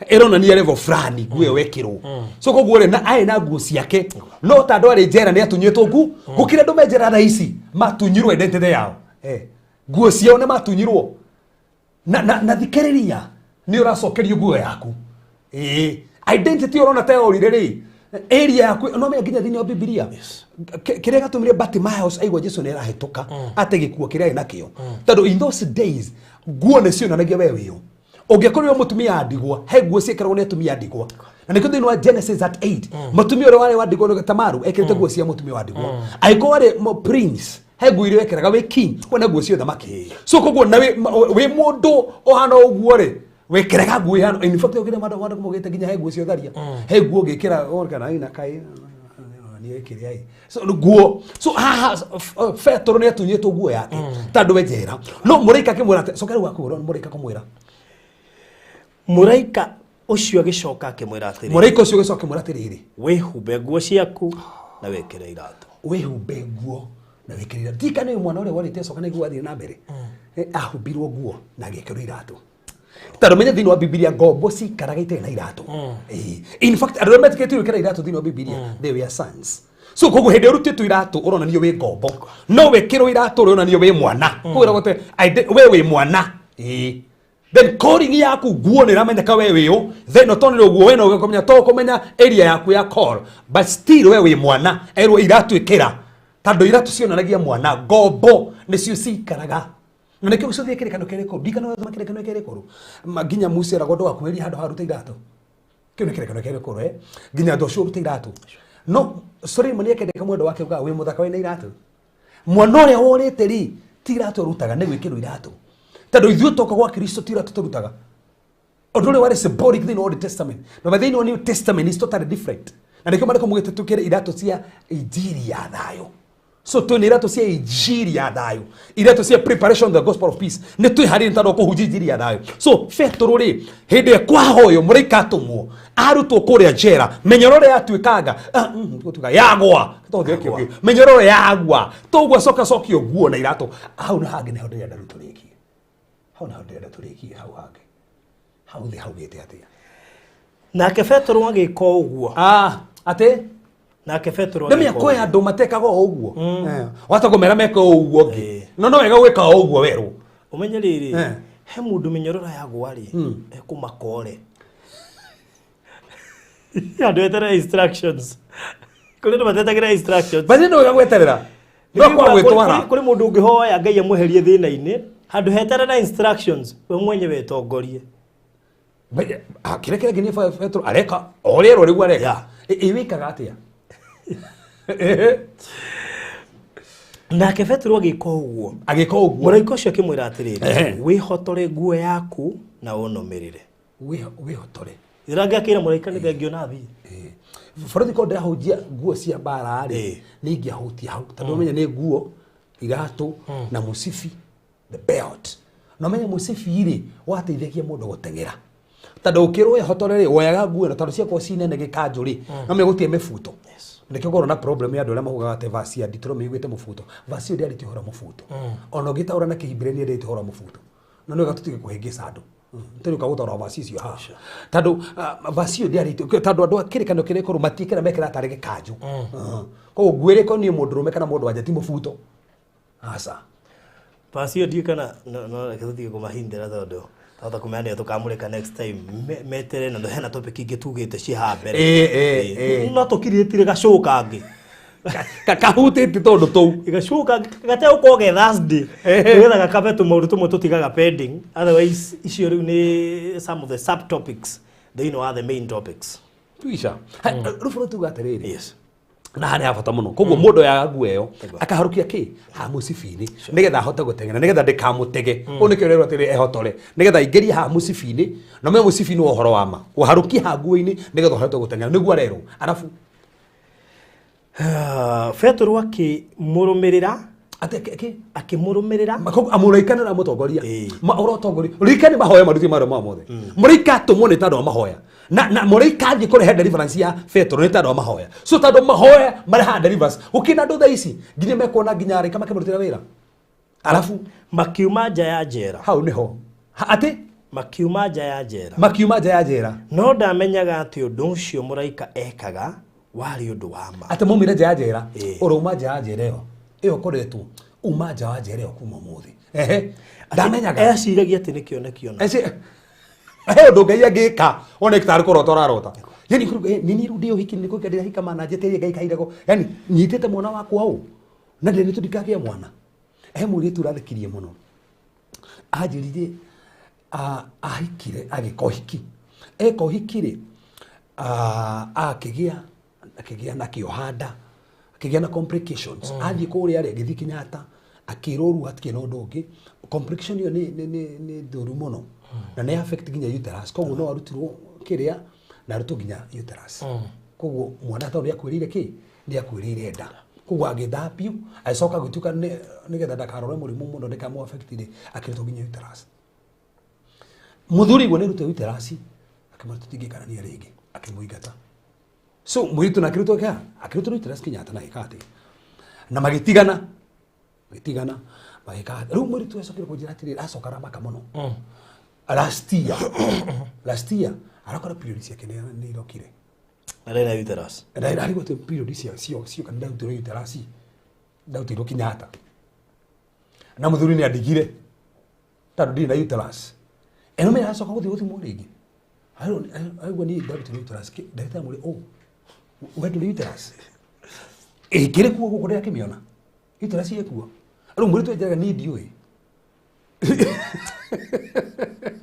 ĩronania level fulani nguo ĩyo wekĩrwo. So koguo rĩ na arĩ na nguo ciake no ta andũ arĩ njera nĩ atunyĩtwo nguo gũkĩra andũ me njera thaa ici matunyirwo identity yao. Nguo ciao nĩ matunyirwo na thikĩrĩria nĩ ũracokerio nguo yaku. Identity ũrona ta yorire rĩ area yaku no menya nginya thĩinĩ wa Bibilia kĩrĩa gĩatũmire Bartimaeus aigua Jesu nĩ arahĩtũka ate gĩkuo kĩrĩa arĩ nakĩo tondũ in those days nguo nĩ cionanagia we wĩũ. Ũngĩakorirwo mũtumia wa ndigwa he nguo ciĩkĩragwo nĩ atumia a ndigwa na nĩkĩo thĩinĩ wa Genesis at 8 mũtumia ũrĩa warĩ wa ndigwa nĩ Tamaru ekĩrĩte nguo cia mũtumia wa ndigwa. Angĩkorwo warĩ prince he nguo iria wekĩraga wĩ king wena nguo cia ũthamaki. So koguo na wĩ mũndũ ũhana ũguo rĩ wekĩraga nguo ihana in fact ũkĩrĩa mandũ maugĩte nginya he nguo cia ũtharia he nguo ũngĩkĩra kana ina kai nĩ ĩkĩrĩa ĩ. So nguo so haha Petero nĩ atunyĩtwo nguo yake tondũ we njera no mũraika akĩmwĩra atĩ coka rĩu akũhũra mũraika kũmwĩra.
Mũraika ũcio agĩcoka akĩmwĩra atĩrĩrĩ.
Mũraika ũcio agĩcoka akĩmwĩra atĩrĩrĩ.
Wĩhumbe nguo ciaku na wĩkĩre iratũ.
Wĩhumbe nguo na wĩkĩre iratũ. Ti kana mwana ũrĩa warĩte acoka nĩguo athiĩ na mbere. Ahumbirwo nguo na agĩkĩrwo iratũ. Tondũ menye thĩinĩ wa Bibilia ngombo cikaraga itarĩ na iratũ. In fact andũ arĩa metĩkĩtio gwĩkĩra iratũ thĩinĩ wa Bibilia they were sons. So koguo hĩndĩ ũrutĩtwo iratũ ũronanio wĩ ngombo. No wĩkĩrwo iratũ ũronanio wĩ mwana. Koguo ĩragũte we wĩ mwana. Then calling yaku nguo nĩ ĩramenyeka we wĩũ. Then ũtonire ũguo we no ũkũmenya to ũkũmenya area yaku ya call but still we wĩ mwana erwo iratũ ĩkĩra tondũ iratũ cionanagia mwana ngombo nĩcio cikaraga. Na nĩkĩo gĩcothie kĩrĩkanĩro kĩrĩa gĩkũrũ ndikana wathoma kĩrĩkanĩro kĩrĩa gĩkũrũ nginya Musa eragwo ndũgakuhĩrĩrie handũ harute iratũ kĩu nĩ kĩrĩkanĩro kĩrĩa gĩkũrũ nginya andũ acio ũrute iratũ no Suleimani akĩendeka mwendwa wake ugaga wĩ mũthaka wĩna iratũ mwana ũrĩa worĩte rĩ ti iratũ arutaga nĩ gwĩkĩrwo iratũ. Tondũ ithuĩ twoka gwa Kristo ti iratũ tũrutaga. Ũndũ ũrĩa warĩ symbolic thĩinĩ wa Old Testament na thĩinĩ wa New Testament is totally different. Na nĩkĩo marĩko mugĩte tũkĩre iratũ cia injiri ya thayũ. So twĩna iratũ cia injiri ya thayũ, iratũ cia preparation of the gospel of peace. Nĩ twĩharĩrie tondũ kũhunjia injiri ya thayũ. So Petero rĩ, hĩndĩ ĩrĩa kwahoywo mũraika atũmwo arutwo kũrĩa njera, mĩnyororo yatuĩkanga gũtuĩka yagwa, tondũ kĩo kĩu mĩnyororo yagwa, toguo acoka cokio nguo na iratũ. Hau na hangĩ nĩho ndĩrenda rĩu tũrĩkie, hau nĩho ndĩrenda tũrĩkie, hau hangĩ, hau thĩ haugĩte atĩa?
Nake Petero agĩka ũguo.
Atĩ
Nake Petero
nĩ mĩako ya andũ matekaga o ũguo, wata kũmera meke o ũguo ũngĩ, no wega gwĩka o ũguo werwo.
Ũmenye rĩrĩ, he mũndũ mĩnyororo yagwa rĩ, ekũmaka ore. Andũ eterera instructions. Kũrĩ andũ matetagĩra instructions.
Bathi no wega gweterera, no kwa gwĩtwara.
Kũrĩ mũndũ ũngĩhoya Ngai amweherie thĩna-inĩ, handũ heterera instructions, we mwenyewe etongorie.
Kĩrĩa kĩrĩa Petero areka o ũrĩa erwo rĩu areka. Ĩ wĩkaga atĩa?
Nake Petero agĩka ũguo.
Agĩka ũguo.
Mũraika ũcio akĩmwĩra atĩrĩrĩ, wĩhotore nguo yaku na ũnũmĩrĩre.
Wĩhotore.
Ĩrangĩ akĩra mũraika nĩ thengio na thiĩ.
Borithi korwo ndĩrahunjia nguo cia mbara rĩ, nĩ ingĩahutia hau tondũ ũmenye nĩ nguo, iratũ na mũcibi, the belt. Na ũmenye mũcibi rĩ, wateithagia mũndũ gũteng'era. Tondũ ũkĩrwo wĩhotore rĩ, woyaga nguo ĩno tondũ ciakorwo ci nene gĩkanjũ rĩ, no ũmenye gũtirĩ mĩbuto. Nĩkĩo ngorwo na problem ya andũ arĩa maugaga atĩ verse ya Deuteronomy yugĩte mũbuto. Verse ĩyo ndĩarĩtie ũhoro wa mũbuto. Ona ũngĩtaũra na Kĩhibirania ndĩarĩtie ũhoro wa mũbuto. No nĩ wega tũtige kũhĩngĩca andũ. Tũrĩ ũka gũtaũra verse icio haha. Tondũ verse ĩyo ndĩarĩtie, tondũ andũ a kĩrĩkanĩro kĩrĩa gĩkũrũ matiĩkĩra mekĩra tarĩ gĩkanjũ. Koguo nguo ĩrĩa ĩkoniĩ mũndũrũme kana mũndũ wanja ti mũbuto. Aca.
Verse ĩyo ndiũĩ kana no reke tũtige kũmahindĩra tondũ twahota kũmenya nĩyo tũkamũrĩka next time. Metere na hena topic ingĩ tugĩte ciĩ haha mbere. No tũkirĩtire gacũũ kangĩ.
Kahutĩtie tondũ tũu.
Gacũũ kangĩ gategũkorwo ge Thursday. Nĩgetha gakabe tũmaũndũ tũmwe tũtigaga pending. Otherwise icio rĩu nĩ some of the subtopics thĩinĩ wa the main topics.
Tuica. Rĩu bũrũri tuga atĩrĩrĩ.
Yes.
Na harĩa bata mũno. Koguo mũndũ oyaga nguo ĩyo akaharũkia kĩ ha mũcibi-inĩ nĩgetha ahote gũteng'era, nĩgetha ndĩkamũtege. Ũũ nĩkĩo rĩrwo atĩrĩ ehotore, nĩgetha aingĩrie ha mũcibi-inĩ, na ũmenye mũcibi-inĩ wa ũhoro wa ma. Ũharũkie ha nguo-inĩ nĩgetha ũhote gũteng'era, nĩguo arerwo. Arabu
Petero akĩmũrũmĩrĩra.
Atĩ kĩ?
Akĩmũrũmĩrĩra.
Mũraika nĩ ũramũtongoria. Ũratongoria. Mũraika nĩ mahoya marutie marĩa mao mothe. Mũraika atũmwo nĩ tondũ wa mahoya. Na mũraika athiĩ kũrehe deliverance ya Petero nĩ tondũ wa mahoya. So tondũ mahoya marehaga deliverance. Gũkĩrĩ na andũ thaa ici nginya mekuona nginya araika makĩmũrutĩra wĩra. Arabu
makiuma nja ya njera.
Hau nĩho. Atĩ?
Makiuma nja ya njera.
Makiuma nja ya njera.
No ndamenyaga atĩ ũndũ ũcio mũraika ekaga warĩ ũndũ wa ma.
Atĩ maumire nja ya njera. Ũrauma nja ya njera ĩyo. Ĩyo ũkoretwo uma nja wa njera ĩyo kuma ũmũthĩ. Ndamenyaga.
Eciragia atĩ nĩ kĩoneki ona.
He ũndũ Ngai angĩka one tarĩ kũrota ũrarota. Yani nini rĩu ndĩ ũhiki nĩ kũhika ndĩrahika mana njĩtĩrie Ngai kahinda ko. Yani nyitĩte mwana wakwa ũũ na ndĩrĩ tũndikagĩa mwana. He mũirĩtu ũrathekirie mũno. Anjĩrire ahikire agĩka ũhiki. Eka ũhiki rĩ, akĩgĩa na kĩohanda, akĩgĩa na complications. Athiĩ kũrĩa rĩ, agĩthiĩ Kenyatta, akĩrwo rĩu hatikĩrĩ na ũndũ ũngĩ. Complication ĩyo nĩ ndũru mũno. Na nĩ affect nginya uterus. Koguo no arutirwo kĩrĩa na arutwo nginya uterus. Koguo mwana tondũ nĩakuĩrĩire kĩ? Nĩakuĩrĩire nda. Koguo agĩthambio, agĩcoka agĩtuĩka nĩgetha ndakarore mũrimũ mũno ndĩkamũ affect rĩ, akĩrutwo nginya uterus. Mũthuri guo nĩarutwo uterus, akĩmwĩra tũtingĩikarania rĩngĩ, akĩmũingata. So mũirĩtu na akĩrutwo kĩa? Akĩrutwo uterus Kenyatta na agĩka atĩa? Na magĩtigana. Magĩtigana, magĩka atĩa? Rĩu mũirĩtu acokire kũnjĩra atĩrĩrĩ, acoka aramaka mũno. Last year. Last year, arakora period ciake nĩ irokire.
Arĩ na uterus.
Ararigwo atĩ period cioka nĩ ndarutirwo uterus. Ndarutirwo Kenyatta. Na mũthuri nĩ andigire. Tondũ ndirĩ na uterus. Ĩno mena acoka gũthiĩ gũthimwo rĩngĩ. Arigwo niĩ ndarutirwo uterus. Ndagĩtarĩ amwĩre, oh, we ndũrĩ uterus. Ĩkĩrĩ kuo gũkũ ndĩrakĩmĩona. Uterus ĩkuo. Rĩu mũirĩtu anjĩraga niĩ ndiũĩ.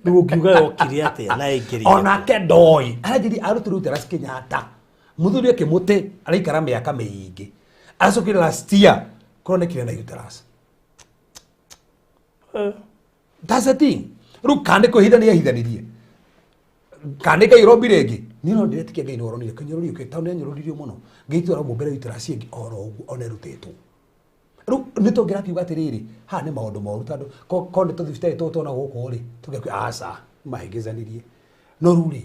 Rĩu ũngiuga yokire atĩa na ĩngĩrire?
Onake ndoĩ. Aranjĩrire arutirwo uterus Kenyatta. Mũthuri akĩmũte araikara mĩaka mĩingĩ. Aracokire last year kũronekire na uterus. That's the thing. Rĩu kana nĩ kwĩhithania ahithanirie. Kana nĩ Ngai ũrombire ĩngĩ. Niĩ no ndĩretĩkia Ngai nĩ ũronire kĩnyũrũrio kĩ tondũ nĩanyũrũririo mũno. Ngai tu aramũmbĩra uterus ĩngĩ oro ũguo ona ĩrutĩtwo. Rĩu nĩ tũngĩrakiuga atĩrĩrĩ, haha nĩ maũndũ moru tondũ ko nĩ tũthibitarĩ tũtũ tuona gũkũ rĩ, tũngĩakiuga aca, mahĩngĩcanirie. No rĩu rĩ,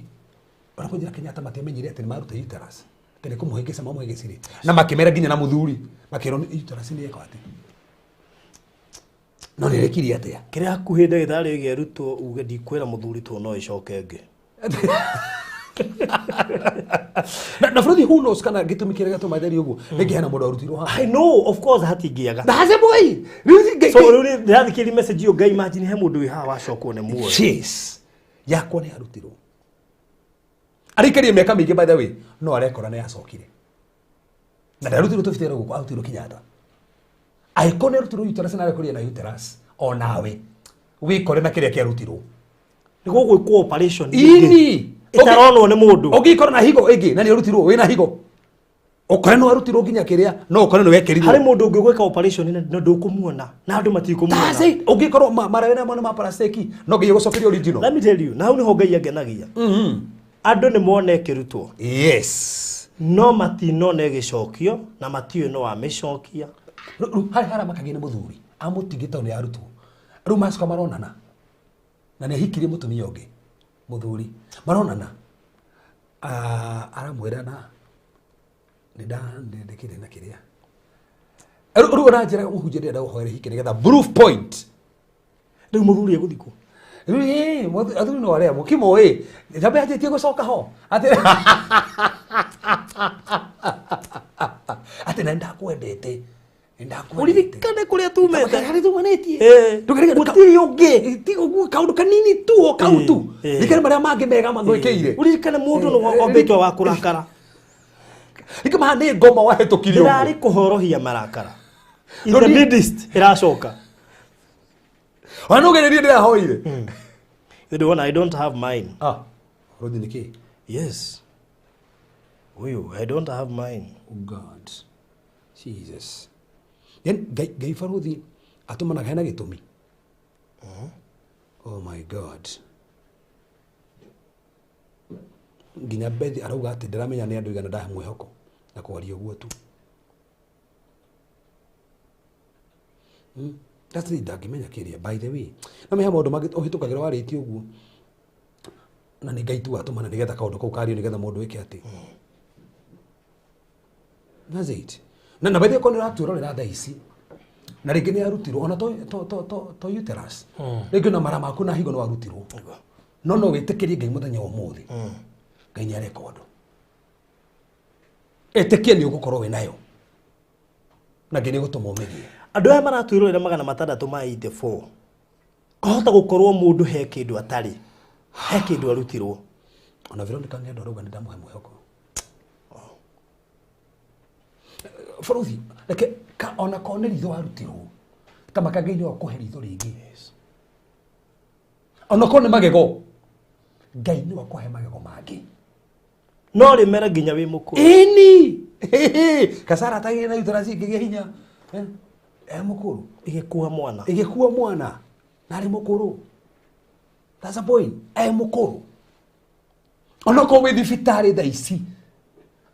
ona kũnjĩra Kenyatta matiamenyire atĩ nĩ maruta uterus. Atĩ nĩ kũmũhĩngĩca mamũhĩngĩcire. Na makĩmera nginya na mũthuri. Makĩrwo uterus nĩ ĩka atĩ. No nĩ ĩrekirie atĩa?
Kĩrĩa hakuhĩ ndagĩtarĩ oige ĩrutwo uge ndikwĩra mũthuri tondũ no ĩcoke ĩngĩ.
Na bũrũri who knows kana gĩtũmi kĩrĩa gĩatũma njarie ũguo rĩngĩ hena mũndũ arutirwo haha.
I know of course hatingĩaga.
That's the boy. Rĩu Ngai.
So rĩu ndĩrathikĩrĩria message ĩyo ngai imagine he mũndũ wĩ haha wacokwo nĩ muoyo.
Yes. Yakwa nĩ arutirwo. Arĩkarie mĩaka mĩingĩ by the way, no arekora nĩ acokire. Na ndarutirwo tũbitĩra gũkũ, arutirwo Kenyatta. Angĩkorwo nĩ arutirwo uterus na arekoria na uterus, onawe wĩkore na kĩrĩa kĩarutirwo.
Nĩ gũgwĩkwo operation
Ini.
ĩtaronwo nĩ mũndũ.
Ũngĩkorwo na higo ĩngĩ na nĩ arutirwo wĩna higo. Ũkore no arutirwo nginya kĩrĩa, no ũkore nĩ wekĩrirwo.
Harĩ mũndũ ũngĩ gwĩka operation na ndũkũmuona na andũ matikũmuona.
That's it. Ũngĩkorwo marawe na mwana ma paraseki no nginya gũcokerio original.
Let me tell you, na hau nĩho Ngai angenagia. Andũ nĩ mone ĩkĩrutwo.
Yes.
No matinona ĩgĩcokio na matiũĩ no amĩcokia.
Rĩu harĩ haramakagia nĩ mũthuri amũtigĩte tondũ nĩ arutwo. Rĩu macoka maronana na nĩ ahikirie mũtumia ũngĩ mũthuri maronana aramwĩra na nĩ ndĩkĩrĩ na kĩrĩa. Rĩu ũranjĩra mũhunjia ndĩrenda gũhoera hiki nĩgetha proof point.
Rĩu mũthuri egũthikwo.
Rĩu ĩ athuri no arĩa mũkimo ĩ njambe anjĩtie gũcoka ho atĩ atĩ na nĩndakwendete nĩndakwendete.
Ũririkane kũrĩa tumĩte.
Harĩa tumanĩtie.
Gũtirĩ ũngĩ.
Ti ũguo kaũndũ kanini tu o kau tu. Ririkana marĩa mangĩ mega magwĩkĩire.
Ũririkane mũndũ nĩ wambĩtwo wa kũrakara.
Rĩngĩ nĩ ngoma wahĩtũkirie ũguo.
Ndĩrarĩ kũhorohia marakara. In the midst ĩracoka.
Ona no gererie ndĩrahoire.
The one I don't have mine.
Ah. Rũthi nĩ kĩ?
Yes. Ũyũ I don't have mine.
Oh God. Jesus. Then Ngai baruthi atũmanaga hena gĩtũmi. Oh my God. Nginya Bethi arauga atĩ ndĩramenya nĩ andũ igana ndahe mwĩhoko na kwaria ũguo tu. That's it, ndangĩmenya kĩrĩa by the way. No meha maũndũ mangĩ ũhĩtũkagĩra warĩtie ũguo. Na nĩ Ngai tu atũmana nĩgetha kaũndũ kau kario nĩgetha mũndũ ĩke atĩ. That's it. Na by the way korwo nĩ ũratwĩrorera thaa ici na rĩngĩ nĩ arutirwo ona to uterus. Rĩngĩ na mara maku na higo nĩ warutirwo. No no wĩtĩkĩrie Ngai mũthenya wa ũmũthĩ. Ngai nĩ areka ũndũ. Ĩtĩkia nĩ ũgũkorwo wĩ nayo. Na Ngai nĩ egũtũma ũmĩgĩe.
Andũ aya maratwĩrorera 684. Kahota gũkorwo mũndũ he kĩndũ atarĩ. He kĩndũ arutirwo.
Ona Veronica Ng'endo arauga nĩ ndamũhe mwĩhoko. Bũrũthi, reke ona korwo nĩ ritho warutirwo, ta maka Ngai no akũhe ritho rĩngĩ. Ona korwo nĩ magego, Ngai no akũhe magego mangĩ.
No rĩmere nginya wĩ mũkũrũ.
Ĩni! Kasara atagĩire na uterus ĩngĩgĩa hinya. E mũkũrũ.
Ĩgĩkua mwana.
Ĩgĩkua mwana. Na arĩ mũkũrũ. That's the point. E mũkũrũ. Ona korwo wĩ thibitarĩ thaa ici,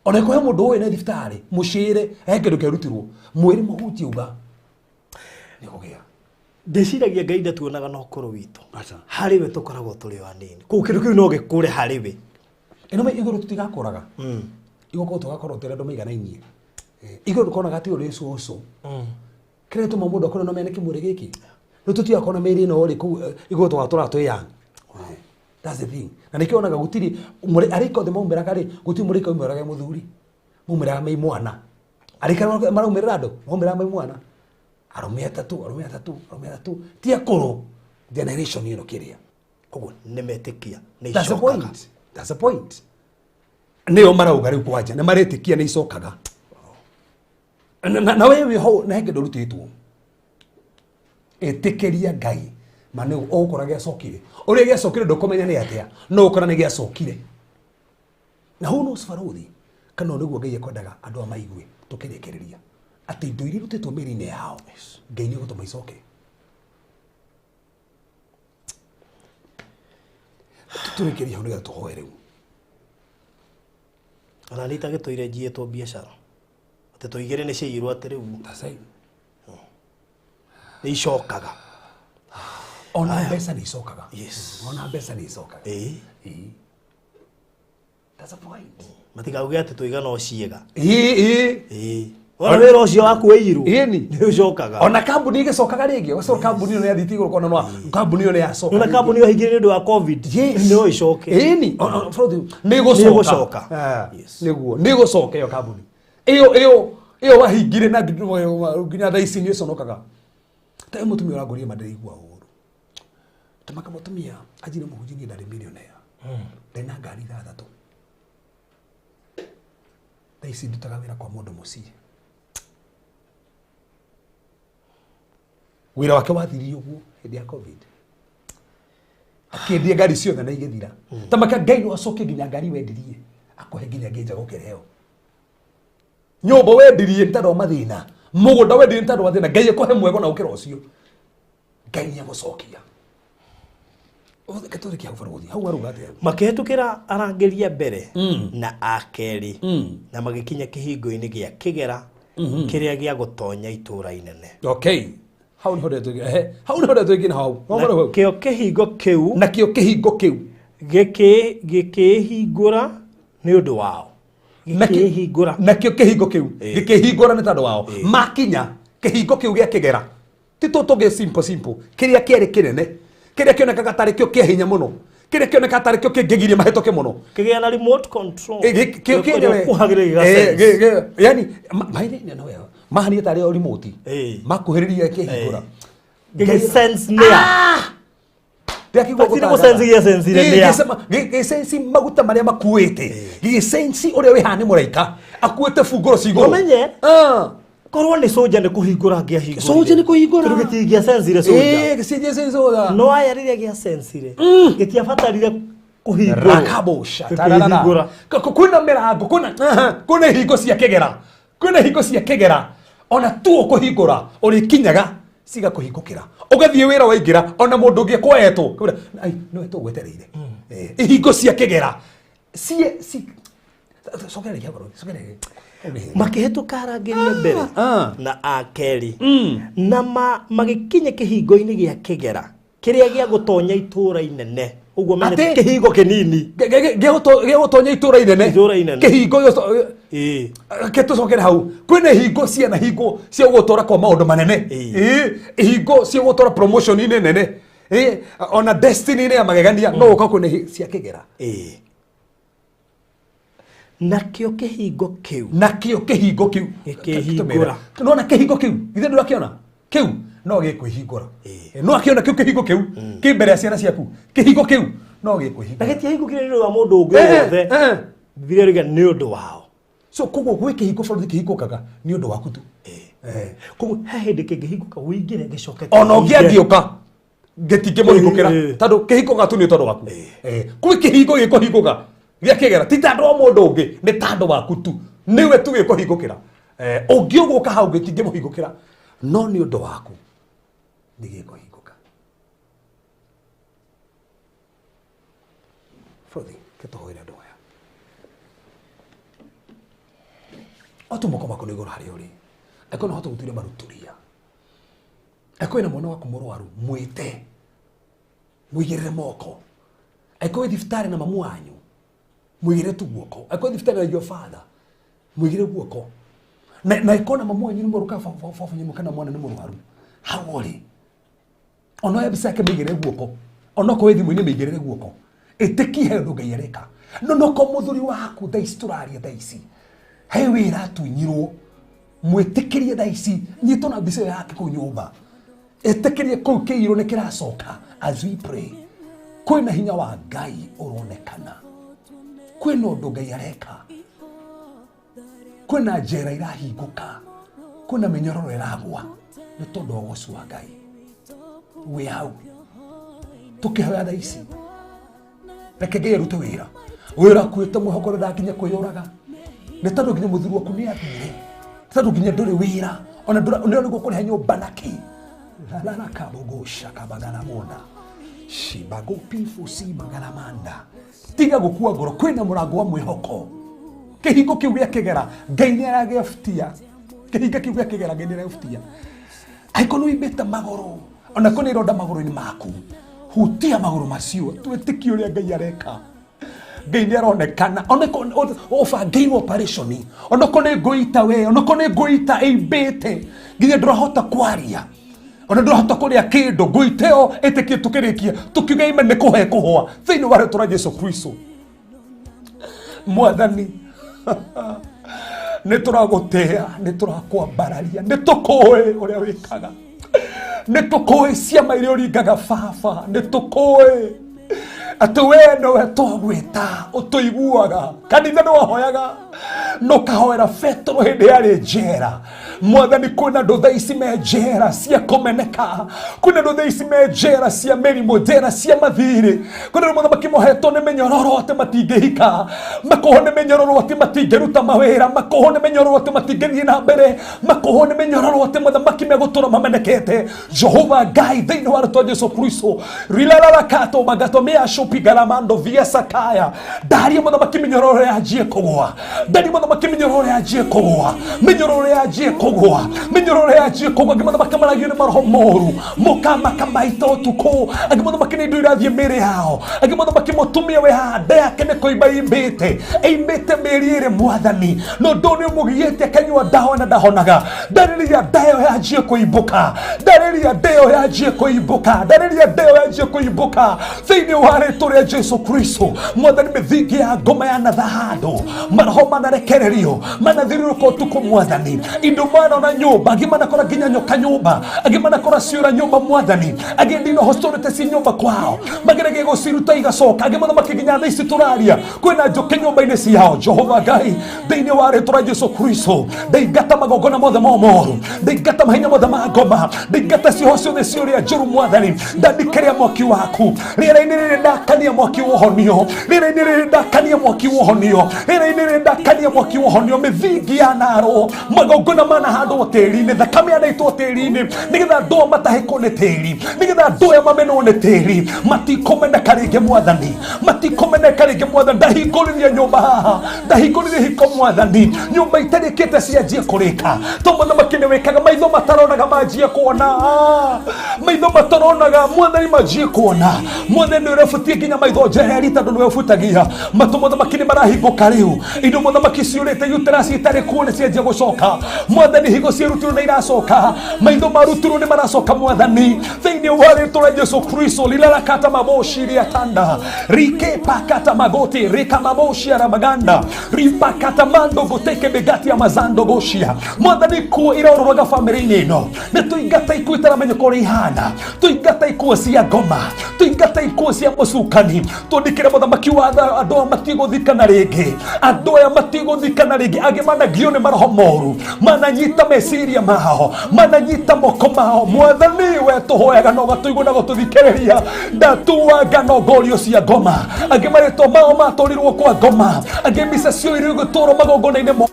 ona korwo he mũndũ ũĩ nĩ thibitarĩ, mũcĩre, he kĩndũ kĩarutirwo, mwĩrĩ mũhutie uga nĩ kũgĩa.
Ndĩciragia Ngai ndatuonaga na ũkũrũ witũ.
Aca.
Harĩ we tũkoragwo tũrĩ o anini. Kũu kĩndũ kĩu no gĩkũre harĩ we.
Ĩno me igũrũ tũtigakũraga. Igũkorwo tũgakorwo tũrĩ andũ maiganainie. Igũrũ ndũkonaga atĩ ũyũ nĩ cũcũ. Kĩrĩa gĩtũmaga mũndũ akorwo na mene kĩmwĩrĩ gĩkĩ. Rĩu tũtigakorwo na mĩĩrĩ ĩno rĩ kũu igũrũ tũgatũra twĩ young. That's the thing. Na nĩkĩo wonaga gũtirĩ arĩka othe maumĩraga rĩ, gũtirĩ mũrĩka umĩraga mũthuri. Maumĩraga me mwana. Arĩka maraumĩrĩra andũ, maumĩraga me mwana. Arũme atatũ, arũme atatũ, arũme atatũ. Ti akũrũ. Generation ĩno kĩrĩa.
Koguo nĩ metĩkia nĩ
That's the
icokaga.
point. That's the point. Nĩo marauga rĩu kwanja nĩ maretĩkia nĩ icokaga. Na we wĩ ho na he kĩndũ ũrutĩtwo. Ĩtĩkĩria Ngai ma nĩ ũgũkora gĩacokire. Ũrĩa gĩacokire ndũkũmenya nĩ atĩa, no ũkora nĩ gĩacokire. Na who knows baruthi kana ũyũ nĩguo Ngai ekwendaga andũ aya maigue tũkĩrĩkĩrĩria atĩ indo iria irutĩtwo mĩĩrĩ-inĩ yao Ngai nĩ egũtũma icoke. Tũrĩkĩrie hau nĩgetha tũhoe rĩu.
Ona nĩ itagĩtũire njiĩtwo biacara atĩ tũigĩrĩ nĩ ciaiyirwo atĩ rĩu
That's it.
Nĩ icokaga.
Ona mbeca nĩ icokaga.
Yes.
Ona mbeca nĩ icokaga.
Ĩĩ.
Ĩĩ. That's a point.
Matikauge atĩ tũiga no ciĩga.
Ĩĩ, ĩĩ.
Ĩĩ. Wona wĩra ũcio waku wĩirwo
Ĩni.
nĩ ũcokaga.
Ona kambuni ĩgĩcokaga rĩngĩ, ũgacoka kambuni ĩyo nĩ yathiĩte igũrũ kona no kambuni ĩyo nĩ yacoka.
Nona kambuni ĩyo hingire nĩ ũndũ wa COVID.
Yes.
No ĩcoke.
Ĩni. Nĩ
Nĩ
gũcoka.
ĩgũcoka. Yes.
Nĩguo. Nĩ gũcoka ĩyo kambuni. Ĩyo ĩyo ĩyo wahingire na nginya thaa ici nĩ ĩconokaga. Ta ĩyo mũtumia ũrangũria mandĩraigua ũru. Tamaka mũtumia anjire mũhunjia niĩ ndarĩ millionaire. Ndĩ na ngari ithathatũ. Thaa ici ndutaga wĩra kwa mũndũ mũciĩ. Wĩra wake wathirire ũguo hĩndĩ ya COVID. Akĩendia ngari ciothe na igĩthira. Tamaka Ngai no acokie nginya ngari wendirie. Akũhe nginya ngĩnja gũkĩra ĩyo. Nyũmba wendirie nĩ tondũ wa mathĩna. Mũgũnda wendirie nĩ tondũ wa thĩna. Ngai akũhe mwega na ũkĩra ũcio. Ngai nĩ agũcokia. Reke tũrĩkie hau barũthi. Hau arauga atĩa?
Makĩhĩtũkĩra arangĩri a mbere na a kerĩ na magĩkinya kĩhingo-inĩ gĩa kĩgera kĩrĩa gĩa gũtonya itũũra inene.
Okay. Hau nĩho ndetũingĩ. Ehe. Hau nĩho ndetũingĩ na hau. Hau nĩho hau.
Nakĩo kĩhingo kĩu
Nakĩo kĩhingo kĩu.
Gĩkĩĩhingũra nĩ ũndũ wao. Gĩkĩĩhingũra.
Nakĩo kĩhingo kĩu gĩkĩhingũra nĩ tondũ wao. Makinya kĩhingo kĩu gĩa kĩgera ti tũtũ gĩ simple simple kĩrĩa kĩarĩ kĩnene kĩrĩa kĩonekaga tarĩ kĩo kĩa hinya mũno kĩrĩa kĩonekaga tarĩ kĩo kĩngĩgiria mahĩtũke mũno.
Kĩgĩa na remote control.
Kĩo kĩenyewe
Kuhagĩrĩria gĩgasense.
Yani mahania tarĩ o remote makuhĩrĩria kĩhingũra.
Gĩgĩsense nĩa.
Ndĩrakĩigua
Gũtirĩ
gũtangatha.
gũsense gĩasensire nĩa.
Gĩsensi maguta marĩa makuĩte. Gĩsensi ũrĩa wĩ haha nĩ mũraika akuĩte bungũro cigũrũ.
Ũmenye.
Ah.
Korwo nĩ soldier nĩ kũhingũra angĩahingũrire.
Soldier nĩ kũhingũra.
Tondũ gĩtingĩasensire soldier.
Ĩĩ, gĩcenjia soldier.
No aya rĩrĩa gĩasensire gĩtiabatarire kũhingũrwo.
Rakabosha tararara.
Gĩkĩhingũra.
Kwĩna mĩrango, kwĩna aha, kwĩna ihingo cia kĩgera. Kwĩna ihingo cia kĩgera. Ona tu ũkũhingũra ũrĩkinyaga cigakũhingũkĩra. Ũgathiĩ wĩra waingĩra ona mũndũ ũngĩ ekwoetwo. Kwĩra, ai, nĩwe tũgwetereire. Ihingo cia kĩgera. Cie ci cokera rĩngĩ hau, cokera rĩngĩ. Hau nĩ hega.
Makĩhĩtũka arangĩri a mbere
ah.
na a kerĩ na magĩkinya kĩhingo-inĩ gĩa kĩgera kĩrĩa gĩa gũtonya itũũra inene. Ũguo menye
Atĩ?
kĩhingo kĩnini.
Gĩa gũtonya itũũra inene.
Itũũra inene.
Kĩhingo
Ĩĩ.
Reke tũcokere hau. Kwĩna ihingo ciana hingo cia gũgũtwara kwa maũndũ manene.
Ĩĩ.
Ĩĩ, ihingo cia gũgũtwara promotion-inĩ nene. Ĩĩ, ona destiny-inĩ ya magegania no ũka kwĩna cia kĩgera.
Ĩĩ. Nakĩo kĩhingo kĩu
Nakĩo kĩhingo kĩu
Gĩkĩhingũra.
Nona kĩhingo kĩu githĩ ndũrakĩona kĩu no gĩkwĩhingũra.
Ĩĩ.
No akĩona kĩu kĩhingo kĩu kĩ mbere ya ciana ciaku kĩhingo kĩu no gĩkwĩhingũra.
Na gĩtiahingũkire nĩ ũndũ wa mũndũ ũngĩ o wothe. Bibilia ĩroiga nĩ ũndũ wao.
So koguo gwĩ kĩhingo bũrũri kĩhingũkaga nĩ ũndũ waku tu.
Koguo he hĩndĩ kĩngĩhingũka ũingĩre gĩcoke
Ona ũngĩ
kĩhinge.
angĩũka gĩtingĩmũhingũkĩra tondũ kĩhingũkaga tu nĩ tondũ waku. Kwĩ kĩhingo gĩkũhingũka gĩa kĩgera ti tondũ wa mũndũ ũngĩ nĩ tondũ waku tu nĩwe tu gĩkũhingũkĩra. Ũngĩ ũgũka hau gĩtingĩmũhingũkĩra no nĩ ũndũ waku nĩ gĩkũhingũka. Bũrũri kĩtũhoere andũ aya. Otu moko maku nĩ igũrũ harĩa ũrĩ. Angĩkorwo no ũhote gũturia maruturia. Angĩkorwo wĩna mwana waku mũrwaru mwĩte mũigĩrĩre moko. Angĩkorwo wĩ thibitarĩ na mamu wanyu mũigĩrĩre tu guoko. Angĩkorwo wĩ thibitarĩ na your father mũigĩrĩre guoko. Na angĩkorwo na mamu wanyu nĩ mũrwaru kana baba wanyu kana mwana nĩ mũrwaru hau ũrĩ ona oya mbica yake mũigĩrĩre guoko. Ona okorwo wĩ thimũ-inĩ mĩigĩrĩre guoko. Ĩtĩkie he ũndũ Ngai areka. No nokorwo mũthuri waku thaa ici tũraria thaa ici he wĩra atunyirwo mwĩtĩkĩrie thaa ici nyitwo na mbica ĩyo yake kũu nyũmba ĩtĩkĩrie kũu kĩirwo nĩ kĩracoka as we pray. Kwĩna hinya wa Ngai ũronekana. Kwĩna ũndũ Ngai areka. Kwĩna njera irahingũka. Kwĩna mĩnyororo ĩragwa nĩ tondũ wa ũgoci wa Ngai. Wĩ hau tũkĩhoya thaa ici reke Ngai arute wĩra. Wĩra akuĩte mwĩhoko ũrĩa ndakinya kwĩyũraga nĩ tondũ nginya mũthuri waku nĩ athire nĩ tondũ nginya ndũrĩ wĩra ona nĩ ũrĩguo kũrĩha nyũmba na kĩ lalarakabogoca kabagana mona Shibagopifusimagaramanda tiga gukua ngoro, kwina murango wa mwihoko. Kihingo kiu gĩa kĩgera Ngai nĩ aragĩabutia. Kĩhingo kĩu gĩa kĩgera Ngai nĩ aragĩabutia. Angĩkorwo nĩ ũimbĩte magũrũ, ona korwo nĩ ironda magũrũ-inĩ maku, hutia magũrũ macio, twĩtĩkie ũrĩa Ngai areka. Ngai nĩ aronekana, onakorwo ũbangĩirwo operation, onakorwo nĩ ngũita we, onakorwo nĩ ngũita ĩimbĩte nginya ndũrahota kwaria, ona ndũrahota kũrĩa kĩndũ, ngũita ĩyo ĩtĩkie tũkĩrĩkia tũkiuga ime nĩ kũhe kũhũa thĩinĩ wa rĩtwa rĩa Jesu Kristo. Mwathani, nĩ tũragũtĩa, nĩ tũrakwambararia, nĩ tũkũĩ ũrĩa wĩkaga, nĩ tũkũĩ ciama iria ũringaga baba, nĩ tũkũĩ atĩ we nowe twagwĩta ũtũiguaga. Kanitha nĩ wahoyaga na ũkahoera Petero hĩndĩ yarĩ njera. Mwathani, kwĩna andũ thaa ici me njera cia kũmeneka, kwĩna andũ thaa ici me njera cia mĩrimũ, njera cia mathirĩ, kwĩna andũ mũthamaki mohetwo nĩ mĩnyororo atĩ matingĩhika, makohwo nĩ mĩnyororo atĩ matingĩruta mawĩra, makohwo nĩ mĩnyororo atĩ matingĩthiĩ na mbere, makohwo nĩ mĩnyororo atĩ mũthamaki megũtũra mamenekete. Jehova Ngai, thĩinĩ wa rĩtwa Jesu Kristo, rilalalakato magato meashopigaramando viasakaya, ndaria mũthamaki mĩnyororo yanjie kũgũa, ndaria mũthamaki mĩnyororo yanjie kũgũa, mĩnyororo yanjie kũgũa, mĩnyororo yanjie kũgũa. Angĩ mũthamaki maragio nĩ maroho moru, mũkamaka maita ũtukũ, angĩ mũthamaki nĩ indo irathiĩ mĩĩrĩ yao, angĩ mũthamaki mũtumia wĩ haha nda yake nĩ kũimba imbĩte, ĩimbĩte mĩeri ĩrĩ mwathani, no ũndũ nĩ ũmũgiĩte akanyua ndawa na ndahonaga. Ndarĩria nda ĩyo yanjie kũimbũka, ndarĩria nda ĩyo yanjie kũimbũka, ndarĩria nda ĩyo yanjie kũimbũka thĩinĩ wa rĩtwa rĩa Jesu Kristo. Mwathani, mĩthingi ya ngoma yanatha handũ, maroho manarekererio, manathiũrũrũka ũtukũ mwathani, indo manona nyũmba, angĩ manakora nginya nyoka nyũmba, angĩ manakora ciũra nyũmba mwathani, angĩ ndinoho citorĩte ci nyũmba kwao, mageragia gũciruta igacoka, angĩ mũthamaki nginya thaa ici tũraria kwĩna njũkĩ nyũmba-inĩ ciao. Jehova Ngai, thĩinĩ wa rĩtwa rĩa Jesu Kristo, ndaingata magongona mothe ma ũmoru, ndaingata mahinya mothe ma ngoma, ndaingata cioho ciothe cia ũrĩa njũru mwathani, ndandikĩria mwaki waku rĩera-inĩ rĩrĩ, ndakania mwaki wa ũhonio rĩera-inĩ rĩrĩ, ndakania mwaki wa ũhonio rĩera-inĩ rĩrĩ, ndakania mwaki wa ũhonio. Mĩthingi ya narwo, magongona mana handwo tĩri-inĩ, thakame yanaitwo tĩri-inĩ, nĩgetha andũ aya matahĩkwo nĩ tĩri, nĩgetha andũ aya mamenwo nĩ tĩri, matikũmeneka rĩngĩ mwathani, matikũmeneka rĩngĩ mwathani. Ndahingũrĩria nyũmba haha, ndahingũrĩria hiko mwathani, nyũmba itarĩkĩte cianjie kũrĩka, to mũthamaki nĩ wĩkaga. Maitho mataronaga manjie kuona, maitho mataronaga mwathani manjie kuona. Mwathani nĩ ũrebutie nginya maitho njeheri, tondũ nĩwe ũbutagia matũ. Mũthamaki nĩ marahingũka rĩu, indo mũthamaki ciũrĩte uterus itarĩ kuo nĩ cianjia gũcoka mwathani, higo ciarutirwo nĩ iracoka, maitho marutirwo nĩ maracoka mwathani, thĩinĩ wa rĩtwa rĩa Jesu Kristo. Lilarakata maboshi riatanda rike pakata magoti rika maboshi aramaganda ripakata mando goteke begati ya mazando goshia. Mwathani, kuo iraũrũraga bamĩrĩ-inĩ ĩno, nĩ tũingata ikuũ itaramenya ũrĩa ihana, tũingata ikuũ cia ngoma, tũingata ikuũ cia mũcukani, twandĩkĩre mũthamaki wa andũ aya matigũthikana rĩngĩ, andũ aya matigũthikana rĩngĩ. Angĩ managio nĩ maroho moru, mananyita meciria mao, mananyita moko mao. Mwathani, we tũhoyaga na ũgatũigua na gũtũthikĩrĩria. Ndatuanga nongorio cia ngoma, angĩ marĩtwa mao matũrirwo kwa ngoma, angĩ mbica cioirwo igĩtũrwo magongona-inĩ mo,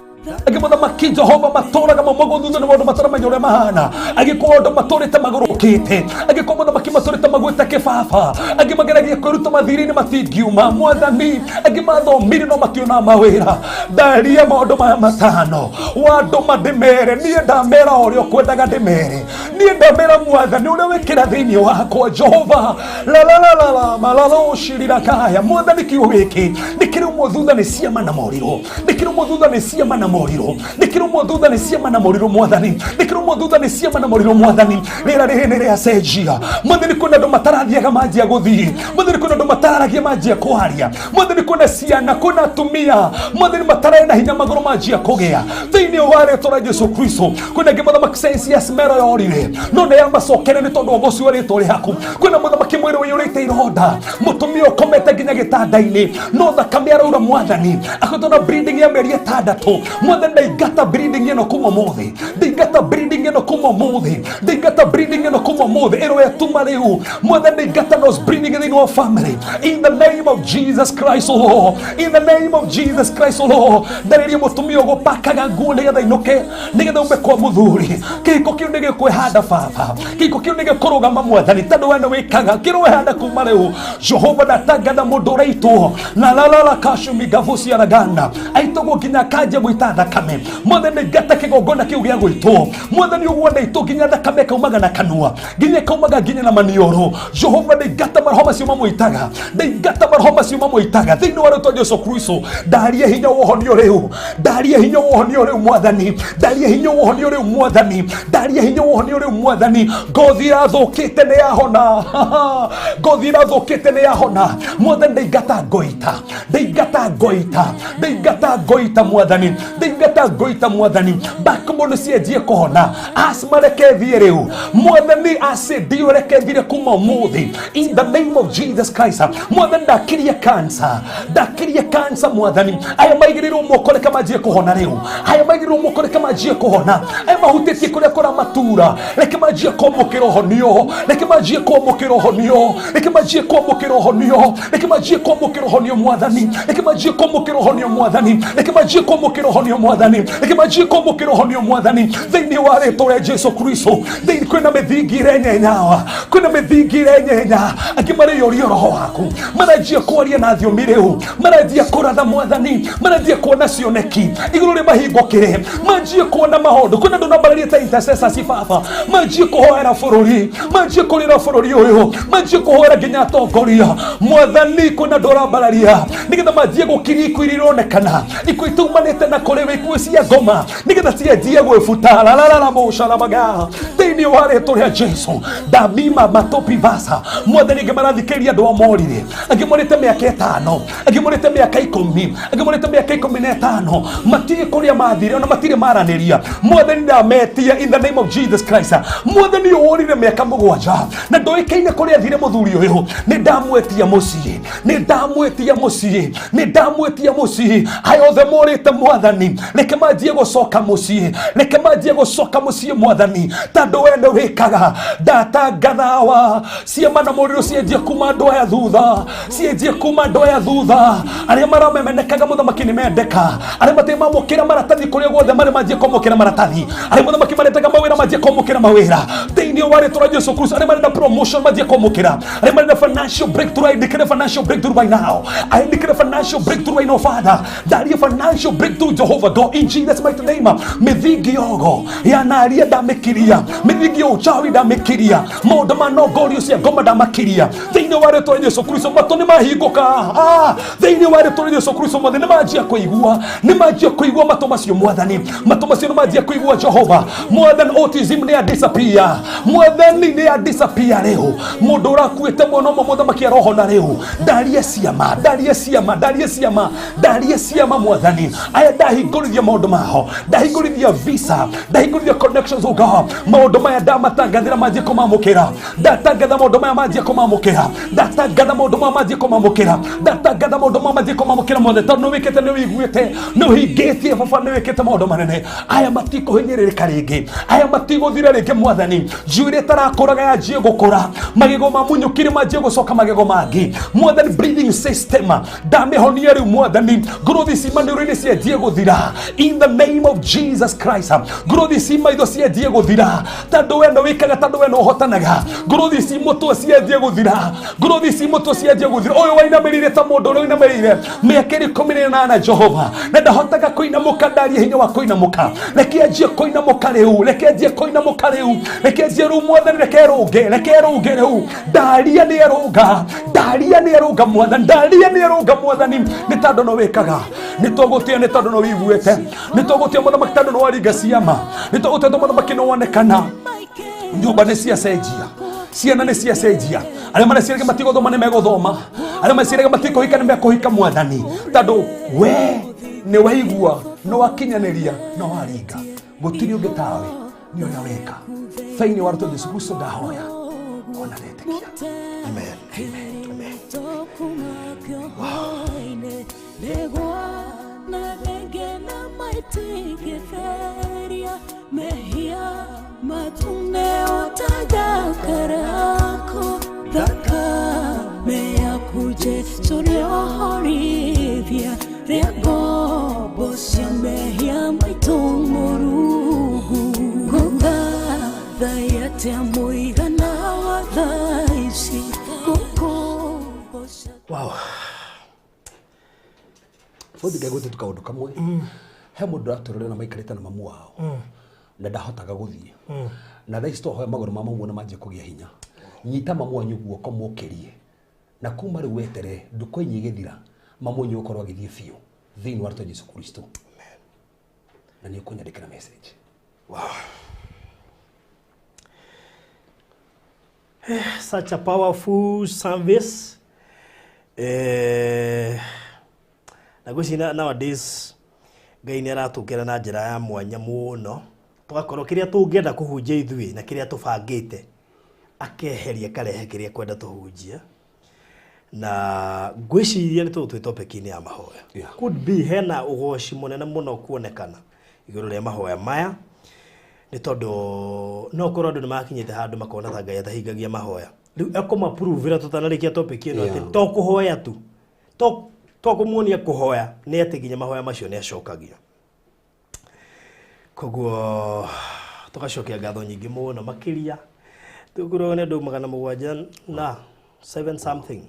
angĩ mũthamaki Jehova matũraga maumagwo thutha nĩ maũndũ mataramenya ũrĩa mahana, angĩkorwo andũ matũrĩte magũrũkĩte, angĩkorwo mũthamaki matũrĩte magwĩte kĩbaba, angĩ mageragia kwĩruta mathirĩ-inĩ matingiuma mwathani, angĩ mathomire no mationaga mawĩra. Ndaria maũndũ maya matano wandũma ndĩmere, niĩ ndamera ũrĩa ũkwendaga ndĩmere, niĩ ndamera mwathani ũrĩa wĩkĩra thĩinĩ wakwa. Jehova lalalala malalocirirakaya mwathani, kiugo gĩkĩ nĩ kĩrũmwo thutha nĩ ciama na morirũ, nĩ kĩrũmwo thutha nĩ ciama na morirũ, nĩ kĩrũmwo thutha nĩ ciama na morirũ mwathani, nĩ kĩrũmwo thutha nĩ ciama na morirũ mwathani. Rĩera rĩrĩ nĩ rĩacenjia mwathani, kwĩna andũ matarathiaga manjia gũthiĩ mwathani, kwĩna andũ matararagia manjia kwaria mwathani, kwĩna ciana, kwĩna atumia mwathani matararĩ na hinya magũrũ manjia kũgĩa thĩinĩ wa rĩtwa rĩa Jesu Kristo. Kwĩna angĩ mũthamaki sensi ya smero yorire no nĩ yamacokere nĩ tondũ wa ũgoci wa rĩtwa rĩaku. Kwĩna mũthamaki mwĩrĩ ũiyũrĩte ironda, mũtumia ũkomete nginya gĩtanda-inĩ no thakame araura mwathani, akoretwo na bleeding ya mĩeri 6. Mwathani ndaingata bleeding ĩno kuma ũmũthĩ, ndaingata bleeding ĩno kuma ũmũthĩ, ndaingata bleeding ĩno kuma ũmũthĩ ĩrĩa yatuma rĩu. Mwathani ndaingata nose bleeding thĩinĩ wa family, in the name of Jesus Christ, O Lord, in the name of Jesus Christ, O Lord. Ndarĩria mũtumia ũgũpakaga nguo nĩgetha inũke, nĩgetha ume kwa mũthuri. Kĩhiko kĩu nĩ gĩkwĩhanda baba, kĩhiko kĩu nĩ gĩkũrũgama mwathani, tondũ we nĩ wĩkaga kĩrwĩhanda kuma rĩu. Jehova ndatangatha mũndũ ũraitwo na lalala kashumigavucia ragana aitagwo nginya akanjia gwĩta thakame. Mwathani ndaingata kĩgongona kĩu gĩa gwĩtwo. Mwathani ũguo ndaitwo nginya thakame ĩkaumaga na kanua, nginya ĩkaumaga nginya na maniũrũ. Jehova ndaingata maroho macio mamwĩtaga, ndaingata maroho macio mamwĩtaga thĩinĩ wa rĩtwa Jesu Kristo. Ndaria hinya wa ũhonio rĩu, ndaria hinya wa ũhonio rĩu mwathani, ndaria hinya wa ũhonio rĩu mwathani, ndaria hinya wa ũhonio rĩu mwathani. Ngothi ĩrathũkĩte nĩ yahona, ngothi ĩrathũkĩte nĩ yahona mwathani. Ndaingata ngoita, ndaingata ngoita, ndaingata ngoita mwathani, ndaingata ngoita mwathani. Backbone cianjie kũhona, asthma reke thiĩ rĩu mwathani, acid reke thire kuma ũmũthĩ, in the name of Jesus Christ. Mwathani ndakiria cancer, ndakiria cancer mwathani. Aya maigĩrĩirwo moko reke manjie kũhona rĩu, aya maigĩrĩirwo moko reke manjie kũhona, aya mahutĩtie kũrĩa kũramatura reke manjie kwamũkĩra ũhonio, reke manjie kwamũkĩra ũhonio, reke manjie kwamũkĩra ũhonio, reke manjie kwamũkĩra ũhonio mwathani, reke manjie kwamũkĩra ũhonio mwathani, reke manjie kwamũkĩra ũhonio mwathani, reke manjie kwamũkĩra ũhonio mwathani, thĩinĩ wa rĩtwa rĩa Jesu Kristo. Thĩinĩ kwĩna mĩthingi irenyenyawa, kwĩna mĩthingi irenyenya, angĩ marĩyũria roho waku, maranjia kwaria na thiomi rĩu, maranjia kũratha mwathani, maranjia kuona cioneki igũrũ rĩa mahingũkĩre, manjie kuona maũndũ. Kwĩna andũ nambarĩrie ta intercessors baba, manjie kũhoera bũrũri, manjie kũrĩra bũrũri ũyũ, manjie kũhoera nginya atongoria mwathani. Kwĩna andũ ũrambararia nĩgetha manjie gũkiria ikuũ iria ironekana, ikuũ itumanĩte na kũrĩ ikuũ cia ngoma, nĩgetha cianjie gwĩbuta lararara mũcarabaga thĩinĩ wa rĩtwa rĩa Jesu. Ndamima matopi vasa mwathani. Angĩ marathikĩrĩria andũ a morire, angĩ morĩte mĩaka 5, angĩ morĩte mĩaka 10, angĩ morĩte mĩaka 15, matirĩ kũrĩa mathire ona matirĩ maranĩria. Mwathani ndametia in the name of Jesus Christ. Mwathani ũrire mĩaka 7 na ndũĩkaine kũrĩa athire mũthuri ũyũ, nĩ ndamwetia mũciĩ, nĩ ndamwetia mũciĩ, nĩ ndamwetia mũciĩ. Aya othe morĩte mwathani, reke manjie gũcoka mũciĩ, reke manjie gũcoka mũciĩ mwathani, tondũ we nĩ wĩkaga. Ndatangathawa ciama na mũrĩro cianjie kuma andũ aya thutha, cianjie kuma andũ aya thutha. Arĩa maramemenekaga mũthamaki nĩ mendeka, arĩa matirĩ mamũkĩra maratathi kũrĩa guothe marĩ manjie kwamũkĩra maratathi, arĩa mũthamaki maretaga mawĩra manjie kwamũkĩra mawĩra thĩinĩ wa rĩtwa rĩa Jesu Kristo, arĩa marenda promotion manjie kwamũkĩra, arĩa marenda financial breakthrough, I declare financial breakthrough right now, I declare financial breakthrough right now. Father, ndaria financial breakthrough, Jehovah God, in Jesus mighty name. Mĩthingi yogo yanaria ndamĩkiria, mĩthingi ya uchawi ndamĩkiria, maũndũ ma nongorio cia ngoma ndamakiria thĩinĩ wa rĩtwa rĩa Jesu Kristo. Matũ nĩ mahingũka thĩinĩ wa rĩtwa rĩa Jesu Kristo. Mwathani nĩ manjia kũigua, nĩ manjia kũigua matũ macio mwathani, matũ macio nĩ manjia kũigua Jehova mwathani. Autism nĩ ya disappear mwathani, nĩ ya disappear rĩu. Mũndũ ũrakuĩte mwana ũmwe mũthamaki arohona rĩu. Ndaria ciama, ndaria ciama, ndaria ciama, ndaria ciama mwathani. Aya ndahingũrithia maũndũ mao, ndahingũrithia visa, ndahingũrithia connections, oh God. Maũndũ maya ndamatangathĩra manjie kũmamũkĩra, ndatangatha maũndũ maya manjie kũmamũkĩra, ndatangatha maũndũ maya manjie kũmamũkĩra, ndatangatha maũndũ maya manjie kũmamũkĩra mothe, tondũ nĩ wĩkĩte, nĩ wĩiguĩte, nĩ ũhingĩtie baba, nĩ wĩkĩte maũndũ manene. Aya matikũhinyĩrĩrĩka rĩngĩ, aya matigũthira rĩngĩ mwathani. Njuĩrĩ ĩtarakũraga yanjie gũkũra, magego mamunyũkire manjie gũcoka magego mangĩ mwathani. Breathing system ndamĩhonia rĩu mwathani. Ngũrũthi ci maniũrũ-inĩ cianjie gũthira in the name of Jesus Christ. Ngũrũthi ci maitho cianjie gũthira, tondũ we nĩ wĩkaga, tondũ we nĩ ũhotanaga. Ngũrũthi ci mũtwe cianjie gũthira, ngũrũthi ci mũtwe cianjie gũthira. Ũyũ wainamĩrĩire ta mũndũ ũrĩa ũinamĩrĩire mĩaka 18 Jehova na ndahotaga kũinamũka, ndaria hinya wa kũinamũka, reke anjie kũinamũka rĩu, reke anjie kũinamũka rĩu, reke anjie rĩu mwathani, reke rũnge, reke rũnge rĩu. Ndaria nĩ erũnga, ndaria nĩ erũnga mwathani, ndaria nĩ erũnga mwathani, nĩ tondũ no wĩkaga. Nĩ tũgũtĩa nĩ tondũ no wĩiguĩte, nĩ tũgũtĩa mũthamaki tondũ nĩ waringa ciama, nĩ tũgũtĩa tondũ mũthamaki nĩ wonekana. Nyũmba nĩ ciacenjia, ciana nĩ ciacenjia, arĩa mareciragia matigũthoma nĩ megũthoma, arĩa mareciragia matikũhika nĩ mekũhika mwathani, tondũ we nĩ waigua, nĩ wakinyanĩria, nĩ waringa. Gũtirĩ ũngĩ tawe, nĩ ũrĩa weka. Thĩinĩ wa rĩtwa Jesu Kristo ndahoya ona ndetĩkia.
Amen. Amen.
Wow. Thakarako thakame yaku Jesu rĩohorithia rĩa ngombo cia mehia maitũ mũrungu. Ngũthathaiya atĩa mũigana wa thaa ici ngũkũgoca.
Wow.
Bothi ngegwĩte tu kaũndũ kamwe. He mũndũ ũratũrore na maikarĩte na mamu wao na ndahotaga gũthiĩ, na thaa ici twahoya magũrũ ma mamu na manjie kũgĩa hinya. Nyita mamu wanyu guoko mũkĩrie, na kuma rĩu wetere ndukũ inya igĩthira mamu wanyu gũkorwo agĩthiĩ biũ thĩinĩ wa rĩtwa Jesu Kristo, na nĩ ũkũnyandĩkĩra message.
Wow. Such a powerful service. Na ngwĩciria nowadays Ngai nĩ aratũkĩra na njĩra ya mwanya mũno, tũgakorwo kĩrĩa tũngĩenda kũhunjia ithuĩ na kĩrĩa tũbangĩte akeheria akarehe kĩrĩa kwenda tũhunjie. Na ngwĩciria nĩ tũgũtwĩ topic-inĩ ya mahoya. Could be hena ũgoci mũnene mũno kuonekana igũrũ rĩa mahoya maya, nĩ tondũ no korwo andũ nĩ makinyĩte handũ makona ta Ngai atahingagia mahoya. Rĩu ekũmaprovĩra tũtanarĩkia topic ĩno atĩ to kũhoya tu, to kũmuonia kũhoya, nĩ atĩ nginya mahoya macio nĩ acokagia. Koguo tũgacokia ngatho nyingĩ mũno makĩria. Tũkoragwo nĩ andũ 700 na 7 something.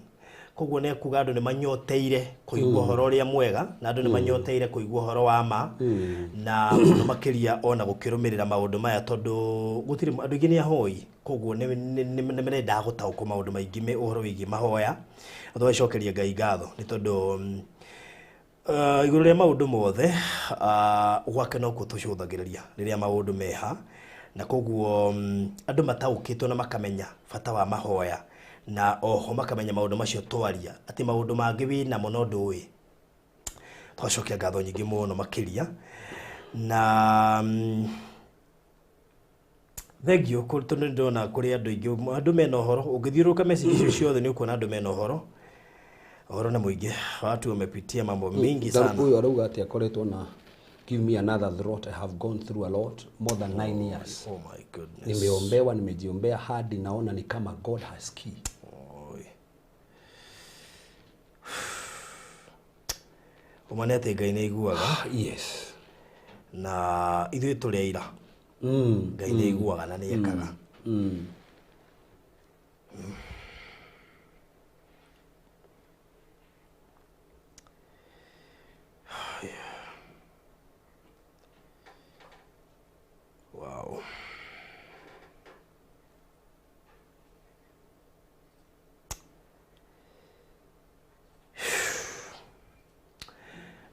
Koguo nĩ kuga andũ nĩ manyoteire kũigua ũhoro ũrĩa mwega, na andũ nĩ manyoteire kũigua ũhoro wa ma, na mũno makĩria ona gũkĩrũmĩrĩra maũndũ maya, tondũ gũtirĩ andũ aingĩ nĩ ahoi. Koguo nĩ marendaga gũtaũkwo maũndũ maingĩ me ũhoro wĩgiĩ mahoya. Na tũgacokeria Ngai ngatho nĩ tondũ igũrũ rĩa maũndũ mothe, gwake nokuo tũcũthagĩrĩria rĩrĩa maũndũ meha, na koguo andũ mataũkĩtwo na makamenya bata wa mahoya, na oho makamenya maũndũ macio twaria atĩ maũndũ mangĩ wĩnamo no ndũĩ. Tũgacokia ngatho nyingĩ mũno makĩria, na thank you tondũ nĩ ndĩrona kũrĩ andũ aingĩ, andũ mena ũhoro. Ũngĩthiũrũrũka message icio ciothe nĩ ũkuona andũ mena ũhoro. Ũhoro nĩ mũingĩ, watu wamepitia mambo mingi sana.
Huyu arauga atĩ akoretwo na give me another throat. I have gone through a lot, more than 9 years.
Oh my goodness.
Nimeombewa, nimejiombea hadi naona ni kama God has key.
Oi. Ũma nĩ atĩ Ngai nĩ aiguaga.
Yes.
Na ithuĩ tũrĩ aira. Ngai nĩ aiguaga na nĩ ekaga. Wow.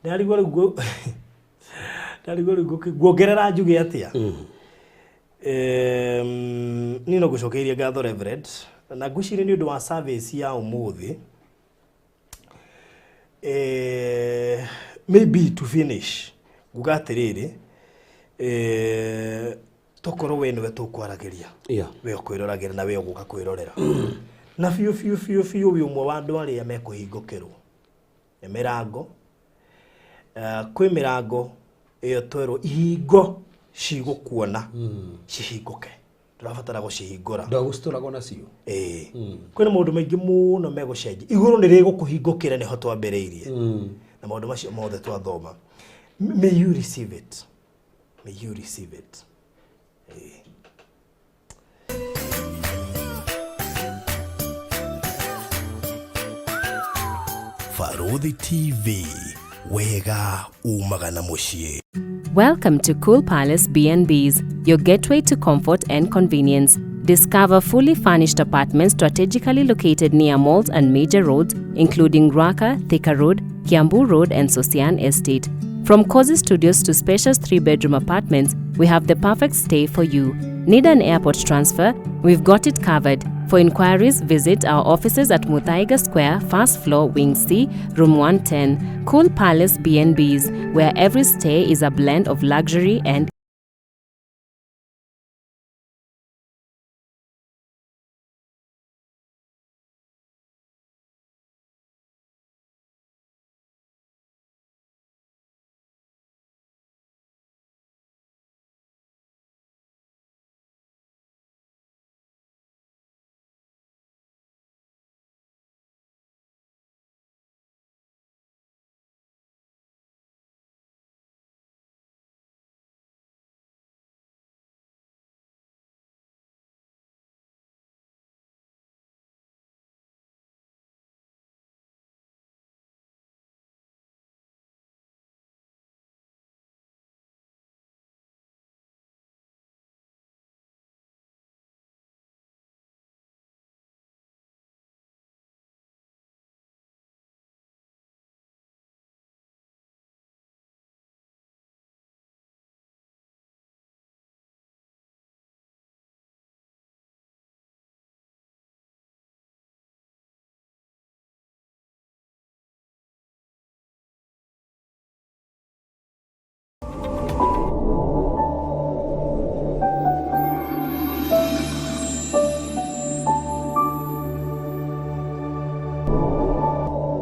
Ndarigwo rĩu ndarigwo rĩu nguongerera njuge atĩa. Niĩ no ngũcokeirie ngatho Reverend, na ngwĩciria nĩ ũndũ wa service ya ũmũthĩ. Maybe to finish nguga atĩrĩrĩ, tokorwo we nĩwe tũkwaragĩria, we ũkwĩroragĩra na we ũgũka kwĩrorera, na biũ biũ biũ biũ wĩ ũmwe wa andũ arĩa mekũhingũkĩrwo nĩ mĩrango. Kwĩ mĩrango ĩyo twerwo ihingo cigũkuona cihingũke, ndũrabatara gũcihingũra.
Ndagũcitũragwo nacio.
Ĩĩ, kwĩna maũndũ maingĩ mũno megũcenjia, igũrũ nĩ rĩgũkũhingũkĩra, nĩho twambĩrĩirie na maũndũ macio mothe twathoma. May you receive it, may you receive it. Ĩĩ.
Barũthi TV, wega umaga na mũciĩ.
Welcome to Cool Palace B&Bs, your gateway to comfort and convenience. Discover fully furnished apartments strategically located near malls and major roads, including Ruaka, Thika Road, Kiambu Road, and Sosian Estate. From cozy studios to spacious 3-bedroom apartments, we have the perfect stay for you. Need an airport transfer? We've got it covered. For inquiries, visit our offices at Muthaiga Square, first floor, Wing C, Room 110. Cool Palace B&Bs, where every stay is a blend of luxury and